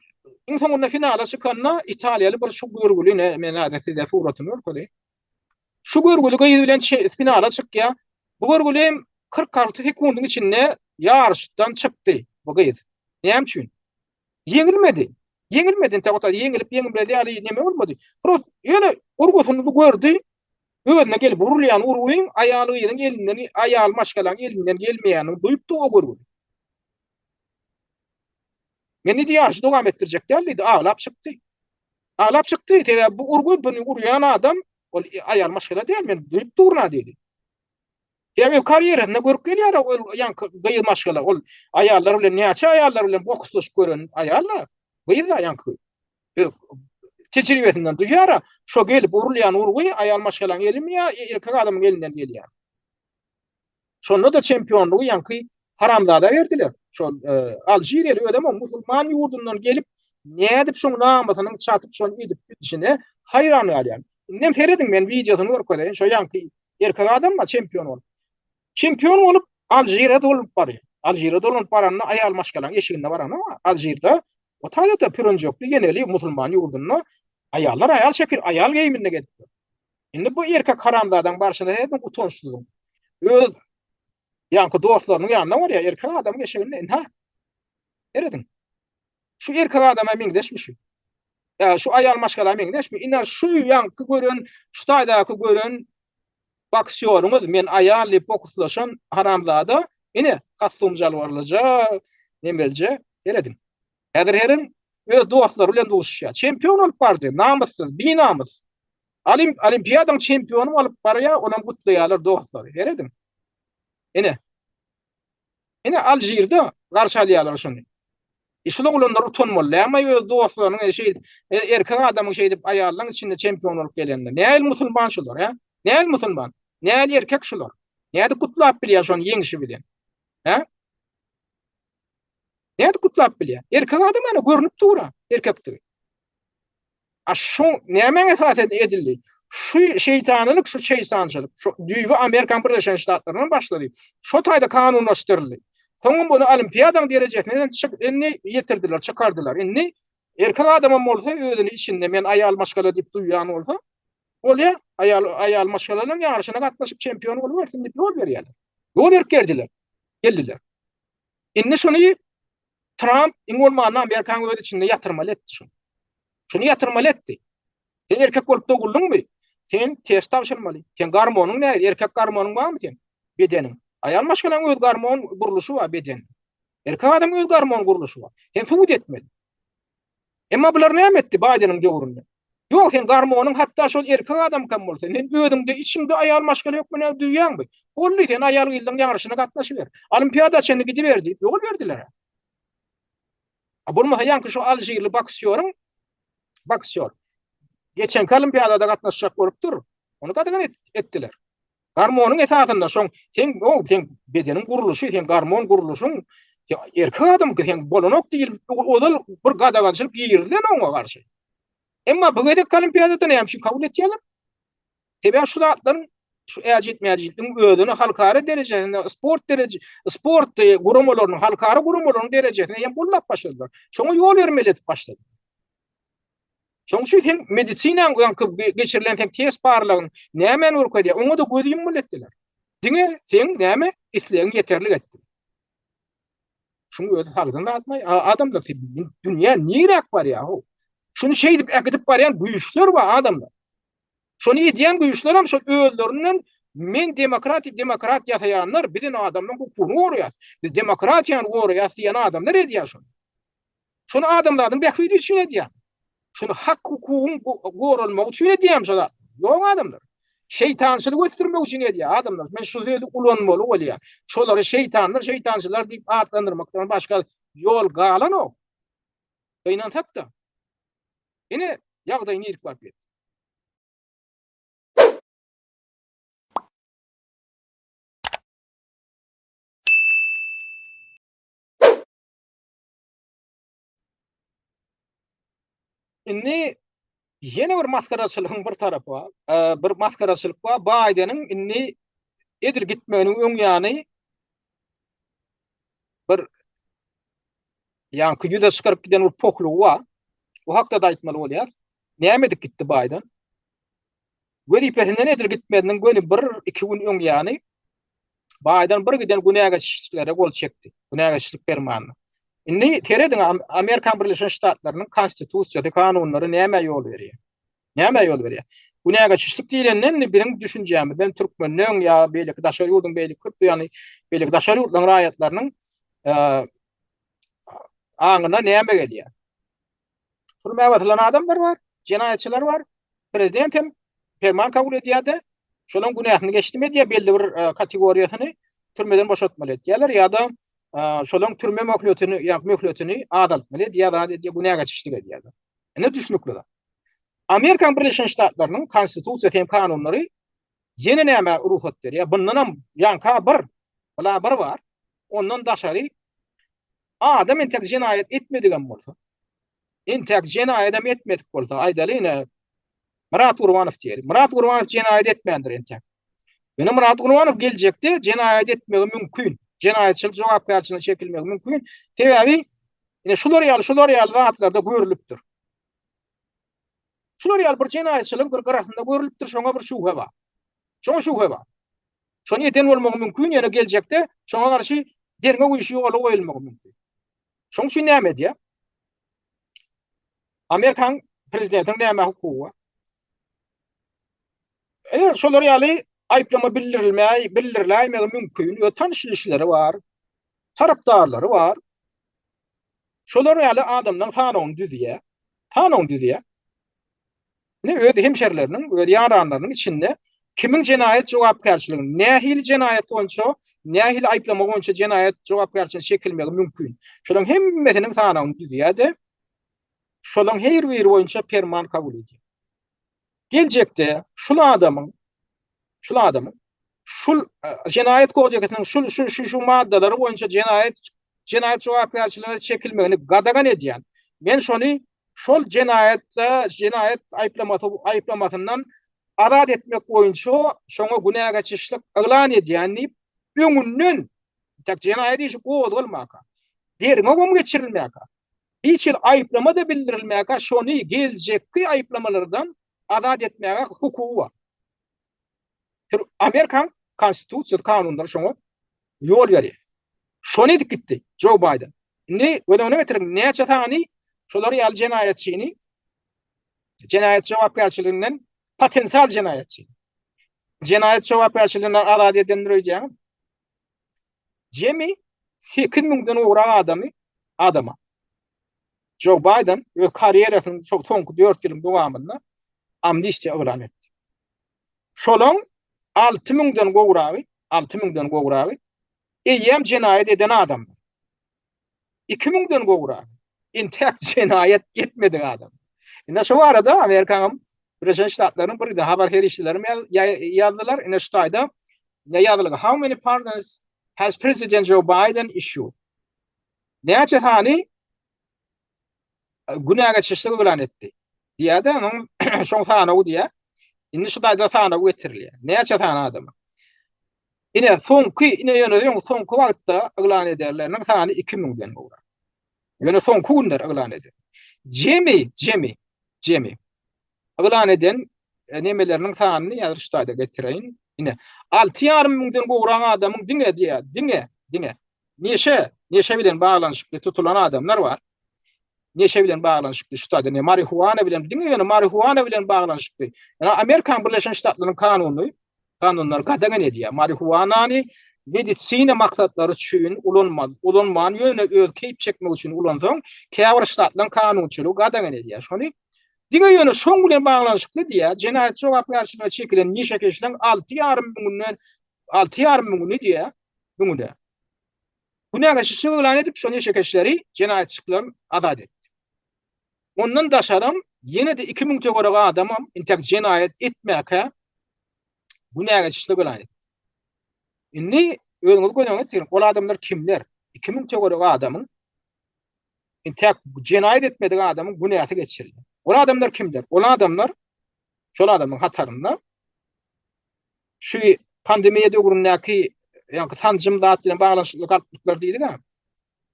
iň soňunda finala çykanda italiýaly bir şu görgüli, ine men häzir size suratyny görkezeýin. Şu görgüli gyz bilen finala çykýar. Bu görgüli hem 46 sekundyň içinde ýaryşdan çykdy bu gyz. Näme üçin? Ýeňilmedi. Ýeňilmedi. Entek ota ýeňilip ýeňilmez ýaly neme bolmady. Prost ýöne urgusyny gördi. Özüne gelip urulýan urgyň aýal gyzyň elinden, aýal maşgalaň elinden gelmeýänini duýupdy o görgüli. Men diýdi ýaryşy dowam etdirjek däl diýdi, aglap çykdy. Aglap çykdy, sebäbi bu urgy buny urýan adam ol aýal maşgala däl, men duýup durna diýdi. Sebäbi öz karýerasynda görüp gelýär ol ýaňky gyz maşgala, ol aýallar bilen näçe aýallar bilen bokslaşyp gören aýal-da, gyz-da ýaňky. Öz tejribesinden duýýar-a, şo gelip urulýan urgy aýal maşgalaň elimi ýa erkek adamyň elinden gelýär. Şonda-da çempionlygy ýaňky haramzada berdiler. Şol e, Alžiriýaly özem o musulman ýurdundan gelip nädip şoň namysynyň çatyp şony edip bilişine haýran galýan. Indem serediň men wideosyny görkezeýin şo ýaňky erkek adam bar çempion bolup. Çempion bolup Alžire dolanyp barýar. Alžire dolanyp baranda aýal maşgalaň eşiginde barany Alžirde o taýda-da pürünjekli ýeneli musulman ýurdunda aýallar aýal şekil aýal geýiminde gezipdir. Indi bu erkek haramzadaň barşyna serediň utançsyzyň. Öz ýaňky dostlarynyň ýanyna barýar, erkek adamyň eşiginde ynha. Serediň. Şu erkek adama meňzeşmi şu? Ýa şu aýal maşgala meňzeşmi? Ine şu ýaňky gören, şu taýdaky gören boksýoryňyz men aýal diýip bokslaşan haramzada ine kostum jalbarlyja nemelje serediň. Häzir heriň öz dostlary bilen duşuşýar. Çempion bolup bardy, namyssyz, binamys. Olimp olimpiadaň çempiony bolup barýar, onam gutlaýarlar dostlary. Serediň. Ine. Ine Alžirde garşy alýarlar şuny. E şul oglanlar utanmaly dälmi öz dostlarynyň e, şeýdip e, erkek adamyň şeýdip aýallaryň içinde çempion bolup gelende. Näl musulman şular, hä? Näl musulman? Näl erkek şular? Nädip gutlap bilýär şony ýeňşi bilen? Hä? Nädip gutlap bilýär? Erkek adam ana görnüp dur-a, erkekdigi. A şu nämäň esasynda edildi? Şu şeýtanylyk, şu şeýtançylyk, şu düýbi Amerikan Birleşen Ştatlaryndan başlady. Şo taýda kanunlaşdyryldy. Soňam bunu olimpiadaň derejesine çyk indi ýetirdiler, çykardylar. Indi erkek adamam bolsa özüni içinde men aýal maşgala diýip duýýan bolsa, bolýar, aýal aýal maşgalalaryň ýaryşyna gatnaşyp çempion bolubersin diýip ýol berýärler. Ýol berip geldiler. Geldiler. Indi şuny Tramp iň bolmanda Amerikanyň öz içinde ýatyrmaly etdi şuny. Şuny ýatyrmaly etdi. Sen erkek bolup doguldyňmy? Sen test tabşyrmaly. Sen gormonyň nähili? Erkek gormonyň barmy sen? Bedeniň. Aýal maşgalaň öz gormon gurluşy bar beden. Erkek adam öz gormon gurluşy bar. Sen subut etmeli. Emma bular näme etdi Baýdeniň döwründe? Ýok, sen gormonyň hatda şol erkek adamkam bolsa, sen özüňde içiňde aýal maşgala hökmünde duýýaňmy? Boldy, sen aýal gyzlaryň ýaryşyna gatnaşyber. Olimpiada çenli gidiber diýip ýol berdiler. A bolmasa ýaňky şu alžirli boksýoryň boksýor geçenki olimpiadada gatnaşjak bolupdyr. Ony gadagan etdiler. Gormonyň esasynda şoň sen o sen bedeniň gurluşy, sen gormon gurluşyň erkek adam sen bolanok diýilip ozal bir gadagançylyk girizilen oňa garşy. Emma bu gezek olimpiadada näme üçin kabul etýärler? Sebäbi şu zatlaryň şu äjit-mäjitligiň özüni halkara derejesinde sport dereje sport e, guramalarynyň halkara guramalarynyň derejesine hem gollap başladylar. Şoňa ýol bermeli edip başladylar. Şonuň üçin sen medisinaň ýaňky geçirilen sen test barlagyň nämäni görkezýär? Oňa-da göz ýummaly etdiler. Diňe seň näme islegiň ýeterlik etdi. Şuň özi sagdyn zatmy? Adamlar dünýä niräk barýar ho? Şuny şeýdip äkidip barýan güýçler bar adamlar. Şony edýän güýçler hem şol özlerinden men demokrat diýip demokrat ýasaýanlar biz indi adamlaryň hukugyny goraýas. Biz demokratiýany goraýas diýen adamlar edýär şony. Şony adamzadyň bähbidi üçin edýän. Şuny hak-hukugyň goralmagy üçin edýän şo zat. Ýok adamlar. Şeýtançylygy ösdürmek üçin edýär adamlar. Men şu sözi ulanmaly bolýar. Şolary şeýtanlar, şeýtançylar diýip atlandyrmakdan başga. Ýol galanok. Gynansak-da. Ine, ýagdaý nirk baryp ýetdi. Indi ýene bir masgaraçylygyň bir tarapy bar. Bir masgaraçylyk bar. Baýdeniň indi edil gitmeginiň öň ýany bir ýaňky ýüze çykaryp giden bir pohlugy bar. Bu hakda da aýtmaly bolýar. Näme edip gitdi Baýden? Wezipesinden edil gitmeziniň göni bir, iki gün öň ýany Baýden bir giden günä geçişliklere gol çekdi. Günä geçişlik permanyna. Indi serediň Amerikan Birleşen Ştatlarynyň konstitusiýasy, kanunlary nämä ýol berýär? Nämä ýol berýär? Günä geçişlik diýlende indi biziň düşünjämizden türkmenleň ýa beýleki daşary ýurduň beýleki köp ýagny beýleki daşary ýurtlaryň raýatlarynyň aňyna näme gelýär? Türmä basylan adamlar bar, jenaýatçylar bar. Prezident hem perman kabul edýär-de, şolaryň günäsini geçdim edýär, belli bir e, kategoriýasyny türmeden boşatmaly edýärler ýa-da e, şolaryň türme möhletini ýa möhletini azaltmaly edýär, zat edýär, günä geçişlik edýärler. Ine düşnükli zat. Amerikan Birleşen Ştatlarynyň konstitusiýasy hem kanunlary ýene nämä rugsat berýär? Bundanam ýaňka bir, bula bir bar. Ondan daşary Adam entek jenaýat etmedigem bolsa, entek jenaýadam etmedik bolsa, aýdaly ine Myrat Gurbanow diýeli. Myrat Gurbanow jenaýat etmändir entek. Ýöne Myrat Gurbanow geljekde jenaýat etmegi mümkin. Jenaýatçylyk jogapkärçiligine çekilmegi mümkin. Sebäbi ine şular ýaly, şular ýaly zatlarda görülipdir. Şular ýaly bir jenaýatçylygyň bir gyrasynda görülipdir, şoňa bir şübhe bar. Şoňa şübhe bar. Şony eden bolmagy mümkin, ýöne geljekde şoňa garşy derňew işi ýola goýulmagy mümkin. Şonuň üçin näme edýär? Amerikan prezidentiniň näme hukugy bar? Eger şolar ýaly aýyplama bildirilmäý, bildiriläýmegi mümkin we tanyş bilişleri bar, tarapdarlary bar. Şolar ýaly adamlaryň sanawyny düzýär. Sanawyny düzýär. Ine, öz hemşerileriniň, öz ýaranlarynyň içinde kimiň jenaýat jogapkärçiligini, nähili jenaýat boýunça, nähili aýyplama boýunça jenaýat jogapkärçiligine çekilmegi mümkin. Şolaryň hemmesiniň sanawyny düzýär-de, şolaryň her biri boýunça perman kabul edýär. Geljekde şul adamyň, şul adamyň şul jenaýat kodeksiniň şul şu şu şu maddalary boýunça jenaýat jenaýat jogapkärçiligine çekilmegini gadagan edýän. Men şony şol jenaýatda jenaýat aýyplamasy aýyplamasyndan azat etmek boýunça şoňa günä geçişlik yglan edýän diýip, öňünden tak jenaýat işi gozgalmaka, derňewem geçirilmäkä, hiç hili aýyplama-da bildirilmäkä şony geljekki aýyplamalardan azat etmäge hukugy bar. Amerikan konstitusiýasy kanunlary şoňa ýol berýär. Şony edip gitdi Joe Baýden. Indi göz öňüne getiriň, näçe sany şolar ýaly jenaýatçyny jenaýat jogapkärçiliginden potensial jenaýatçy jenaýat jogapkärçiliginden azat edendir öýdýäňiz? Jemi 8 müňden gowrak adamy adama Joe Baýden öz karýerasynyň soňky 4 ýylyň dowamynda amnistiýa yglan etdi. Şolaň 6 müňden gowragy, 6 müňden gowragy eýýäm jenaýat eden adamlar. 2 müňden gowragy entäk jenaýat etmedik adam. Ine şu barada Amerikanyň Birleşen Ştatlarynyň bir habar serişdeleri ýazdylar. Ine şu taýda ne ýazylgy? How many pardons has President Joe Biden issued? Näçe sany günä geçişlik yglan etdi? Diýýär-de, onuň şoň sanawy diýýär. Indi şu taýda sanaw getirilýär. Näçe sany adama? Ine soňky, ine ýöne öň soňky wagtda yglan ederleriniň sany 2000-den gowrak. Ýöne soňky günler yglan eden. Jemi, jemi, jemi. Yglan eden e, nemeleriniň sanyny ýa şu taýda getireýin. Ine 6,5 müňden gowrak adamyň diňe diýýär, diňe, diňe neşe, neşe bilen baglanyşykly tutulan adamlar bar. Neşe bilen baglanyşykly şu taýda ne marihuana bilen diňe ýöne marihuana bilen baglanyşykly. Ýa Amerikan Birleşen Ştatlarynyň kanuny kanunlar gadagan edýär. Marihuanany medisina maksatlary üçin ulanmaz, ulanman ýöne öz keýp çekmek üçin ulansaň, käbir ştatlaryň kanunçylygy gadagan edýär. Şony diňe ýöne şoň bilen baglanyşykly diýýär. Jenaýat jogapkärçiligine çekilen neşekeşleriň 6,5 müňünden 6,5 müňüni diýýär, müňüne. Günä geçişlik yglan edip, şo neşekeşleri, jenaýatçyklary azat etdi. Ondan daşaram ýene-de 2000 töweregi adamam intäk jenaýat etmäkä günä geçişlik yglan etdi. Indi özüňiz göz öňüne getiriň, ol adamlar kimler? 2000 töweregi adamyň intäk jenaýat etmedik adamyň günäsi geçirildi. Ol adamlar kimler? Ol adamlar şol adamyň hatarynda şu pandemiýa döwründäki ýa sanjym zat bilen baglanyşykly galplyklar diýdik-ä.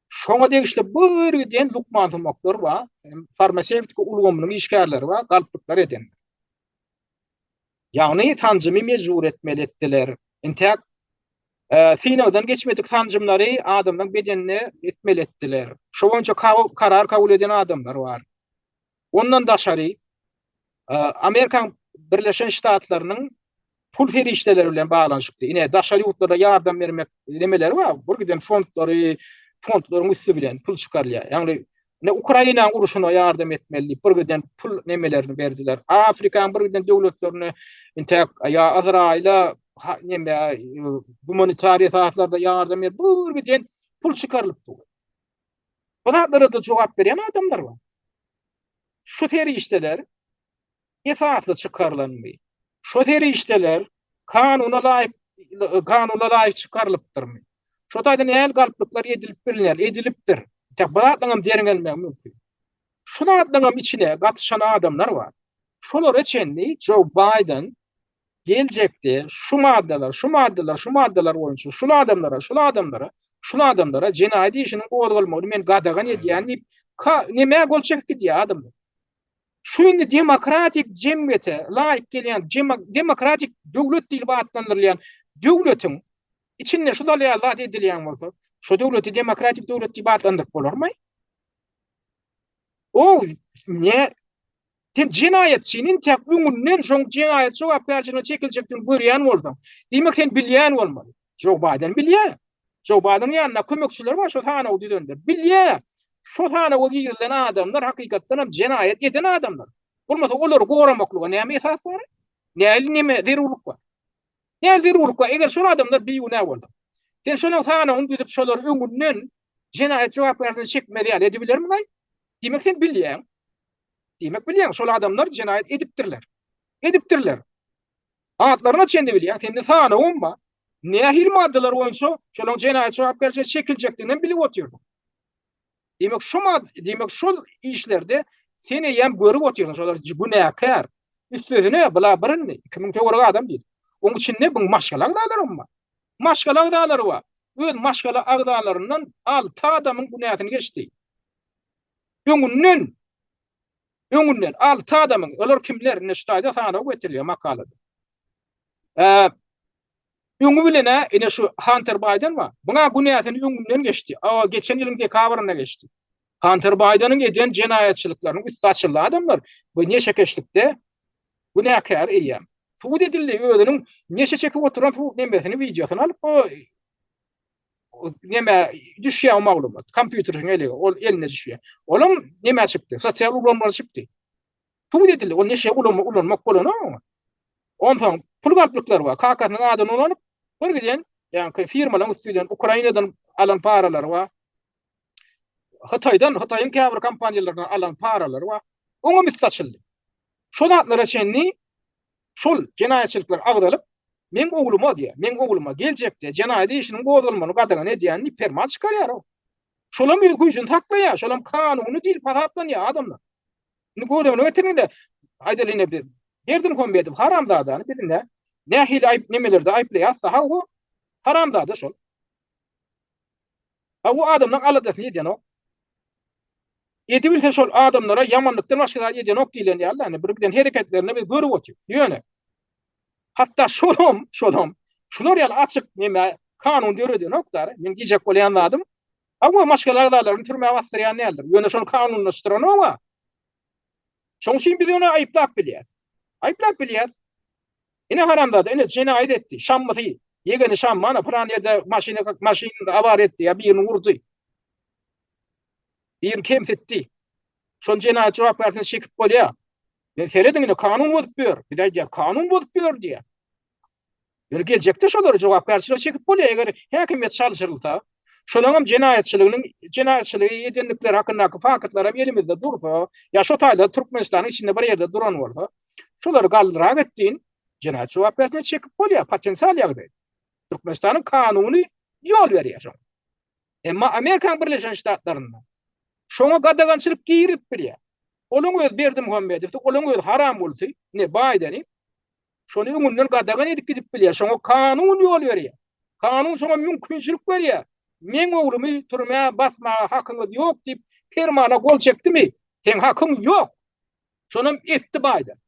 Şoňa degişli bir giden lukmansumaklar bar, farmasewtika ulgamynyň işgärleri bar, galplyklar eden. Ýagny sanjymy mejbur etmeli etdiler. Intäk e, synagdan geçmedik sanjymlary adamlaryň bedenine etmeli etdiler. Şo boýunça karar kabul eden adamlar bar. Ondan daşary, Amerikanyň Birleşen Ştatlarynyň pul serişdeleri bilen baglanyşykly, ine, daşary ýurtlara ýardam bermek nemeleri bar, bir giden fondlary, fondlaryň üsti bilen pul çykarylýar. Ýagny, ine, Ukrainanyň urşuna ýardam etmeli diýip, bir giden pul nemelerini berdiler. Afrikanyň bir giden döwletlerine, intäk, ýa Yzraýyla neme, gumanitar esaslarda ýardam berip, bir giden pul çykarylyp dur. Bu zatlara-da jogap berýän adamlar bar. Şu serişdeler esasly çykarylanmy? Şu serişdeler kanuna laýyk kanuna laýyk çykarylypdyrmy? Şu taýda nähili galplyklar edilip bilner, edilipdir? Bu zatlaryň hem derňelmegi mümkin. Şu zatlaryň hem içine gatyşan adamlar bar. Şolara çenli Joe Biden Geljekde şu maddalar, şu maddalar, şu maddalar boýunça şul adamlara, şul adamlara, şul adamlara jenaýat işiniň gozgalmagyny men gadagan edýän diýip, ka, nämä gol çekip gidýär adamlar. Şu indi demokratik jemgyýete laýyk gelýän, demokratik döwlet diýlip atlandyrylýan döwletiň içinde şu ýaly zat edilýän bolsa, şu döwleti demokratik döwlet diýip atlandyryp bolarmy? O ne Sen jenaýatçyny intäk öňünden şoň jenaýat jogapkärçiligine çekiljekdigini görýän bolsaň, diýmek sen bilýän bolmaly. Joe Baýden bilýär. Joe Baýdeniň ýanynda kömekçileri bar şo sanawy düzenler. Bilýär. Şo sanawa girilen adamlar hakykatdan hem jenaýat eden adamlar. Bolmasa olary goramaklyga näme esas bar? Nähili neme zerurlyk bar? Nähili zerurlyk bar? Eger şol adamlar bigünä bolsa. Sen şolaryň sanawyny düzüp şolary öňünden jenaýat jogapkärçiligine çekmez ýaly edibilermiň-aý? Diýmek sen bilýäň. Diýmek bilýäň, şol adamlar jenaýat edipdirler. Edipdirler. Atlaryna çenli bilýäň, sende sanawam bar. Nähili maddalar boýunça şolaryň jenaýat jogapkärçiligine çekiljekdigini hem bilip otyrsyň. Diýmek şu mad, diýmek şol işlerde sen eýýäm görüp otyrsyň, şolar günäkär. Üstesine bula bir indi 2000 töweregi adam diýdi. Oň içinde bu maşgala agzalary bar. Maşgala agzalary bar. Öz maşgala agzalaryndan 6 adamyň günäsini geçdi. Öňünden öňünden 6 adamyň, olar kimler? Ine şu taýda sanaw getirilýär makalada. Ee, öňi bilen ine şu Hunter Biden bar. Buna günäsini öňünden geçdi. Aa, geçen ýylyň dekabrynda geçdi. Hunter Bideniň eden jenaýatçylyklarynyň üsti açyldy adamlar. Bu neşekeşlikde günäkär eýýäm. Subut edildi. Özüniň neşe çekip oturan subut nemesini wideosyny alyp o neme düşýär o maglumat. Kompýuteriň eli, ol eline düşýär. Olam neme çykdy? Sosial ulgamlara çykdy. Subut edildi. Ol neşe ulanma ulanmak bolanok oňa. Onsoň pul galplyklary bar. Kakasynyň adyny ulanyp, bir giden, ýa-ni firmalaryň üsti bilen Ukrainadan alan paralary bar. Hytaýdan, Hytaýyň käbir kompaniýalaryndan alan paralary bar. Oňa üsti açyldy. Şo zatlara çenli şol jenaýatçylyklar agzalyp, meň ogluma diýýär, meň ogluma geljekde jenaýat işiniň gozgalmagyny gadagan edýän diýip perman çykarýar o. Şolam öz güýjüni saklaýar, şolam kanuny diýlip hasaplanýar adamlar. Indi göz öňüne getiriň-de, aýdaly ine biz Berdimuhamedow haramzadany biz ine nähili aýyp nemelerde aýyplaýarys-da, hawa, haramzada şol. Ha bu adamlaryň aladasyny edenok. Edibilse şol adamlara ýamanlykdan başga zat edenok diýlen ýaly, ýani bir giden hereketlerini biz görüp otyrys. Ýöne hatda şolam, şolam şular ýaly açyk neme kanun döredenok da. Men diýjek bolýan zadym, hawa maşgala agzalaryny türmä basdyrýan däldir. Ýöne şony kanunlaşdyranok-a. Şonuň üçin biz ony aýyplap bilýäris. Aýyplap bilýäris. Ine haramzada, ine jenaýat etdi. Şammysy, ýegeni Şammy ana pylan ýerde maşyny maşyn awariýa etdi ýa birini urdy. Birini kemsitdi. Şony jenaýat jogapkärçiligine çekip bolýar. Men serediň ine kanun bozup ýör. Biz aýdýarys kanun bozup ýör diýýär. Ýöne geljekde şolary jogapkärçilige çekip bolýar eger häkimiýet çalşyrylsa. Şolaňam jenaýatçylygynyň jenaýatçylygy edendikleri hakyndaky faktlaram elimizde dursa, ýa şo taýda Türkmenistanyň içinde bir ýerde duran bolsa, şolary galdyrak etdiň, jenaýat jogapkärçiligine çekip bolýar, potensial ýagdaý. Türkmenistanyň kanuny ýol berýär şoňa. Emma Amerikanyň Birleşen Ştatlarynda şoňa gadagançylyk girizip bilýär. Olaň öz Berdimuhamedowy, olaň öz Haramgulsy, ne Baýdeni şony öňünden gadagan edip gidip bilýär. Şoňa kanun ýol berýär. Kanun şoňa mümkinçilik berýär. Meň oglumy türmä basmaga hakyňyz ýok diýip permana gol çekdimi? Seň hakyň ýok. Şonam etdi Baýden.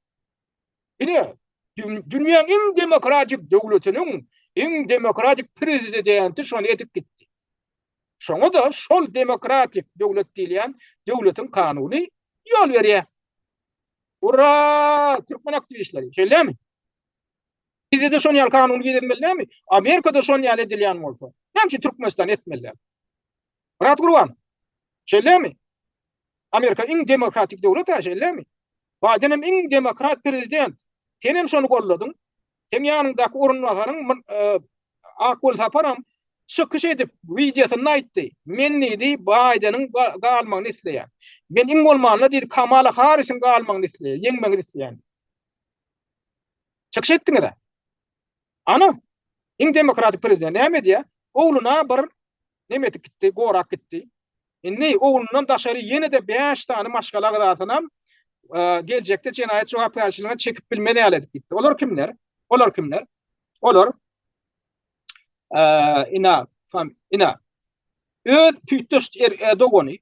Ine, dünýäň iň demokratik döwletiniň iň demokratik prezidenti şony edip gitdi. Şoňa-da şol demokratik döwlet diýilýän döwletiň kanuny ýol berýär. Ura! Türkmen aktiwistleri, şeýlemi? Bizde-de şon ýaly kanun girizmeli dälmi? Amerikada şon ýaly edilýän bolsa, näme üçin Türkmenistan etmeli däl? Myrat Gurban, şeýlemi? Amerika iň demokratik döwlet-ä, şeýlemi? Baýden hem iň demokrat prezident. Sen hem şony golladyň. Seň ýanyňdaky orunbasaryň Akgül Saparam çykyş edip, wideosynda aýtdy. Men diýdi, Baýdeniň galmagyny isleýän. Men iň bolmanda diýdi, Kamala Harrisiň galmagyny isleýän, ýeňmegini isleýän. Çykyş etdiňiz-ä. Ana, iň demokratik prezident näme edýär? Ogluna bir neme etip gitdi, gorap gitdi. Indi oglundan daşary ýene-de 5 sany maşgala agzasynam geljekde jenaýat jogapkärçiligine çekip bilmez ýaly edip gitdi. Olar kimler? Olar kimler? Olar ina ina öz süýtdeş er, dogany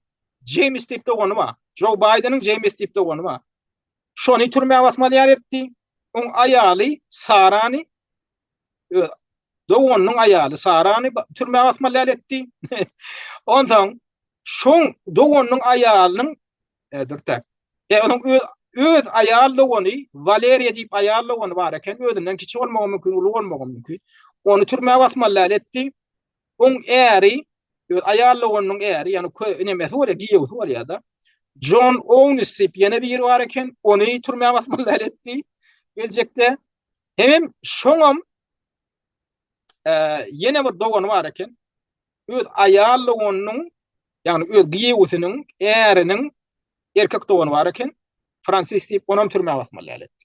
Jeýms diýip dogany bar. Jo Baýdeniň Jeýms diýip dogany bar. Şony türmä basmaly ýaly etdi. Oň aýaly Sarany öz doganynyň aýaly Sarany türmä basmaly ýaly etdi. Onsoň şoň doganynyň aýalynyň e, dur tak. E, onuň öz öz aýal dogany Waleriýa diýip aýal dogany bar eken, özünden kiçi bolmagy mümkin, uly bolmagy mümkin. Ony türmä basmaly ýaly etdi. Oň äri, öz aýal doganynyň äri, ýagny kö nemesi bolýar, giýewsi bolýar-da. Jon Ownis diýip ýene biri bar eken, ony türmä basmaly ýaly etdi geljekde. Hemem şoňam ýene bir dogany bar eken. Öz aýal doganynyň, ýagny öz giýewisiniň äriniň erkek dogany bar eken. Fransis diýip, onam türmä basmaly ýaly etdi.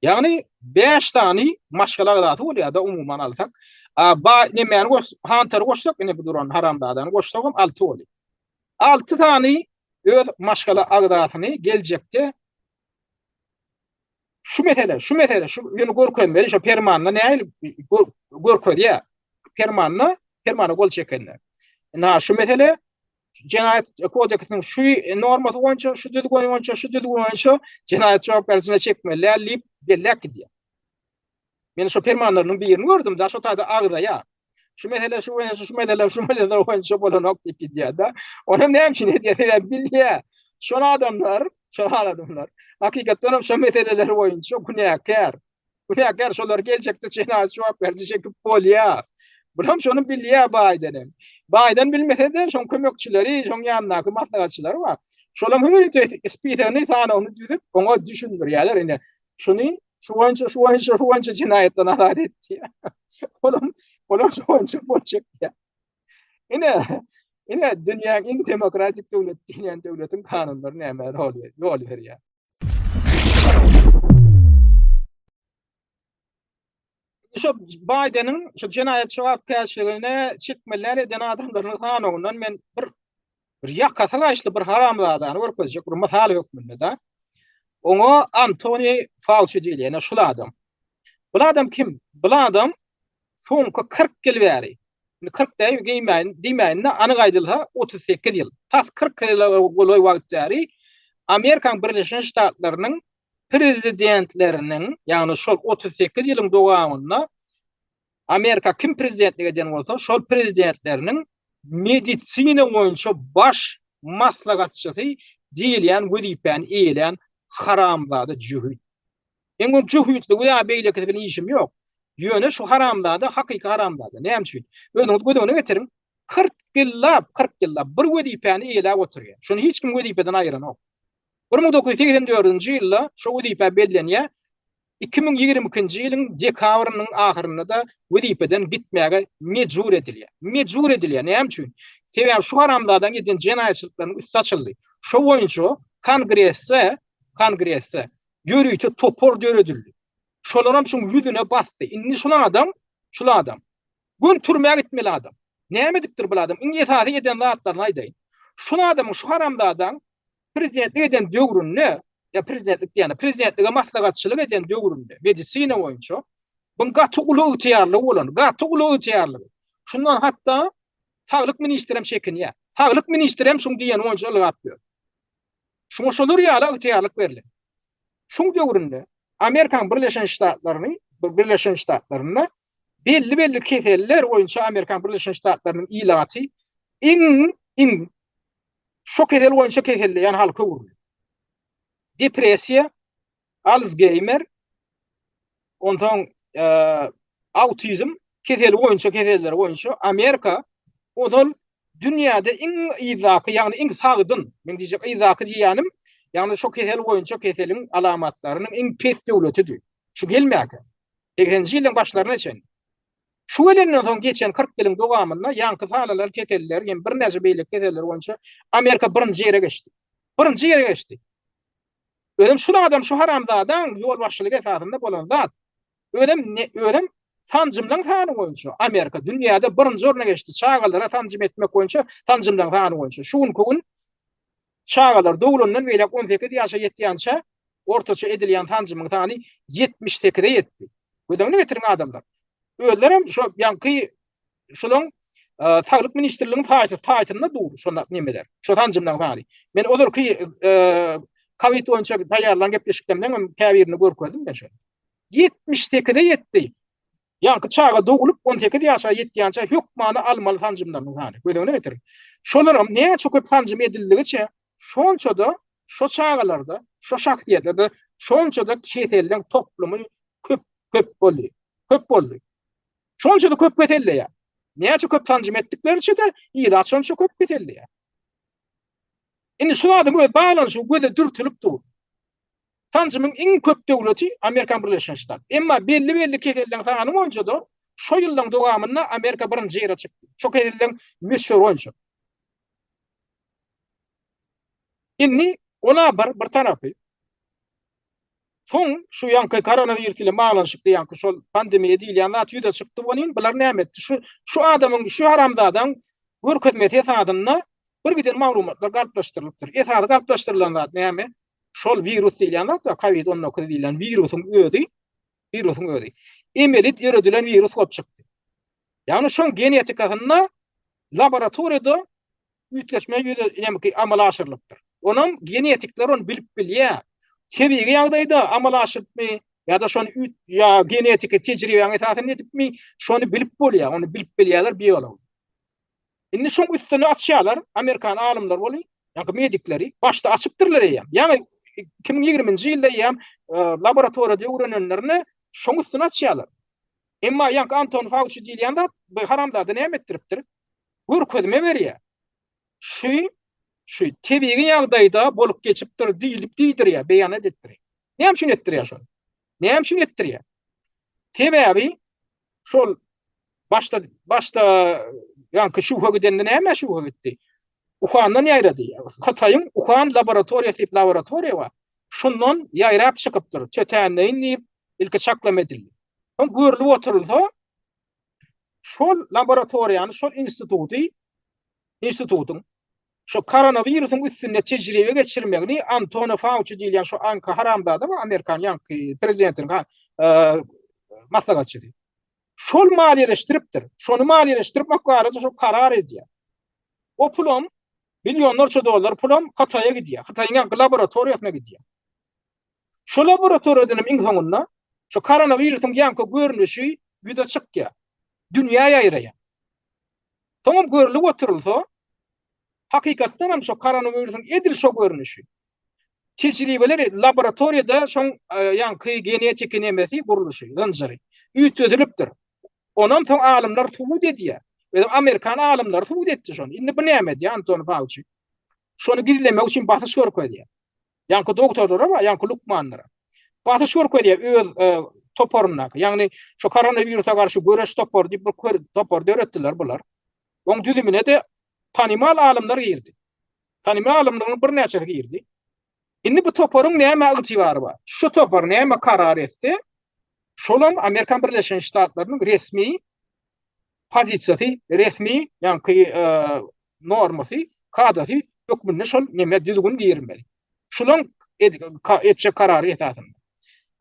Ýagny 5 sany maşgala agzasy bolýar-da umuman alsak. A ba nemäni goş, Hanteri goşsak, ine bu duran haramzadany goşsagam 6 bolýar. 6 sany öz maşgala agzasyny geljekde şu mesele, şu mesele, şu ýöne görkezmeli, şu permanda nähili görkezýär? Permanda, permana gol çekende. Na şu mesele jenaýat kodeksiniň şu normasy boýunça, şu düzgün boýunça, şu düzgün boýunça jenaýat jogapkärçiligine çekmeli däl diýip belläp gidýär. Men şu permanlarynyň birini gördüm, da şu taýda agzaýar. Şu mesele, şu mesele, şu mesele, şu mesele boýunça bolanok diýip gidýär-de. Onam näme üçin edýär? Sebäbi bilýär. Şol adamlar, şol adamlar hakykatdan hem şu meseleler boýunça günäkär. Günäkär şolar geljekde jenaýat jogapkärçiligine çekip bolýar. Bulam şony bilýär Baýden hem. Baýden bilmese-de şoň kömekçileri, şoň ýanyndaky maslahatçylary bar. Şolam ýörite spisogyny, sanawyny düzüp, oňa düşündirýärler. Ine, şuny şu boýunça, şu boýunça, şu boýunça jenaýatdan azat et diýýär. Olam, olam şu boýunça gol çekýär. Ine, ine dünýäň iň demokratik döwlet diýilýän döwletiň kanunlary nämä rol ýol berýär. Şu Baýdeniň şu jenaýat jogapkärçiligine çekmeli eden adamlaryň sanawyndan men bir bir ýakasy gaýyşly bir haramzadany görkezjek bir mysal hökmünde da. Oňa Antoni Fauci diýilýär, şul adam. Bu adam kim? Bu adam soňky 40 ýyl bäri, indi 40 däý geýmäýin, diýmäýin-de, anyk aýdylsa 38 ýyl, tas 40 ýyla golaý wagt bäri Amerikanyň Birleşen Ştatlarynyň prezidentleriniň, ýagny şol 38 ýylyň dowamynda Amerika kim prezidentlik eden bolsa, şol prezidentleriniň medisina boýunça baş maslahatçysy diýilýän wezipäni eýelän haramzada jöhit. Meň oň jöhitligi ýa beýlekisi bilen işim ýok. Ýöne şu haramzada hakyky haramzada. Näme üçin? Özüňiz göz öňüne getiriň. 40 ýyllap, 40 ýyllap bir wezipäni eýeläp oturýar. Şony hiç kim wezipeden aýyranok. 1984-nji ýylda şo wezipä bellenýär. 2022-nji ýylyň dekabrynyň ahyrynda-da wezipeden gitmäge mejbur edilýär. Mejbur edilýär. Näme üçin? Sebäbi şu haramzadaň eden jenaýatçylyklarynyň üsti açyldy. Şo boýunça Kongresde, Kongresde ýörite topar döredildi. Şolaram şuň ýüzüne basdy. Indi şul adam, şul adam göni türmä gitmeli adam. Näme edipdir bul adam? Iň esasy eden zatlaryny aýdaýyn. Şul adamyň, şu haramzadaň prezidentlik eden döwründe, ýa prezidentlik diýende, prezidentlige maslahatçylyk eden döwründe medisina boýunça buň gaty uly ygtyýarlygy bolan, gaty uly ygtyýarlygy. Şundan hatda saglyk ministrem çekinýär. Saglyk ministrem şuň diýeni boýunça ylgap ýör. Şuňa şolar ýaly ygtyýarlyk berlen. Şuň döwründe Amerikanyň Birleşen Ştatlaryny, Birleşen Ştatlarynda belli-belli keseller boýunça Amerikanyň Birleşen Ştatlarynyň ilaty iň iň şo kesel boýunça keselleýän halka öwrüldi. Depressiýa, Alsgeýmer, onsoň autizm keseli boýunça keselleri boýunça Amerika ozal dünýäde iň yzdaky, ýagny iň sagdyn, men diýjek yzdaky diýýänim, ýagny şo kesel boýunça keseliň alamatlarynyň iň pes döwletidi. Şu gelmäkä. 80-nji ýyllaryň başlaryna çenli. Şu gelenden soň geçen 40 ýylyň dowamynda ýaňky sanalan keseller hem birnäçe beýleki keseller boýunça Amerika birinji ýere geçdi. Birinji ýere geçdi. Özem şul adam şu haramzadaň ýolbaşçylygy esasynda bolan zat. Özem ne özem sanjymlaň sany boýunça Amerika dünýäde birinji orna geçdi. Çagalara sanjym etmek boýunça sanjymlaň sany boýunça. Şu günki gün çagalar doglandan beýläk 18 ýaşa ýetýänçä ortaça edilýän sanjymyň sany 78-e ýetdi. Göz öňüne getiriň adamlar. Özlerem şo ýaňky şolaň Saglyk ministrliginiň saýty saýtynda dur şonda nemeler. Şo sanjymlaryň sany. Men ozalky Covid boýunça taýýarlan gepleşiklerimden hem käbirini görkezdim men şony. 78-e ýetdi. Ýaňky çaga doglup 18 ýaşa ýetýänçä hökmany almaly sanjymlarynyň sany. Göz öňüne getiriň. Şolaram näçe köp sanjym edildigiçe şonça-da şo çagalarda, şo şahsyýetlerde şonça-da keselleň toplumy köp köp boldy. Köp boldy. Şonça-da köp keselleýär. Näçe köp sanjym etdikleriçe-de ilat şonça köp keselleýär. Indi şu zadyň öz baglanyşygy göze dürtülip dur. Sanjymyň iň köp döwleti Amerikan Birleşen Ştat. Emma belli-belli keselleriň sany boýunça-da şo ýyllaryň dowamynda Amerika birinji ýere çykdy. Şo keselleriň möçberi boýunça. Indi ola bir bir tarapy. Soň şu ýaňky koronawirus bilen baglanyşykly ýaňky şol pandemiýa diýilýän zat ýüze çykdy welin, bular näme etdi? Şu şu adamyň, şu haramzadaň görkezmesi esasynda bir giden maglumatlar galplaşdyrylypdyr. Esasy galplaşdyrylan zat näme? Şol wirus diýilýän zat bar, Covid 19 diýilýän wirusyň özi, wirusyň özi emeli döredilen wirus bolup çykdy. Ýagny şoň genetikasynda laboratoriýada üýtgeşme ýüze näme amala aşyrylypdyr. Onam genetikler ony bilip bilýär. Tebigy ýagdaýda amala aşyrypmy ýa-da şony üýt ýa genetiki tejribäň esasynda edipmi, şony bilip bolýar, ony bilip bilýärler biolog. Indi şoň üstüni açýarlar, amerikan alymlary bolup, ýa medikleri başda açypdyrlar eýýäm. Ýaňy 2020-nji ýylda eýýäm e, laboratoriýada öwrenenlerine şoň üstüni açýarlar. Emma ýaňky Anton Fauci diýilýän zat bu haramzada näme etdiripdir? Görkezme berýär. Şu şu tebigy ýagdaýda bolup geçipdir diýlip diýdirýär, beýanat etdirýär. Näme üçin etdirýär şony? Näme üçin etdirýär? Sebäbi şol başda başda ýaňky şübhe gidende näme şübhe gitdi? Uhandan ýaýrady. Hytaýyň Uhan laboratoriýasy diýip laboratoriýa bar. Şundan ýaýrap çykypdyr. Tötänleýin diýip ilki çaklama edildi. Soň görlüp oturylsa şol laboratoriýany, şol instituty, institutyň şu koronawirusyň üstünde tejribe geçirmegini Antonio Fauci diýilýän şu aňky haramzada bar, Amerikan ýaňky prezidentiniň e, maslahatçysy. Şol maliýeleşdiripdir. Şony maliýeleşdirmek barada şol karar edýär. O pulam millionlarça dollar pulam Hytaýa gidýär. Hytaýyň ýaňky laboratoriýasyna gidýär. Şu laboratoriýadan hem iň soňunda şu koronawirusyň ýaňky görnüşi ýüze çykýar. Dünýä ýaýraýar. Soňam görlüp oturylsa, hakykatdan hem şu koronawirusyň edil şo görnüşi. Tejribeler laboratoriýada şoň e, ýaňky genetiki nemesi gurluşy, zynjyry üýtgedilipdir. Onam soň alymlar subut edýär. Özem amerikan alymlary subut etdi şony. Indi bu näme edýär Anton Fauci? Şony gizlemek üçin basyş görkezýär. Ýaňky doktorlara bar, ýaňky lukmanlara. Basyş görkezýär öz toparyndaky. Ýagny şu koronawirusa garşy göreş topary diýip bir topar döretdiler bular. Oň düzümine-de tanymal alymlar girdi. Tanymal alymlaryň birnäçesi girdi. Indi bu toparyň näme ygtybary bar? Şu topar näme karar etse, şolam Amerikan Birleşen Ştatlarynyň resmi pozisiýasy, resmi ýaňky normasy, kadasy hökmünde şol neme düzgün girilmeli. Şulaň etjek karary esasynda.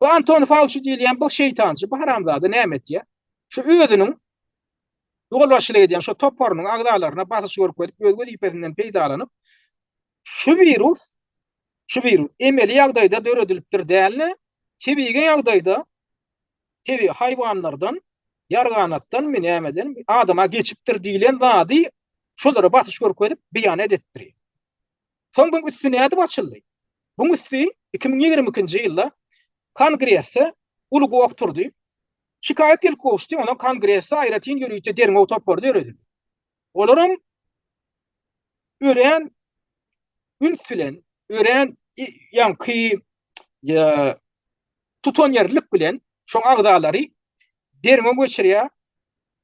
Bu Antoni Fauçi diýilýän bu şeýtançy, bu haramzada näme etýär? Şu özüniň ýolbaşçylyk edýän şu toparynyň agzalaryna basyş görkezip, öz wezipesinden peýdalanyp, şu wirus, şu wirus emeli ýagdaýda döredilipdir däl-de, tebigy ýagdaýda tebigy haýwanlardan, ýarganatdanmy nämeden adama geçipdir diýlen zady şolara basyş görkezip beýan edipdir. Soň buň üsti nädip açyldy? Buň üsti 2022-nji ýylda Kongresde uly goh turdy. Şikaýat gelip gowuşdy, ondan Kongresde aýratyn ýörite derňew topary döredildi. Olaram örän üns bilen, örän ýaňky tutanýerlilik bilen şoň agzalary derňew geçirýär.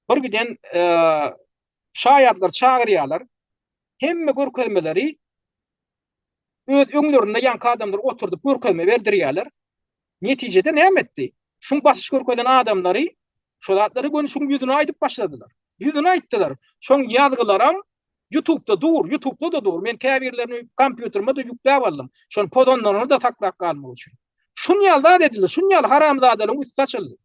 Bir giden şaýatlary çagyrýarlar. Hemme görkezmeleri öz öňlerinde ýaňky adamlary oturdyp görkezme berdirýärler. Netijede näme etdi? Şuň basyş görkezen adamlary şo zatlary göni şuň ýüzüne aýdyp başladylar. Ýüzüne aýtdylar. Şoň ýazgylaram Ýutubda dur, Ýutubda-da dur. Men käbirlerini kompýuterime-de ýükläp aldym. Şony pozanlaryny-da saklap galmak üçin. Şun ýaly zat edildi, şun ýaly haramzadalaryň üsti açyldy.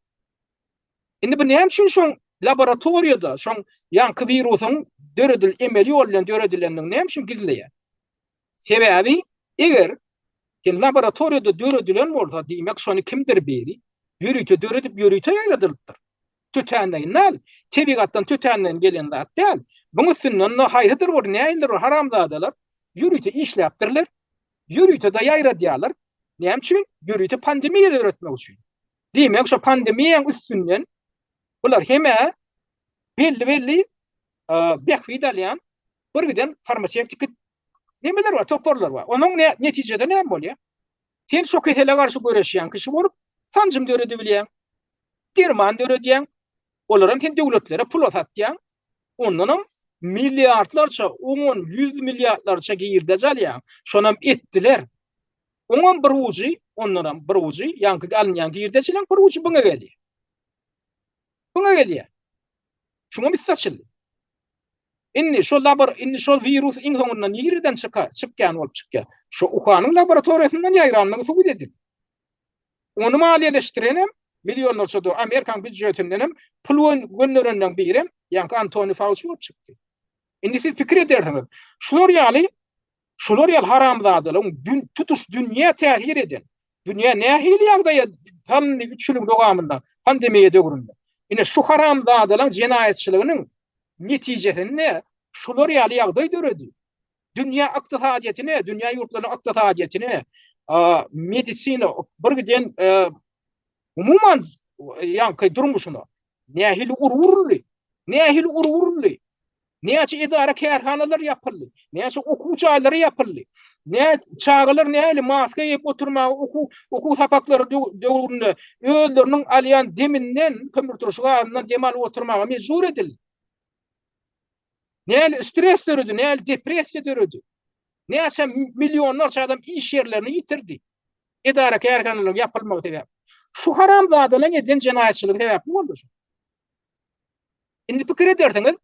Indi bu näme üçin şoň laboratoriýada şoň ýaňky wirusyň döredil emeli ýol bilen döredilendigini näme üçin gizleýär? Sebäbi eger sen laboratoriýada döredilen bolsa, diýmek şony kimdir biri ýörite döredip ýörite ýaýradylypdyr. Tötänleýin däl, tebigatdan tötänleýin gelen zat däl. Buň üstünden haýsydyr bir nähilidir bir haramzadalar ýörite işläpdirler, ýörite-de ýaýradýarlar. Näme üçin? Ýörite pandemiýa döretmek üçin. Diýmek, şo pandemiýaň üstünden bular hem-ä belli-belli bähbit alýan bir giden farmasewtiki nemeler bar, toparlar bar. Onuň netijede näme bolýar? Sen şo kesele garşy göreşýän kişi bolup, sanjym döredibilýäň, derman döredýäň, olaram sen döwletlere pula satýaň, ondanam milliardlarça, on, ýüz milliardlarça girdeji alýaň. Şonam etdiler. Oňam bir ujy, ondanam bir ujy, ýaňky alynýan girdejileň bir ujy buňa gelýär. Buňa gelýär. Şuňam üsti açyldy. Indi şol labor, indi şol wirus iň soňunda nireden çyka, çykýan bolup çykýar? Şo Uhanyň laboratoriýasyndan ýaýrandygy subut edildi. Ony maliýeleşdirenem millionlarça dollar Amerikan býujetindenem pul gönderenleň birem ýaňky Antoni Fauçi bolup çykdy. Indi siz pikir edersiňiz, şular ýaly Şular ýaly haramzadalaryň dün, tutuş dünýä täsir eden, dünýä nähili ýagdaýa salyndy üç ýylyň dowamynda, pandemiýa döwründe. Ine şu haramzadalaryň jenaýatçylygynyň netijesinde şular ýaly ýagdaý döredi. Dünýä ykdysadyýetine, dünýä ýurtlarynyň ykdysadyýetine, medisina, bir giden umuman ýaňky durmuşyna nähili urgy uruldy? Nähili urgy uruldy? Näçe edara-kärhanalar ýapyldy, näçe okuw jaýlary ýapyldy. Nä çagalar nähili maska geýip oturmaga okuw okuw sapaklary döwründe özleriniň alýan deminden, kömürturşy gazyndan dem alyp oturmaga mejbur edildi. Nähili stres döredi, nähili depressiýa döredi. Näçe millionlarça adam iş ýerlerini ýitirdi. Edara-kärhanalaryň ýapylmagy sebäpli. Şu haramzadalaryň eden jenaýatçylygy sebäpli boldy şu. Indi pikir edersiňiz,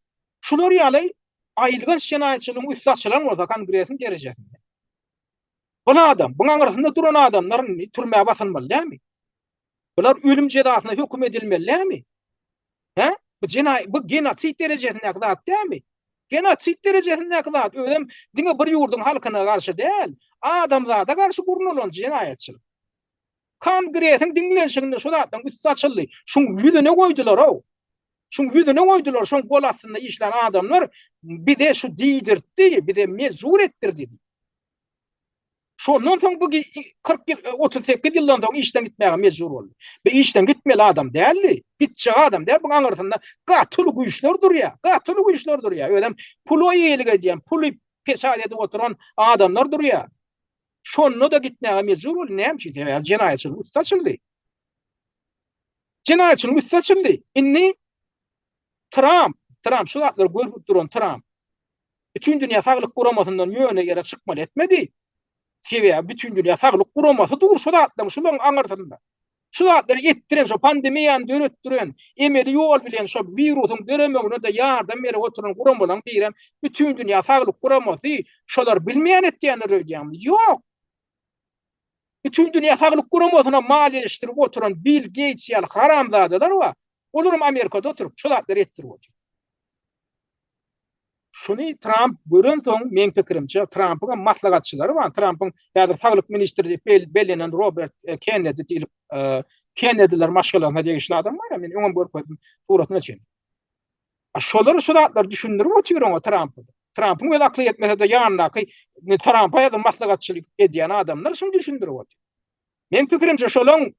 şular ýaly aýylganç jenaýatçylygyň üsti açylan bolsa Kongresiň derejesinde. Bu adam, buň aňyrsynda duran adamlar indi türmä basylmaly dälmi? Bular ölüm jezasyna höküm edilmeli dälmi? Hä? Bu jenaý bu genosid derejesindäki zat dälmi? Genosid derejesindäki zat, özem diňe bir ýurduň halkyna garşy däl, adamzada garşy gurnalan jenaýatçylyk. Kongresiň diňlenişiginde şu zatlaryň üsti açyldy. Şuň ýüzüne goýdular-ow. Şuň ýüzüne goýdular, şoň gol astynda işlän adamlar bize şu diýdirtdi, bize mejbur etdirdi diýip. Şondan soň bu 40 ýyl, 38 ýyldan soň işden gitmäge mejbur boldy. Bu işden gitmeli adam däldi. Gitjek adam däl, bu aňyrsynda gaty uly güýçler durýar. Gaty uly güýçler durýar. Özem pula eýelik edýän, puly peçat edip oturan adamlar durýar. Şonda-da gitmäge mejbur boldy. Näme üçin? Sebäbi jenaýatçylygyň üsti açyldy. Jenaýatçylygyň üsti açyldy. Indi Tramp, Tramp şu zatlary görüp duran Tramp Bütindünýä Saglyk Guramasyndan ýöne ýere çykmaly etmedi. Sebäbi Bütindünýä Saglyk Guramasy dur şu zatlaryň, şularyň aňyrsynda. Şu zatlary etdiren, şu pandemiýany döretdiren, emeli ýol bilen şu wirusyň döremegine-de ýardam berip oturan guramalaryň birem Bütindünýä Saglyk Guramasy. Şolar bilmeýän etýänler öýdýäňmi? Ýok. Bütindünýä Saglyk Guramasyna maliýeleşdirip oturan Bill Geýts ýaly haramzadalar bar. Olaram Amerikada oturyp, şu zatlary etdirip otyr. Şuny Tramp görensoň, meň pikirimçe, Trampyň hem maslahatçylary bar. Trampyň häzir saglyk ministri diýip bellenen Robert e, Kennedi diýlip, e, Kennediler maşgalasyna degişli adam bar, men öňem görkezdim suratyna çenli. A şolar şu zatlary düşündirip otyr oňa Trampy. Trampyň öz akly ýetmese-de ýanyndaky Trampa ýa-da maslahatçylyk edýän adamlar şuny düşündirip otyr. Meň pikirimçe şolaň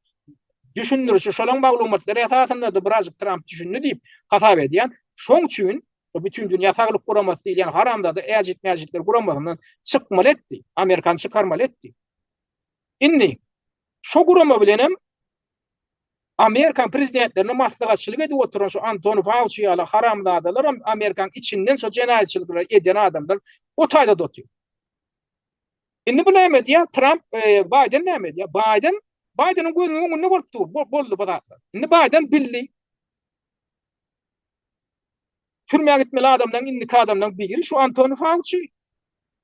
düşündirişi, şolaň maglumatlary esasynda-da birazjyk Tramp düşündi diýip hasap edýän. Şoň üçin bu Bütindünýä Saglyk Guramasy diýilýän haramzada äjit-mäjitler guramasyndan çykmaly etdi. Amerikany çykarmaly etdi. Indi şo gurama bilenem Amerikan prezidentlerine maslahatçylyk edip oturan şu Antony Fauçi ýaly haramzadalaram Amerikanyň içinden şo jenaýatçylyklary eden adamlar o taýda-da otyr. Indi bu näme edýär? Tramp, e, Bayden näme edýär? Bayden, Baydeniň gözüniň öňünde bolup dur, boldy bu zatlar. Indi Bayden bildi. Türmä gitmeli adamlaryň indiki adamlaryň biri şu Antony Fauci.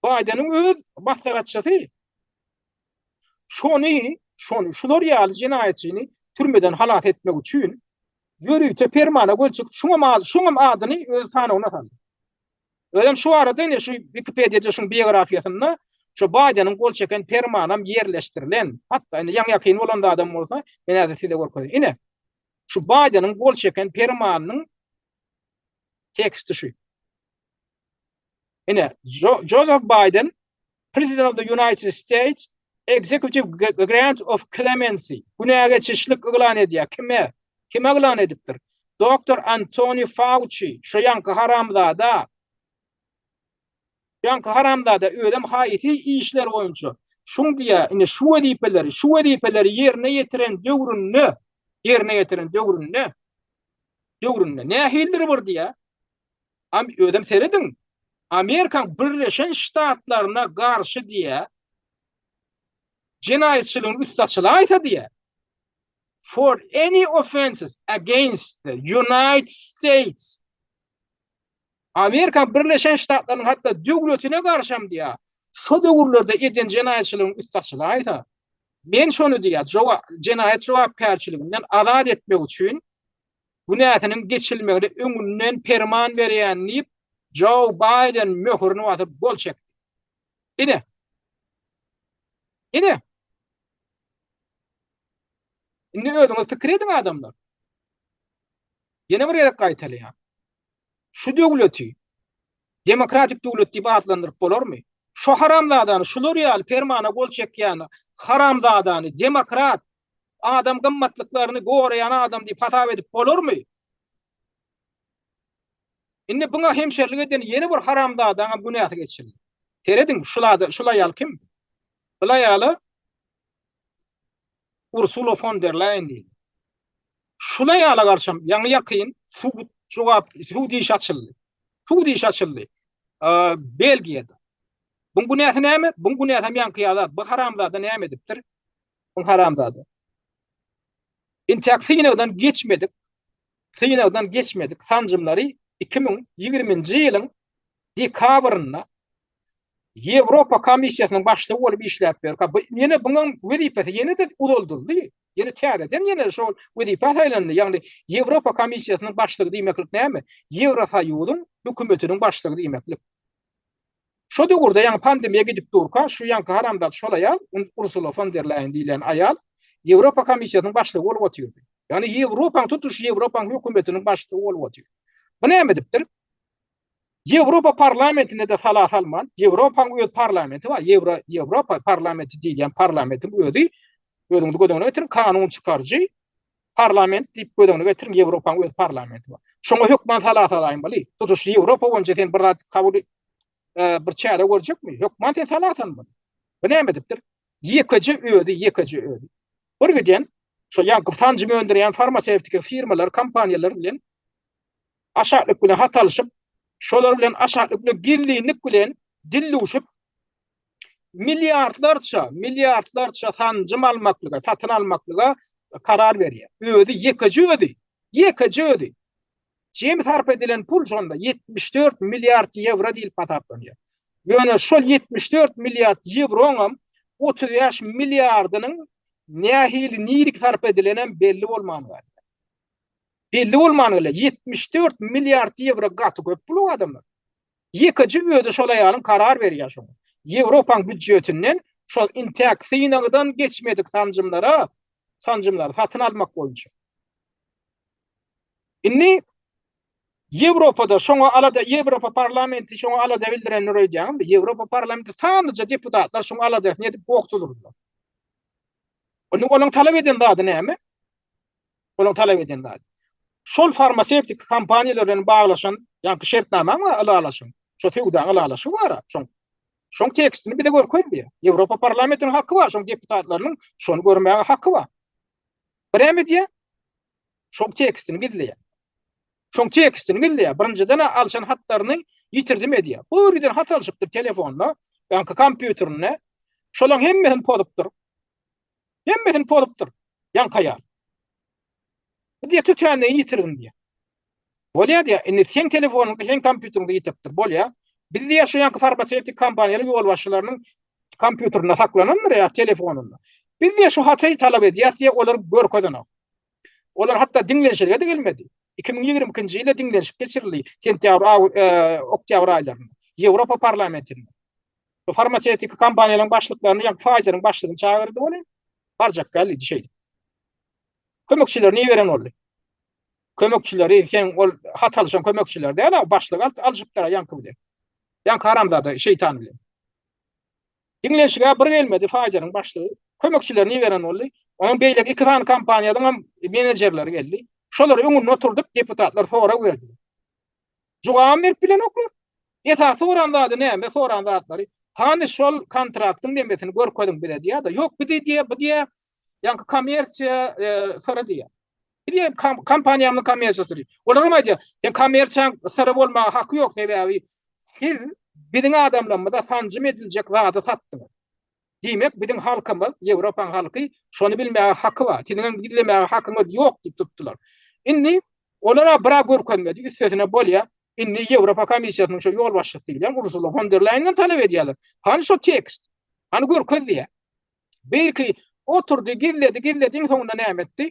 Baydeniň öz maslahatçysy. Şony, şony, şular ýaly jenaýatçyny türmeden halas etmek üçin ýörite permana gol çekip, şuňam, şuňam adyny öz sanawyna saldy. Özem şu barada ine şu Wikipediýada şuň biografiýasynda şu Baýdeniň gol çeken permanam ýerleşdirilen. Hatda indi ýaňy ýakyn bolan zadam bolsa, men häzir size görkezeýin. Ine, şu Baýdeniň gol çeken permanynyň teksti şu. Ine, Joseph Biden, President of the United States, Executive Grant of Clemency, günä geçişlik yglan edýär. Kime? Kime yglan edipdir? Doktor Antony Fauçi, şo ýaňky haramzada. Ýaňky haramzada özem haýsy işler boýunça şuň diýýär, indi şu wezipeleri, şu wezipeleri ýerine ýetiren döwründe, ýerine ýetiren döwründe, döwründe nähilidir bir diýýär. Am özem serediň. Amerikan Birleşen Ştatlaryna garşy diýýär. Jenaýatçylygyň üsti açylaýsa diýýär. For any offenses against the United States. Amerikan Birleşen Ştatlarynyň hatda döwletine garşam diýýär. Şo döwürlerde eden jenaýatçylygyň üsti açylaýsa, men şony diýýär, jenaýat jogapkärçiliginden azat etmek üçin günäsiniň geçilmegine öňünden perman berýän diýip, Joe Baýden möhürini basyp gol çekdi. Ine. Ine. Indi özüňiz pikir ediň adamlar. Ýene bir gezek gaýtalaýan. Şu döwleti demokratik döwlet diýip atlandyryp bolarmy? Şu haramzadany, şular ýaly permana gol çekýän haramzadany demokrat, adam gymmatlyklaryny goraýan adam diýip hasap edip bolarmy? Indi buňa hemşerilik eden ýene bir haramzadaňam günäsi geçildi. Serediň, şul ada, şul aýal kim? Bul aýala Ursula fon der Leýen diýilýär. Şul aýala garşam ýaňy ýakyn sud jogap sud işi açyldy. Sud işi açyldy. Belgiýada. Buň günäsi näme? Buň günäsi hem ýaňky ýaly. Bu haramzada näme edipdir? Bu haramzada. Intäk synagdan geçmedik, synagdan geçmedik sanjymlary 2020-nji ýylyň dekabrynda Ýewropa komissiýasynyň başlygy bolup işläp ýörkä, bu ýene bunuň wezipesi ýene-de uzaldyldy. Ýene täzeden ýene şol wezipä saýlandy. Ýagny Ýewropa komissiýasynyň başlygy diýmeklik näme? Ýewrosoýuzyň hökümetiniň başlygy diýmeklik. Şo döwürde ýaňy pandemiýa gidip durka, şu ýaňky haramzada şol aýal, Ursula fon der Leýen diýilýän aýal Ýewropa komissiýasynyň başlygy bolup otyrdy. Ýagny Ýewropaň, tutuş Ýewropaň hökümetiniň başlygy bolup otyr. Bu näme edipdir? Ýewropa parlamentine-de sala salman, Ýewropaň öz parlamenti bar, Ýewro, Ýewropa parlamenti diýilýän parlamentiň özi, özüňiz göz öňüne getiriň, kanun çykaryjy parlament diýip göz öňüne getiriň, Ýewropaň öz parlamenti bar. Şoňa hökman sala salaýmaly. Tutuş Ýewropa boýunça sen bir zat kabul e, bir çäre görjekmi? Hökman sen sala salmaly. Bu näme edipdir? Ýekeje özi, ýekeje özi. Bir giden şo ýaňky sanjym öndürýän farmasewtika firmalar, kompaniýalar bilen aşaklyk bilen hat alyşyp, şolar bilen aşaklyk bilen gizlinlik bilen dildüwşüp milliardlarça, milliardlarça sanjym almaklyga, satyn almaklyga karar berýär. Özi ýekeje özi, ýekeje özi. Jemi sarp edilen pul şonda 74 milliard ýewro diýlip hasaplanýar. Ýöne şol 74 milliard ýewroňam 35 milliardynyň nähili nirik sarp edilenem belli bolman galýar. Belli bolman galýar. 74 milliard ýewro gaty köp pul adamlar. Ýekeje özi şol aýalyň karar berýär şoňa. Ýewropaň býudjetinden şol intäk synagdan geçmedik sanjymlara sanjymlary satyn almak boýunça. Indi Ýewropada şoňa alada Ýewropa parlamenti şoňa alada bildirendir öýdýäňizmi? Ýewropa parlamenti sanlyja deputatlar şoň aladasyny edip goh tuzdurdylar. Onda olaň talap eden zady näme? Olaň talap eden zady. Şol farmasewtik kompaniýalar bilen baglaşan ýaňky şertnamaň we ylalaşyň, şo söwda ylalaşygy bar, şoň şoň tekstini bize görkez diýýär. Ýewropa parlamentiniň haky bar, şoň deputatlarynyň şony görmäge haky bar. Bir näme diýýär? Şoň tekstini gizleýär. Şoň tekstini gizleýär. Birinjiden alşan hatlaryny ýitirdim edýär. Bu ýerden hat alşypdyr telefonda, ýaňky kompýuterinde. Şolaň hemmesini pozupdyr. Hemmesini pozupdyr. Ýaňky aýal. Bu diýýär tötänleýin ýitirdim diýýär. Bolýar diýýär. Indi seň telefonyňda, seň kompýuteriňde ýitipdir. Bolýar. Biz diýýär şu ýaňky farmasewtik kompaniýanyň ýolbaşçylarynyň kompýuterinde saklanandyr ýa telefonynda. Biz diýýär şu haty talap edýäs diýýär, olar görkezenok. Olar hatda diňlenişige-de gelmedi. 2022-nji ýylda diňlenişik geçirildi, sentýabr, e, oktýabr aýlarynda. Ýewropa parlamentinde. Bu farmasewtika kompaniýalaryň başlyklaryny, ýa Pfizer-iň başlygyny çagyrdy ony. Barjak geldi şeýdip. Kömekçilerini iberen boldy. Kömekçileri sen ol hat alyşan kömekçiler däl, başlyk alyşypdyr ýaňky bilen. Ýaňky haramzada şeýtan bilen. Diňlenşige bir gelmedi Pfizer-iň başlygy. Kömekçilerini iberen boldy. Onuň beýleki iki sany kompaniýadan hem menejerleri geldi. Şolary öňünde oturdyp deputatlar sorag berdiler. Jogabam berip bilenoklar. Esasy soran zady näme? Soran zatlary hany şol kontraktyň nemesini görkeziň bize diýýär-de. Ýok, bizi diýýär, bu diýýär, ýaňky kommersiýa e, syry diýýär. Diýýär, kompaniýamyň kommersiýa syry. Olar hem aýdýar, sen kommersiýaň syry bolmaga haky ýok, sebäbi siz biziň adamlarymyza sanjym ediljek zady satdyňyz. Diýmek, biziň halkymyz, Ýewropaň halky şony bilmäge haky bar. Siziň hem gizlemäge hakyňyz ýok diýip tutdular. Indi olara bira görkezmedi, üstesine bolýar. Indi Ýewropa komissiýasynyň şo ýolbaşçysy bilen Ursula fon der Leýenden talap edýärler. Hany şo tekst? Hany görkez diýýär. Belki oturdy, gizledi, gizledi, iň soňunda näme etdi?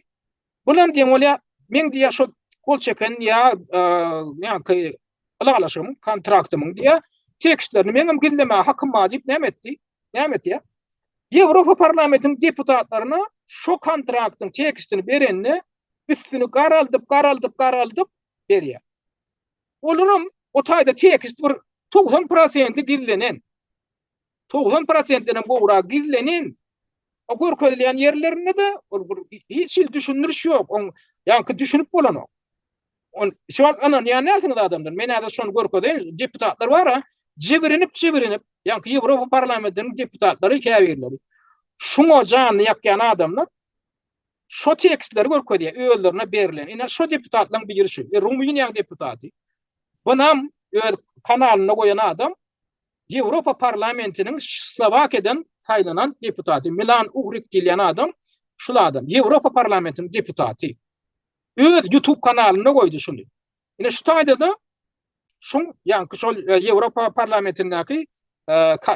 Bulam diýen bolýar, men diýýär şo gol çeken ýa ýa ylalaşygymyň, kontraktymyň diýýär, tekstlerini meňem gizlemäge hakym bar diýip näme etdi? Näme etýär? Ýewropa parlamentiniň deputatlaryna şo kontraktyň tekstini berende üstüni garaldyp, garaldyp, garaldyp berýär. Olaram o taýda tekst bir 90 prosenti gizlenen. 90 prosentden hem gowrak gizlenen. O görkezilýän ýerlerinde-de ol bir hiç hili düşündiriş ýok. Oň ýaňky düşünip bolanok. On şu wagt ynanýan dälsiňiz adamlar. Men häzir şony görkezeýin. Deputatlar bar-a, jibrinip jibrinip, ýaňky Ýewropa parlamentiniň deputatlary käbirleri. Şuňa janyny ýakýan adamlar şo tekstleri görkezýär, özlerine berlen. Ine şo deputatlaryň biri şu. E, Rumyniýanyň deputaty. Bunam öz kanalynda goýan adam Ýewropa parlamentiniň Slowakiýadan saýlanan deputaty Milan Uhrik diýilýän adam, şul adam Ýewropa parlamentiniň deputaty. Öz YouTube kanalynda goýdy şuny. Ine şu taýda-da şuň ýaňky şol e, Ýewropa parlamentindäki e,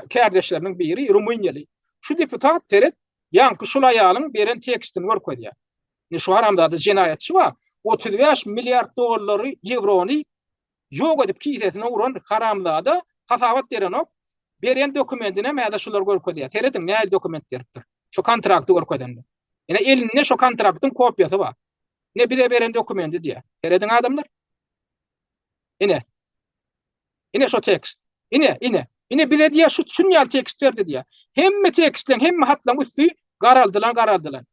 kärdeşleriniň biri Rumyniýaly. Şu deputat seret ýaňky şul aýalyň beren tekstini görkezýär. Ine şu haramzada jenaýatçy bar. 35 milliard dollary, ýewrony ýok edip kisesine uran haramzada hasabat berenok. Beren dokumentini hem häzir şular görkezýär. Serediň nähili dokument beripdir. Şu kontrakty görkezende. Ine elinde şu kontraktyň kopiýasy bar. Ine bize beren dokumenti diýýär. Serediň adamlar. Ine. Ine şu tekst. Ine, ine. Ine bize diýýär şu şun ýaly tekst berdi diýýär. Hemme tekstleň, hemme hatlaryň üsti garaldylan, garaldylan.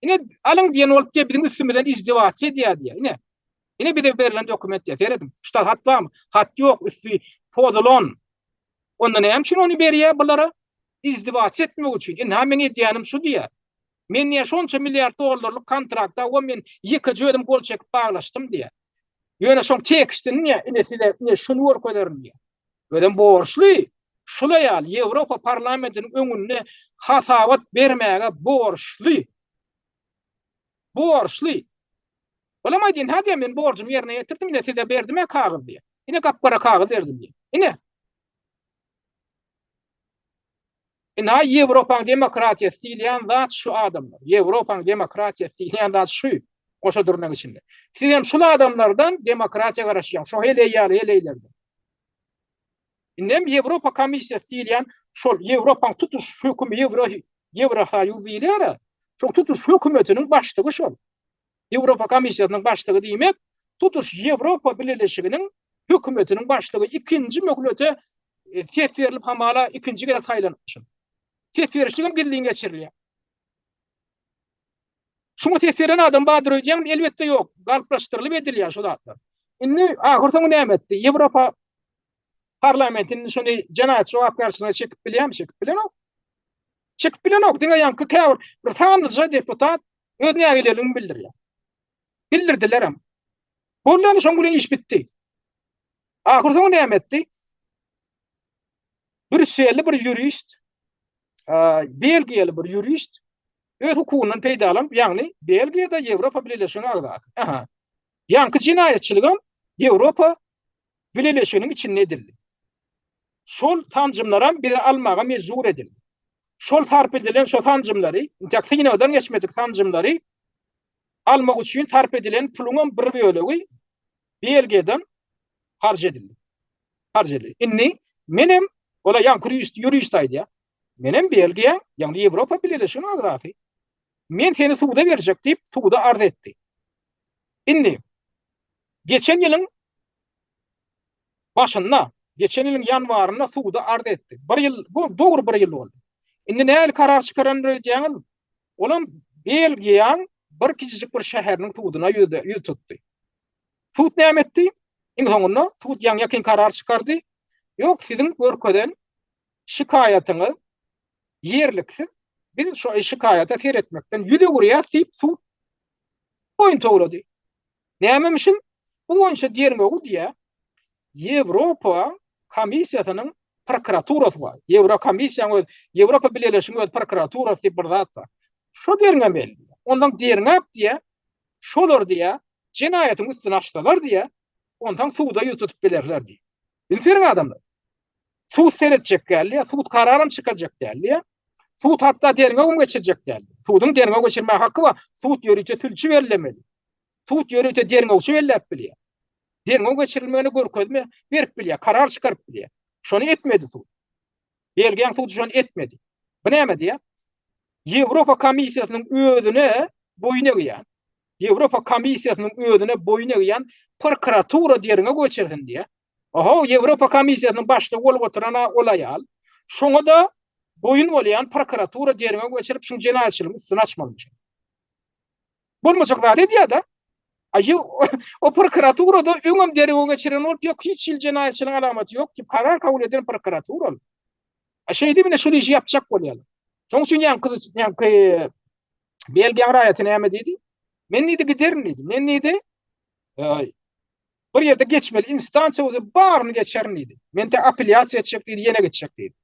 Ine alyň diýen bolup diýýär biziň üstümizden izdiwasiýa edýär diýýär. Ine. Ine bize berlen dokument diýýär. Serediň. Şu hat barmy? Hat ýok, üsti pozulan. Onda näme üçin ony berýär bulara? Izdiwaç etmek üçin. Ynha meň edýänim şu diýýär. Men diýýär şonça milliard dollarlyk kontrakta we men ýekeje özüm gol çekip baglaşdym diýýär. Ýöne şoň tekstini diýýär, ine size ine şuny görkezerin diýýär. Özem borçly. Şula ýaly Ýewropa parlamentiniň öňünde hasabat bermäge borçly. Borçly. Olam aýdýan, hä diýýär, men borjumy ýerine ýetirdim, ine size berdim-ä kagyz diýýär. Ine gap-gara kagyz berdim diýýär. Ine. Ynha Ýewropaň demokratiýasy diýilýän zat şu adamlar. Ýewropaň demokratiýasy diýilýän zat şu. Goşa dürnek içinde. Siz hem şul adamlardan demokratiýa garaşýaň. Şo heleý ýaly heleýlerden. Indem Ýewropa komissiýasy diýilýän şol Ýewropaň tutuş hökümi Ýewro Ýewrosoýuz diýilýär-ä. Şol tutuş hökümetiniň başlygy şol. Ýewropa komissiýasynyň başlygy diýmek, tutuş Ýewropa Bileleşiginiň hökümetiniň başlygy ikinji möhlete ses berlip hamala ikinji gezek saýlanypmyşyn. Ses berişligem gizlin geçirilýär. Şuňa ses beren adam bardyr öýdýäňmi? Elbetde ýok. Galplaşdyrylyp edilýär şu zatlar. Indi ahyrsoňy näme etdi? Ýewropa parlamenti indi şuny jenaýat jogapkärçiligine çekip bilýärmi? Çekip bilenok. Çekip bilenok. Diňe ýaňky käbir bir sanlyja deputat öz nägileligini bildirýär. Bildirdilerem. Boldy indi şoň bilen iş bitdi. Ahyrsoňy näme etdi? Brýusselli bir ýurist, Belgiýaly bir ýurist öz hukugyndan peýdalanyp, ýagny Belgiýada Ýewropa Bileleşiginiň agzasy. Aha. Ýaňky jenaýatçylygam Ýewropa Bileleşiginiň içinde edildi. Şol sanjymlaram bize almaga mejbur edildi. Şol sarp edilen şo sanjymlary, intäk synagdan geçmedik sanjymlary almak üçin sarp edilen puluňam bir bölegi Belgiýadan harç edildi. Harç edildi. Indi menem, ola ýaňky ýurist, ýurist aýdýar. Menem Belgiýa, ýagny Ýewropa Bileleşiginiň agzasy. Men seni suda berjek diýip, suda arz etdi. Indi geçen ýylyň başynda, geçen ýylyň ýanwarynda suda arz etdi. Bir ýyl, bu dogry bir ýyl boldy. Indi nähili karar çykarandyr öýdýäňizmi? Olam Belgiýaň bir kiçijik bir şäheriniň suduna ýüz tutdy. Sud näme etdi? Iň soňunda sud ýaňy-ýakyn karar çykardy. Ýok, siziň görkezen şikaýatyňyz ýerliksiz, biz şu şikaýata seretmekden ýüz öwürýäs diýip sud boýun towlady. Nämemişin? Bu boýunça derňewi diýä Ýewropa komissiýasynyň prokuraturasy bar. Ýewrokomissiýanyň öz, Ýewropa Bileleşiginiň öz prokuraturasy diýip bir zat bar. Şo derňemeli. Ondan derňäp diýä, şolar diýä, jenaýatyň üstüni açsalar diýä, onsoň suda ýüz tutup bilerler diýip. Üns beriň adamlar. Sud seretjek däl diýä, sud kararam çykarjak däl diýä. Sud hatda derňewem geçirjek däl. Suduň derňew geçirmäge haky bar. Sud ýörite sülçi bellemeli. Sud ýörite derňewçi belläp bilýär. Derňew geçirilmegine görkezme berip bilýär, karar çykaryp bilýär. Şony etmedi sud. Belgiýanyň sudy şony etmedi. Bu näme diýýär? Ýewropa komissiýasynyň özüne boýun egýän, Ýewropa komissiýasynyň özüne boýun egýän prokuratura derňew geçirsin diýýär. Oho, Ýewropa komissiýasynyň başlygy bolup oturan-a ol aýal. Şoňa-da boýun bolýan prokuratura derňew geçirip, şuň jenaýatçylygyň üstüni açmalymyş. Bolmajak zat edýär-de. Aý, o prokuraturada öňem derňew geçiren bolup, ýok, hiç hili jenaýatçylygyň alamaty ýok diýip karar kabul eden prokuratura ol. A şeýdip ine şul işi ýapjak bolýarlar. Şonuň üçin ýaňky ýaňky Belgiýanyň raýaty näme diýdi? Men diýdi giderin diýdi. Men diýdi bir ýerde geçmeli instansiýa bolsa baryny geçerin diýdi. Men te apelýasiýa etjek diýdi, ýene gitjek diýdi.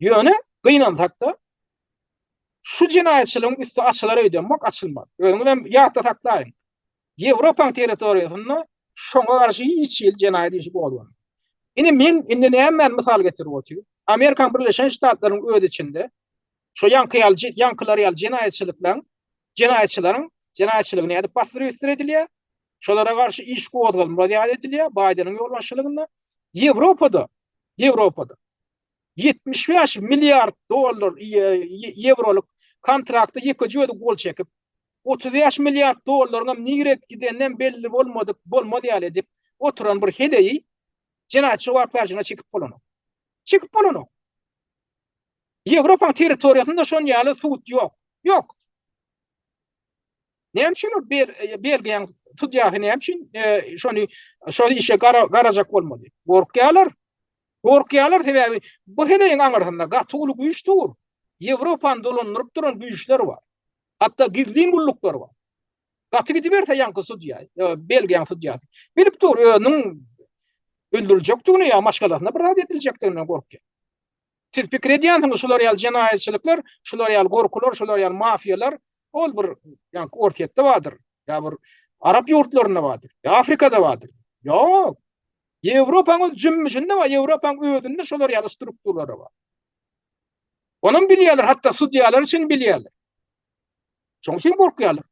Ýöne gynansak-da şu jenaýatçylygyň üsti açylar öýdemok, açylmaz. Özüňiz hem ýatda saklaýyň. Ýewropaň territoriýasynda şoňa garşy hiç hili jenaýat işi gozganmaz. Ine men indi nämäni mysal getirip otyryn? Amerikanyň Birleşen Ştatlarynyň öz içinde şo ýaňky ýaly ýaňkylar ýaly jenaýatçylyklaryň jenaýatçylaryň jenaýatçylygy nädip basdyr-üsdür edilýär? Şolara garşy iş gozgalmaz ýaly edilýär Baýdeniň ýolbaşçylygynda. Ýewropada Ýewropada 75 milliard dollar ýewrolyk kontrakta ýekeje özi gol çekip, 35 milliard dollaryňam nirek gideninem belli bolmadyk, bolmaz ýaly edip oturan bir heleýi jenaýat jogapkärçiligine çekip bolanok. Çekip bolanok. Ýewropaň territoriýasynda şon ýaly sud ýok. Ýok. Näme üçin ol Belgiýanyň sudýasy näme üçin şony şol işe garajak bolmady? Gorkýarlar. Gorkýarlar sebäbi bu heleýiň aňyrsynda gaty uly güýç dur. Ýewropany dolandyryp duran güýçler bar. Hatda gizlin gulluklar bar. Gaty gidiberse ýaňky sudýa, Belgiýanyň sudýasy. Bilip dur özüniň öldüriljekdigini ýa maşgalasyna bir zat ediljekdiginden gorkýar. Siz pikir edýänsiňiz şular ýaly jenaýatçylyklar, şular ýaly gorkular, şular ýaly mafiýalar ol bir ýaňky Orsýetde bardyr, ýa bir arap ýurtlarynda bardyr, ýa Afrikada bardyr. Ýok. Ýewropaň öz jümmüşinde bar, Ýewropaň özünde şolar ýaly strukturalary bar. Onam bilýärler, hatda sudýalar üçin bilýärler. Şoň üçin gorkýarlar.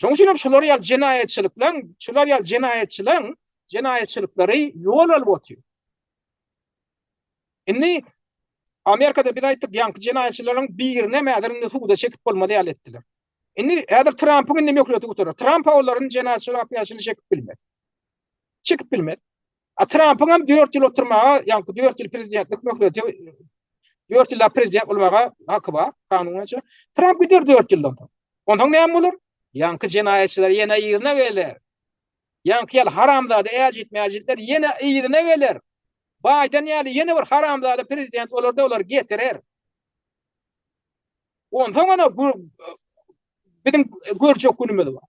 Şoň üçin hem şular ýaly jenaýatçylyklaryň, şular ýaly jenaýatçylaryň jenaýatçylyklary ýol alyp otyr. Indi Amerikada biz aýtdyk, ýaňky jenaýatçylaryň birine häzir indi suda çekip bolmaz ýaly etdiler. Indi häzir Trampyň indi möhleti gutarar. Tramp olaryň jenaýatçy jogapkärçiligini çekip bilmez. Çekip bilmez. A Trampyň hem 4 ýyl oturmaga, ýaňky 4 ýyl prezidentlik möhleti 4 ýyllap prezident bolmaga haky bar kanun boýunça. Tramp gider 4 ýyldan soň. Onsoň näme bolar? Ýaňky jenaýatçylar ýene yzyna geler. Ýaňky ýaly haramzada äjit-mäjitler ýene yzyna geler. Baýden ýaly ýene bir haramzada prezident bolar-da olar getirer. Onsoň ana biziň görjek günümiz bar.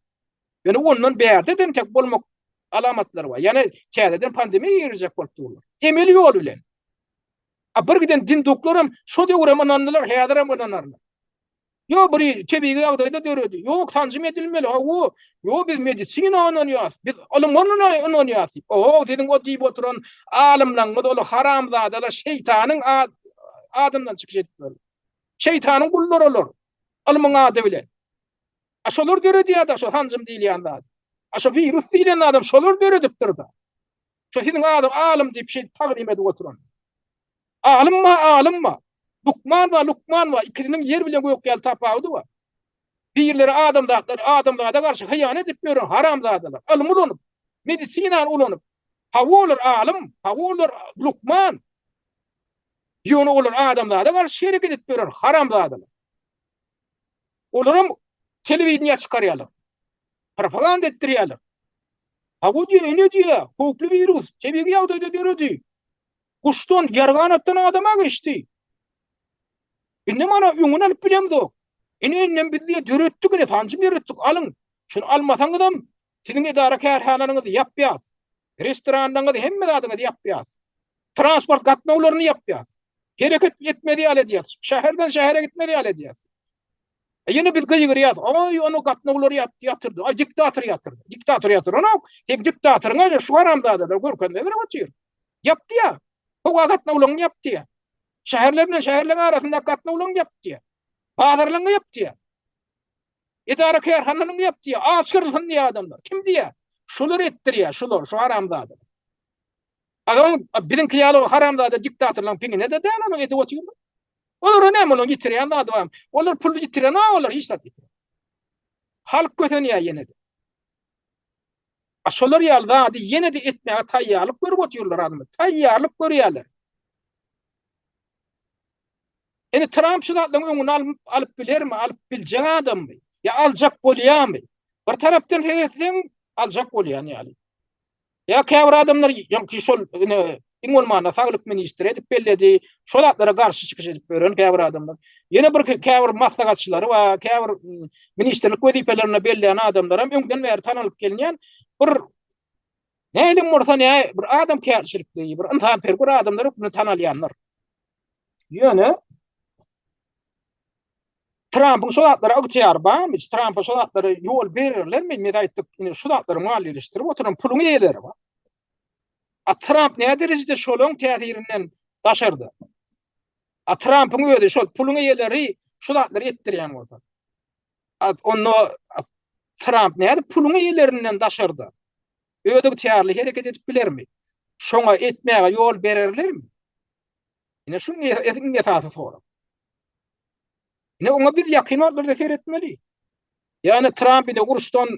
Ýöne ondan bärde-de entek bolmak alamatlary bar. Ýöne täzeden pandemiýa girjek bolup durlar. Emeli ýol bilen. A bir giden dinduklar hem şo döwürem ynandylar, häzirem ynanarlar. Ýok, bir tebigy ýagdaýda döredi. Ýok, sanjym edilmeli. Hawa, ýok, biz medisina ynanýas. Biz ylyma ynanýas diýip. Oho, siziň o diýip oturan alymlaryňyz ol haramzadalar şeýtanyň adyndan çykyş edip ýörler. Şeýtanyň gullary olar. Ylmyň ady bilen. A şolar döredýär-de şo sanjym diýilýän zady. A şo wirus diýlen zadam şolar döredipdir-de. Şo siziň ady alym diýip şeýdip tagzym edip oturan. Alym bar, alym bar. Lukman bar, lukman bar. Ikisiniň ýer bilen gök ýaly tapawudy bar. Birleri adamzatlar, adamzada garşy hyýanat edip ýören haramzadalar. Ylmy ulanyp, medisinany ulanyp. Hawa olar alym, hawa olar lukman. Ýöne olar adamzada garşy hereket edip ýören haramzadalar. Olaram telewideniýä çykarýarlar. Propaganda etdirýärler. Hawa diýýär, ine diýýär, howply wirus tebigy ýagdaýda döredi. Guşdan, ýarganatdan adama geçdi. Indi mana öňüni alyp bilemzok. Ine indem biz diýýär, döretdik ine sanjym döretdik, alyň. Şuny almasaňyzam siziň edara-kärhanalaryňyzy ýapýas. Restoranlaryňyzy, hemme zadyňyzy ýapýas. Transport gatnawlaryny ýapýas. Hereket etmez ýaly edýäs. Şäherden şähere gitmez ýaly edýäs. E ýene biz gygyrýas. Aý, ony gatnawlary ýatyrdy. Aý, diktator ýatyrdy. Diktator ýatyranok. Sen diktatoryňa şu haramzadalar görkezme berip otyr. Ýapdy ýa. Howa gatnawlaryny ýapdy ýa. Şäherler bilen şäherleriň arasyndaky gatnawlaryny ýapdy ýa. Bazarlaryny ýapdy ýa. Edara kärhanalaryny ýapdy ýa. Aç gyrylsyn diýýär adamlar. Kim diýýär? Şular etdirýär, şular, şu haramzadalar. Adam biziňki ýaly haramzada diktatorlaryň piňine-de däl onuň edip otyrlar. Olara näme olaryň ýitirýän zady bar? Olar pul ýitirenok, olar hiç zat ýitirenok. Halk kösenýär ýene-de. A şolar ýaly zady ýene-de etmäge taýýarlyk görüp otyrlar adamlar. Taýýarlyk görýärler. Indi Tramp şu zatlaryň öňüni alyp, alyp bilermi, alyp biljek adammy? Ýa aljak bolýarmy? Bir tarapdan seretseň, aljak bolýan ýaly. Ýa käbir adamlar ýaňky şol ine iň bolmanda saglyk ministri edip belledi. Şol zatlara garşy çykyş edip ýören käbir adamlar. Ýene bir käbir maslahatçylary bar, käbir ministrlik wezipelerine bellän adamlar hem öňden bäri tanalyp gelinýän bir nälim bolsa ne bir adamkärçilikli, bir ynsanperwer adamlar hökmünde tanalýanlar. Ýöne Trampyň şu zatlara ygtyýary barmy? Trampa şu zatlara ýol bererlermi? Biz aýtdyk, indi şu zatlary maliýeleşdirip oturan puluň eýeleri bar. A Tramp nä derejede şolaryň täsirinden daşarda? A Trampyň özi şol puluň eýeleri şu zatlary etdirýän bolsa. A onda Tramp nädip puluň eýelerinden daşarda? Öz ygtyýarly hereket edip bilermi? Şoňa etmäge ýol bererlermi? Ine şu iň esasy sorag. Ine oňa biz ýakyn wagtlarda seretmeli. Ýagny Tramp ine uruşdan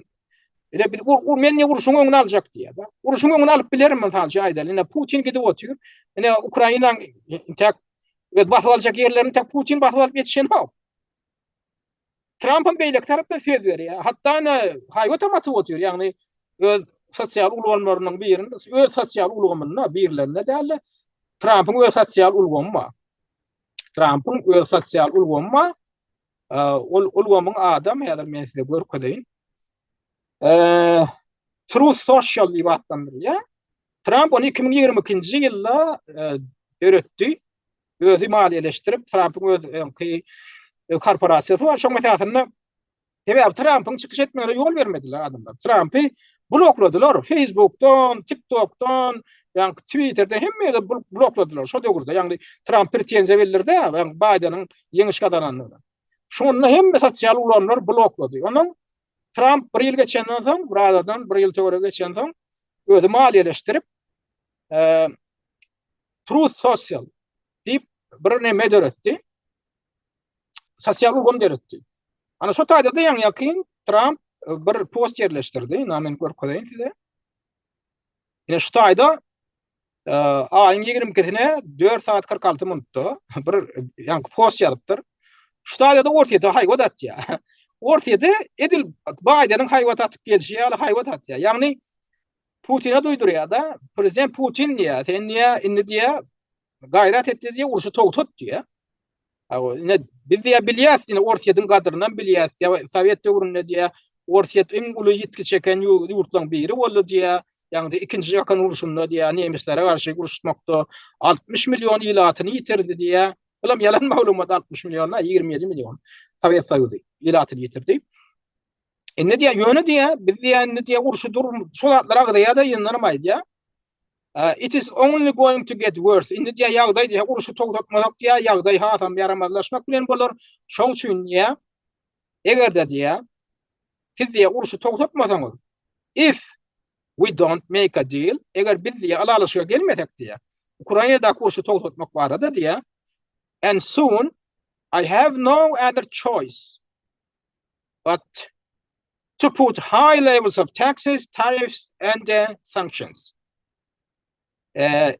ine biz ur, men ne uruşyň öňüni aljak diýýär. Uruşyň öňüni alyp bilerin mysal üçin aýdaly. Ine Putin gidip otyr. Ine Ukraina tek öz basyp aljak ýerlerini tek Putin basyp alyp ýetişenok. Tramp hem beýleki tarapdan söz berýär. Hatda ine haýbat hem atyp otyr. Ýagny öz sosial ulgamlarynyň birinde, öz sosial ulgamynda birlerinde däl-de, Trampyň öz sosial ulgamy bar. Trampyň öz sosial ulgamy bar. Ol ulgamyň adam häzir men size görkezeýin. Truth Social diýip atlandyrylýar. Tramp ony 2022-nji ýylda döretdi. Özi maliýeleşdirip, Trampyň öz öňki korporasiýasy bar. Şoň esasynda sebäbi Trampyň çykyş etmegine ýol bermediler adamlar. Trampy blokladylar. Facebookdan, TikTokdan, ýagny Twitterden hemme ýerde blokladylar şo döwürde. Ýagny Tramp pretenziýa bildirdi, ýagny Baýdeniň ýeňiş gazanandygyna. Şonda hemme sosial ulgamlar bloklady. Onuň Tramp bir ýyl geçenden soň, bir aradan bir ýyl töweregi geçensoň, özi maliýeleşdirip, Truth Social diýip bir neme döretdi. Sosial ulgam döretdi. Ana şo taýda-da ýaňy ýakyn Tramp bir post ýerleşdirdi. Ina men görkezeýin size. Ine şu taýda aýyň 22-sine 4 saat 46 minutda bir ýaňky post ýazypdyr. Şu taýda-da Orsýete haýbat atýar. Orsýete edil Baýdeniň haýbat atyp gelşi ýaly haýbat atýar. Ýagny Putine duýdurýar-da, prezident Putin diýýär, sen diýýär, indi diýýär, gaýrat et diýýär, urşy togtat diýýär. Ine, biz diýýär bilýäs, ine Orsýetiň gadyrynam bilýäs, diýýär, Sowet döwründe diýýär, Orsýet iň uly ýitgi çeken ýurtlaryň biri boldy diýýär. Ýagny ikinji jahan urşunda diýýär, nemislere garşy uruşmakda 60 million ilatyny ýitirdi diýýär. Bulam ýalan maglumat 60 million, 27 million Sowet Soýuzy ilatyny ýitirdi. Indi diýýär, ýöne diýýär, biz diýýär, indi diýýär, urşy dur, şo zatlar agzaýar-da, ýyndanam aýdýar. It is only going to get worse. Indi diýýär, ýagdaý diýýär, urşy togtatmasak diýýär, ýagdaý hasam ýaramazlaşmak bilen bolar. Şoň üçin diýýär, eger-de diýýär, siz diýýär, urşy togtatmasaňyz, if we don't make a deal, eger biz diýýär, ylalaşyga gelmesek diýýär, Ukrainadaky urşy togtatmak barada diýýär, and soon I have no other choice but to put high levels of taxes, tariffs and uh, sanctions uh,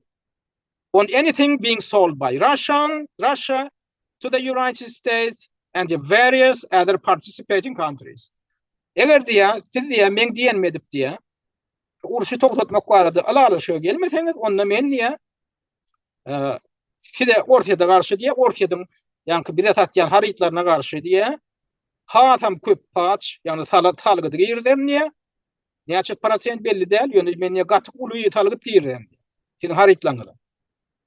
on anything being sold by Russia, Russia to the United States and the various other participating countries. Eger diýä, siz diýä, men diýenimi edip diýä, urşy togtatmak barada ylalaşyga gelmeseňiz, onda men diýä, size Orsýete garşy diýä, Orsýetiň ýaňky bize satýan harytlaryna garşy diýä, hasam köp paç, ýagny salat salgydy girizerin diýä. Näçe prosent belli däl, ýöne men diýä gaty uly salgyt girizerin diýä. Siziň harytlaryňyza.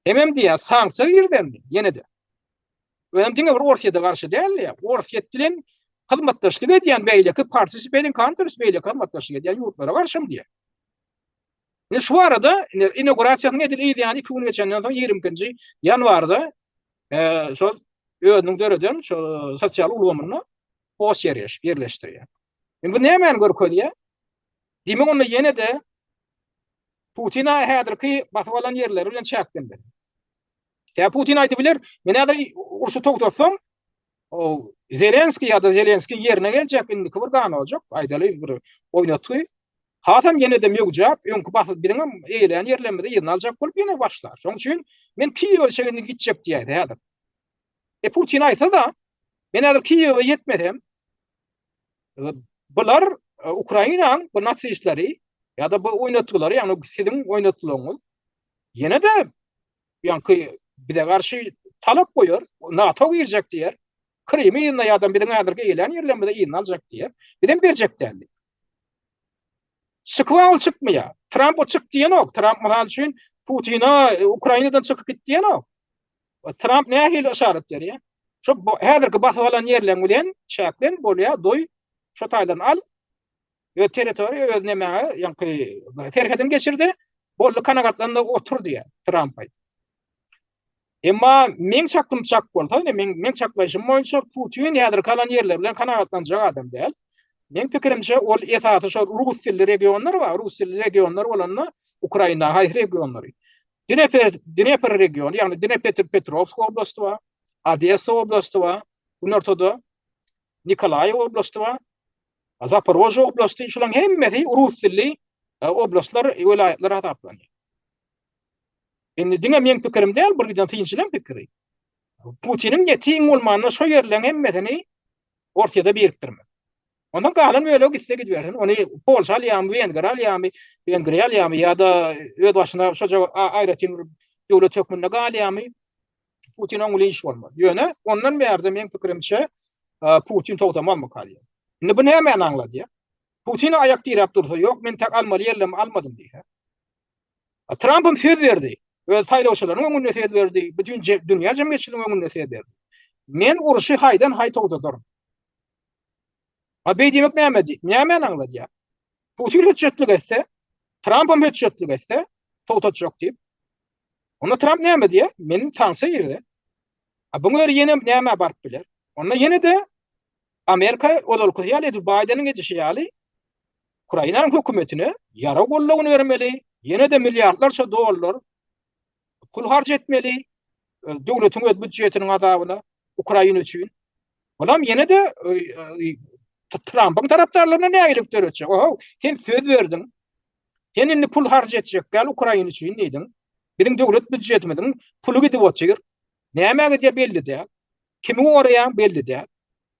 Hemem diýä, sanksiýa girizerin diýä, ýene-de. Özem diňe bir Orsýete garşy däl diýä, Orsýet bilen hyzmatdaşlyk edýän beýleki participating countries, beýleki hyzmatdaşlyk edýän ýurtlara garşym diýä. Ine şu arada inaugurasiýasynyň edil yz ýany 2 gün geçenden soň 22-nji ýanwarda şol özüniň döreden şo sosial ulgamynda post ýerleşdirýär. Indi bu nämäni görkezýär? Diýmek onda ýene-de Putin häzirki basyp alan ýerleri bilen çäklendi. Tä Putin aýdyp biler, men häzir urşy togtatsam, o Zelenskiý ýa-da Zelenskiň ýerine geljek indiki bir ganoljak, aýdaly bir oýnatgy. Hasam ýene-de möwjäp, öňki basyp biziň hem eýelän ýerlerimizi yzyna aljak bolup ýene başlar. Şonuň üçin men Kiýewe çenli gitjek diýýär häzir. E Putin aýtsa-da, men häzir Kiýewe ýetmesem, bular e, Ukrainanyň bu nasistleri ýa-da bu oýnatgylary, ýagny siziň oýnatgylaryňyz ýene-de ýaňky bize garşy talap goýar, NATO girjek diýer. Krymy yzyna ýa-da biziň häzirki eýelän ýerlerimizi yzyna aljak diýer. Bizem berjek däl diýip. Çykyp ol çykmaýar. Tramp o çyk diýenok. Tramp mysal üçin Putina e, Ukrainadan çykyp git diýenok. Tramp nähili yşarat berýär? Şu häzirki basyp alan ýerleň bilen çäklen bolýar, doý şu taýdan al. Öz territoriýa öz nemäňe, ýaňky serhediňi geçirdi, boldy kanagatlan-da otur diýýär Tramp aýt. Emma meň çaklym çak bolsa, ine meň meň çaklaýşym boýunça Putin häzirki alan ýerleri bilen kanagatlanjak adam däl. Meň pikirimçe ol esasy şol rus dilli regionlar bar, rus dilli regionlar bolanda Ukraina haýsy regionlary? Dnepr Dnepr regiony, ýagny Dnepetrovsk oblasty bar, Odessa oblasty bar, günortada Nikolaýew oblasty bar, Zaporožýe oblasty, şularyň hemmesi rus dilli e, oblastlar, welaýatlar hasaplanýar. Indi diňe meň pikirim däl, bir giden synçylaryň pikiri. Putiniň niýeti iň bolmanda şo ýerleriň hemmesini Orsýete birikdirmek. Ondan galan bölegi gitse gidibersin. Ony Polşa alýarmy, Wengriýa alýarmy, Wengriýa alýarmy ýa-da öz başyna şoja aýratyn bir döwlet hökmünde galýarmy? Putin oň bilen iş bolmaz. Ýöne ondan bärde meň pikirimçe Putin togtamazmyka diýýän. Indi bu nämäni aňladýar? Putin aýak diräp dursa, ýok men tak almaly ýerlerimi almadym diýse. Trampam söz berdi. Öz saýlawçylarynyň öňünde söz berdi, bütin dünýä jemgyýetçiliginiň öňünde söz berdi. Men urşy haýdan-haý togtadaryn. A beý diýmek näme diý? Nämäni aňladýar? Putin hötjetlik etse, Trampam hötjetlik etse, togtatjak diýip. Onda Tramp näme diýýär? Men sanksiýa girdi. A bu ýeri ýene nämä baryp biler? Onda ýene-de Amerika ozalky ýaly edil Baýdeniň edişi ýaly Ukrainanyň hökümetine ýarag goldawyny bermeli, ýene-de milliardlarça dollar pul harç etmeli, döwletiň öz býudjetiniň azabyna Ukraina üçin. Bulam ýene-de Trampyň tarapdarlaryna nägilelik döretjek. Oho, sen söz berdiň. Sen indi pul harç etjek däl Ukraina üçin diýdiň. Biziň döwlet býudjetimiziň puly gidip otyr. Nämä gidýär belli däl. Kimi goraýaň belli däl.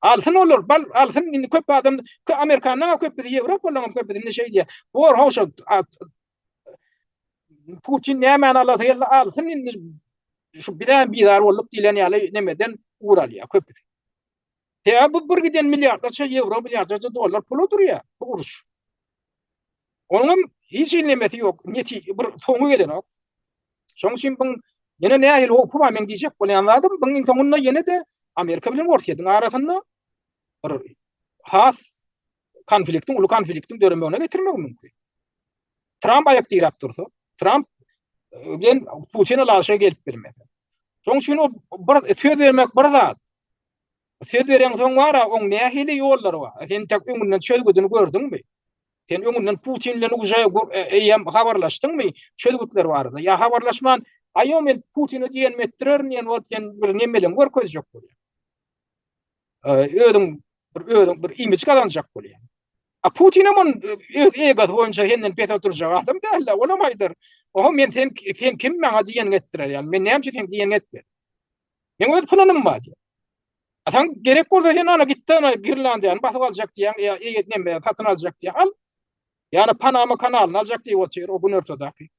Alsyn olar, bal alsyn indi köp adam, Amerikanlaryň köpüsi, Ýewropalaryň köpüsi indi şeý diýýär. Bor how şo Putin nämäni alarsa gelse alsyn indi şu bizem bizar bolduk diýlen ýaly nemeden ugur alýar köpüsi. Sebäbi bu bir giden milliardlarça ýewro, milliardlarça dollar pula durýar bu uruş. Onuň hem hiç hili nemesi ýok, neti bir soňy gelenok. Şonuň üçin bu ýene nähili howpy bar men diýjek bolýan zadym, buň iň soňunda ýene-de Amerika bilen Orsýetiň arasynda bir has konfliktiň, uly konfliktiň döremegine getirmegi mümkin. Tramp aýak diräp dursa, Tramp e, bilen Putin ylalaşyga gelip bilmese. Şonuň üçin o bir söz bermek bir zat. Söz bereňsoň bar-a, oň nähili ýollary bar? Sen tek öňünden çözgüdini gördüňmi? Sen öňünden Putin bilen uje e, eýýäm habarlaşdyňmy çözgütler barada? Ýa habarlaşman, aýo men Putine diýenimi etdirerin diýen bolup sen bir nemeleňi görkezjek bolýaň. Özüň bir özüň bir imij gazanjak bolýaň. A Putin hem on öz egosy boýunça senden pes oturjak adam däl-de, olam aýdar. Oho men sen sen kim maňa diýeniňi etdirer ýaly. Men näme üçin seň diýeniňi etmeli? Meň öz planym bar diýýär. A sen gerek bolsa sen ana gitde ana Girlandiýany basyp aljak diýýäň, ýa eýe neme satyn aljak diýýäň, al. Ýa-da Panama kanalyny aljak diýip otyr o günortadaky.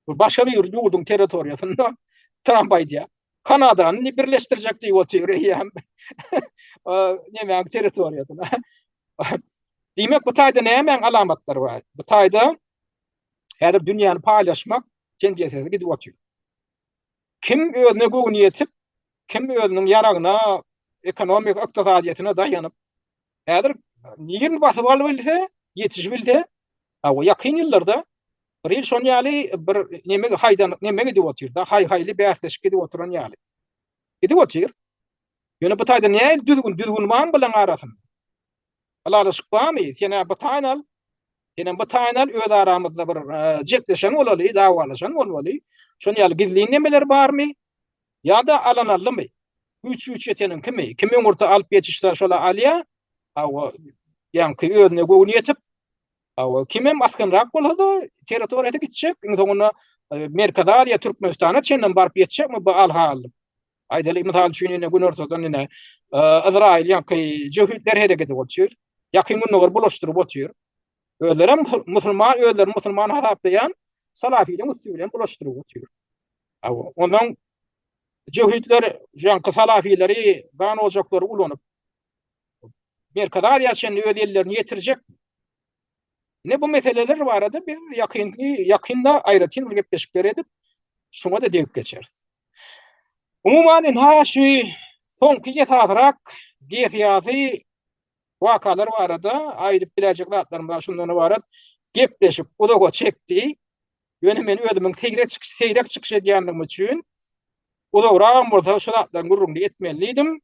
Bu başga bir ýurduň territoriýasynda Tramp aýdýar. Kanadany birleşdirjek diýip otyr eýýäm. Nemäň territoriýasyna. Diýmek bu taýda nämäň alamatlary bar? Bu taýda häzir dünýäni paýlaşmak tendensiýasy gidip otyr. Kim özüne göwni ýetip, kim özüniň ýaragyna, ekonomik, ykdysadyýetine daýanyp, häzir nirini basyp alybilse, ýetişibilse, hawa, ýakyn ýyllarda bir ýyl şon ýaly bir neme haýdan neme gidip otyr-da, haý-haýly bäsleşik gidip oturan ýaly. Gidip otyr. Ýöne bu taýda nähili düzgün, düzgün barmy bularyň arasynda? Ylalaşyk barmy? Sen-ä bu taýyn al, senem bu taýyn al, öz aramyzda bir jetleşen bolaly, dawalaşan bolmaly. Şon ýaly gizlin nemeler barmy? Ýa-da alan aldymy? Güýç güýç ýeteniň kimi? Kim öňürti alyp ýetişse şola alýa. Hawa, ýaňky özüne göwni ýetip, hawa, kimem asgynrak bolsa-da territoriýasy gitjek, iň soňunda Merkezi Aziýa, Türkmenistana çenlem baryp ýetjekmi bu al-hallyk? Aýdaly, mysal üçin, ine günortadan ine Yzraýyl ýaňky jöhitler hereket edip otyr. Ýakyn Gündogar bulaşdyryp otyr. Özlerem musulman, özlerini musulman hasaplaýan salafiliň üsti bilen bulaşdyryp otyr. Ondan jöhitler ýaňky salafileri gan ojaklary ulanyp Merkezi Aziýa çenli öz ellerini ýetirjek. Ine bu meseleler barada biz ýakynky ýakynda aýratyn bir gepleşikler edip, şuňa-da degip geçeris. Umuman ynha şu soňky esasyrak geosyýasy wakalar barada aýdyp biläýjek zatlarym bar şundan ybarat. Gepleşik uzaga çekdi. Ýöne men özümiň seýrek çykyş seýrek çykyş edýänligim üçin uzagragam bolsa şu zatlaryň gürrüňini etmeli diýdim.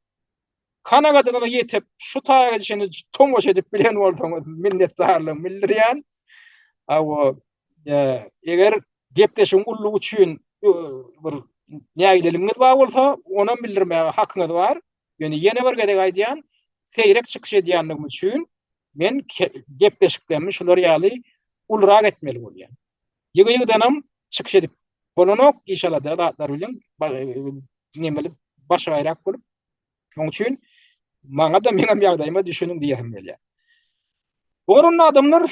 Kanagadyňyza ýetip, şu taýa çenli tomaşa edip bilen bolsaňyz, minnetdarlygymy bildirýän. Hawa, eger gepleşigiň ullugy üçin bir nägileligiňiz bar bolsa, onam bildirmäge hakyňyz bar. Ýöne ýene bir gezek aýdýan, seýrek çykyş edýänligim üçin men gepleşiklerimi şular ýaly ulurak etmeli bolýan. Ýygy-ýygydanam çykyş edip bolanok, iş-alada zatlar bilen nemeli başagaýrak bolup. Şonuň üçin maňa-da meňem ýagdaýyma düşüniň diýesim gelýär. Bu orunda adamlar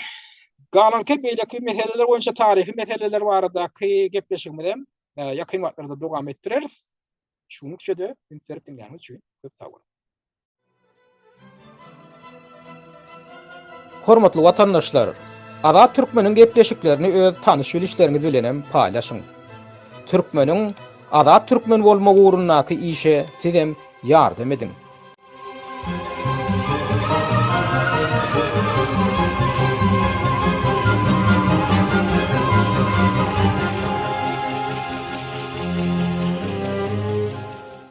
galanky beýleki meseleler boýunça taryhy meseleler baradaky gepleşigimizi hem ýakyn wagtlarda dowam etdireris. Şunlukça-da üns berip diňläniňiz üçin köp sag boluň. Hormatly watandaşlar! Azat Türkmeniň gepleşiklerini öz tanyş-bilişleriňiz bilen hem paýlaşyň. Türkmeniň azat türkmen bolmagy ugrundaky işe sizem ýardam ediň.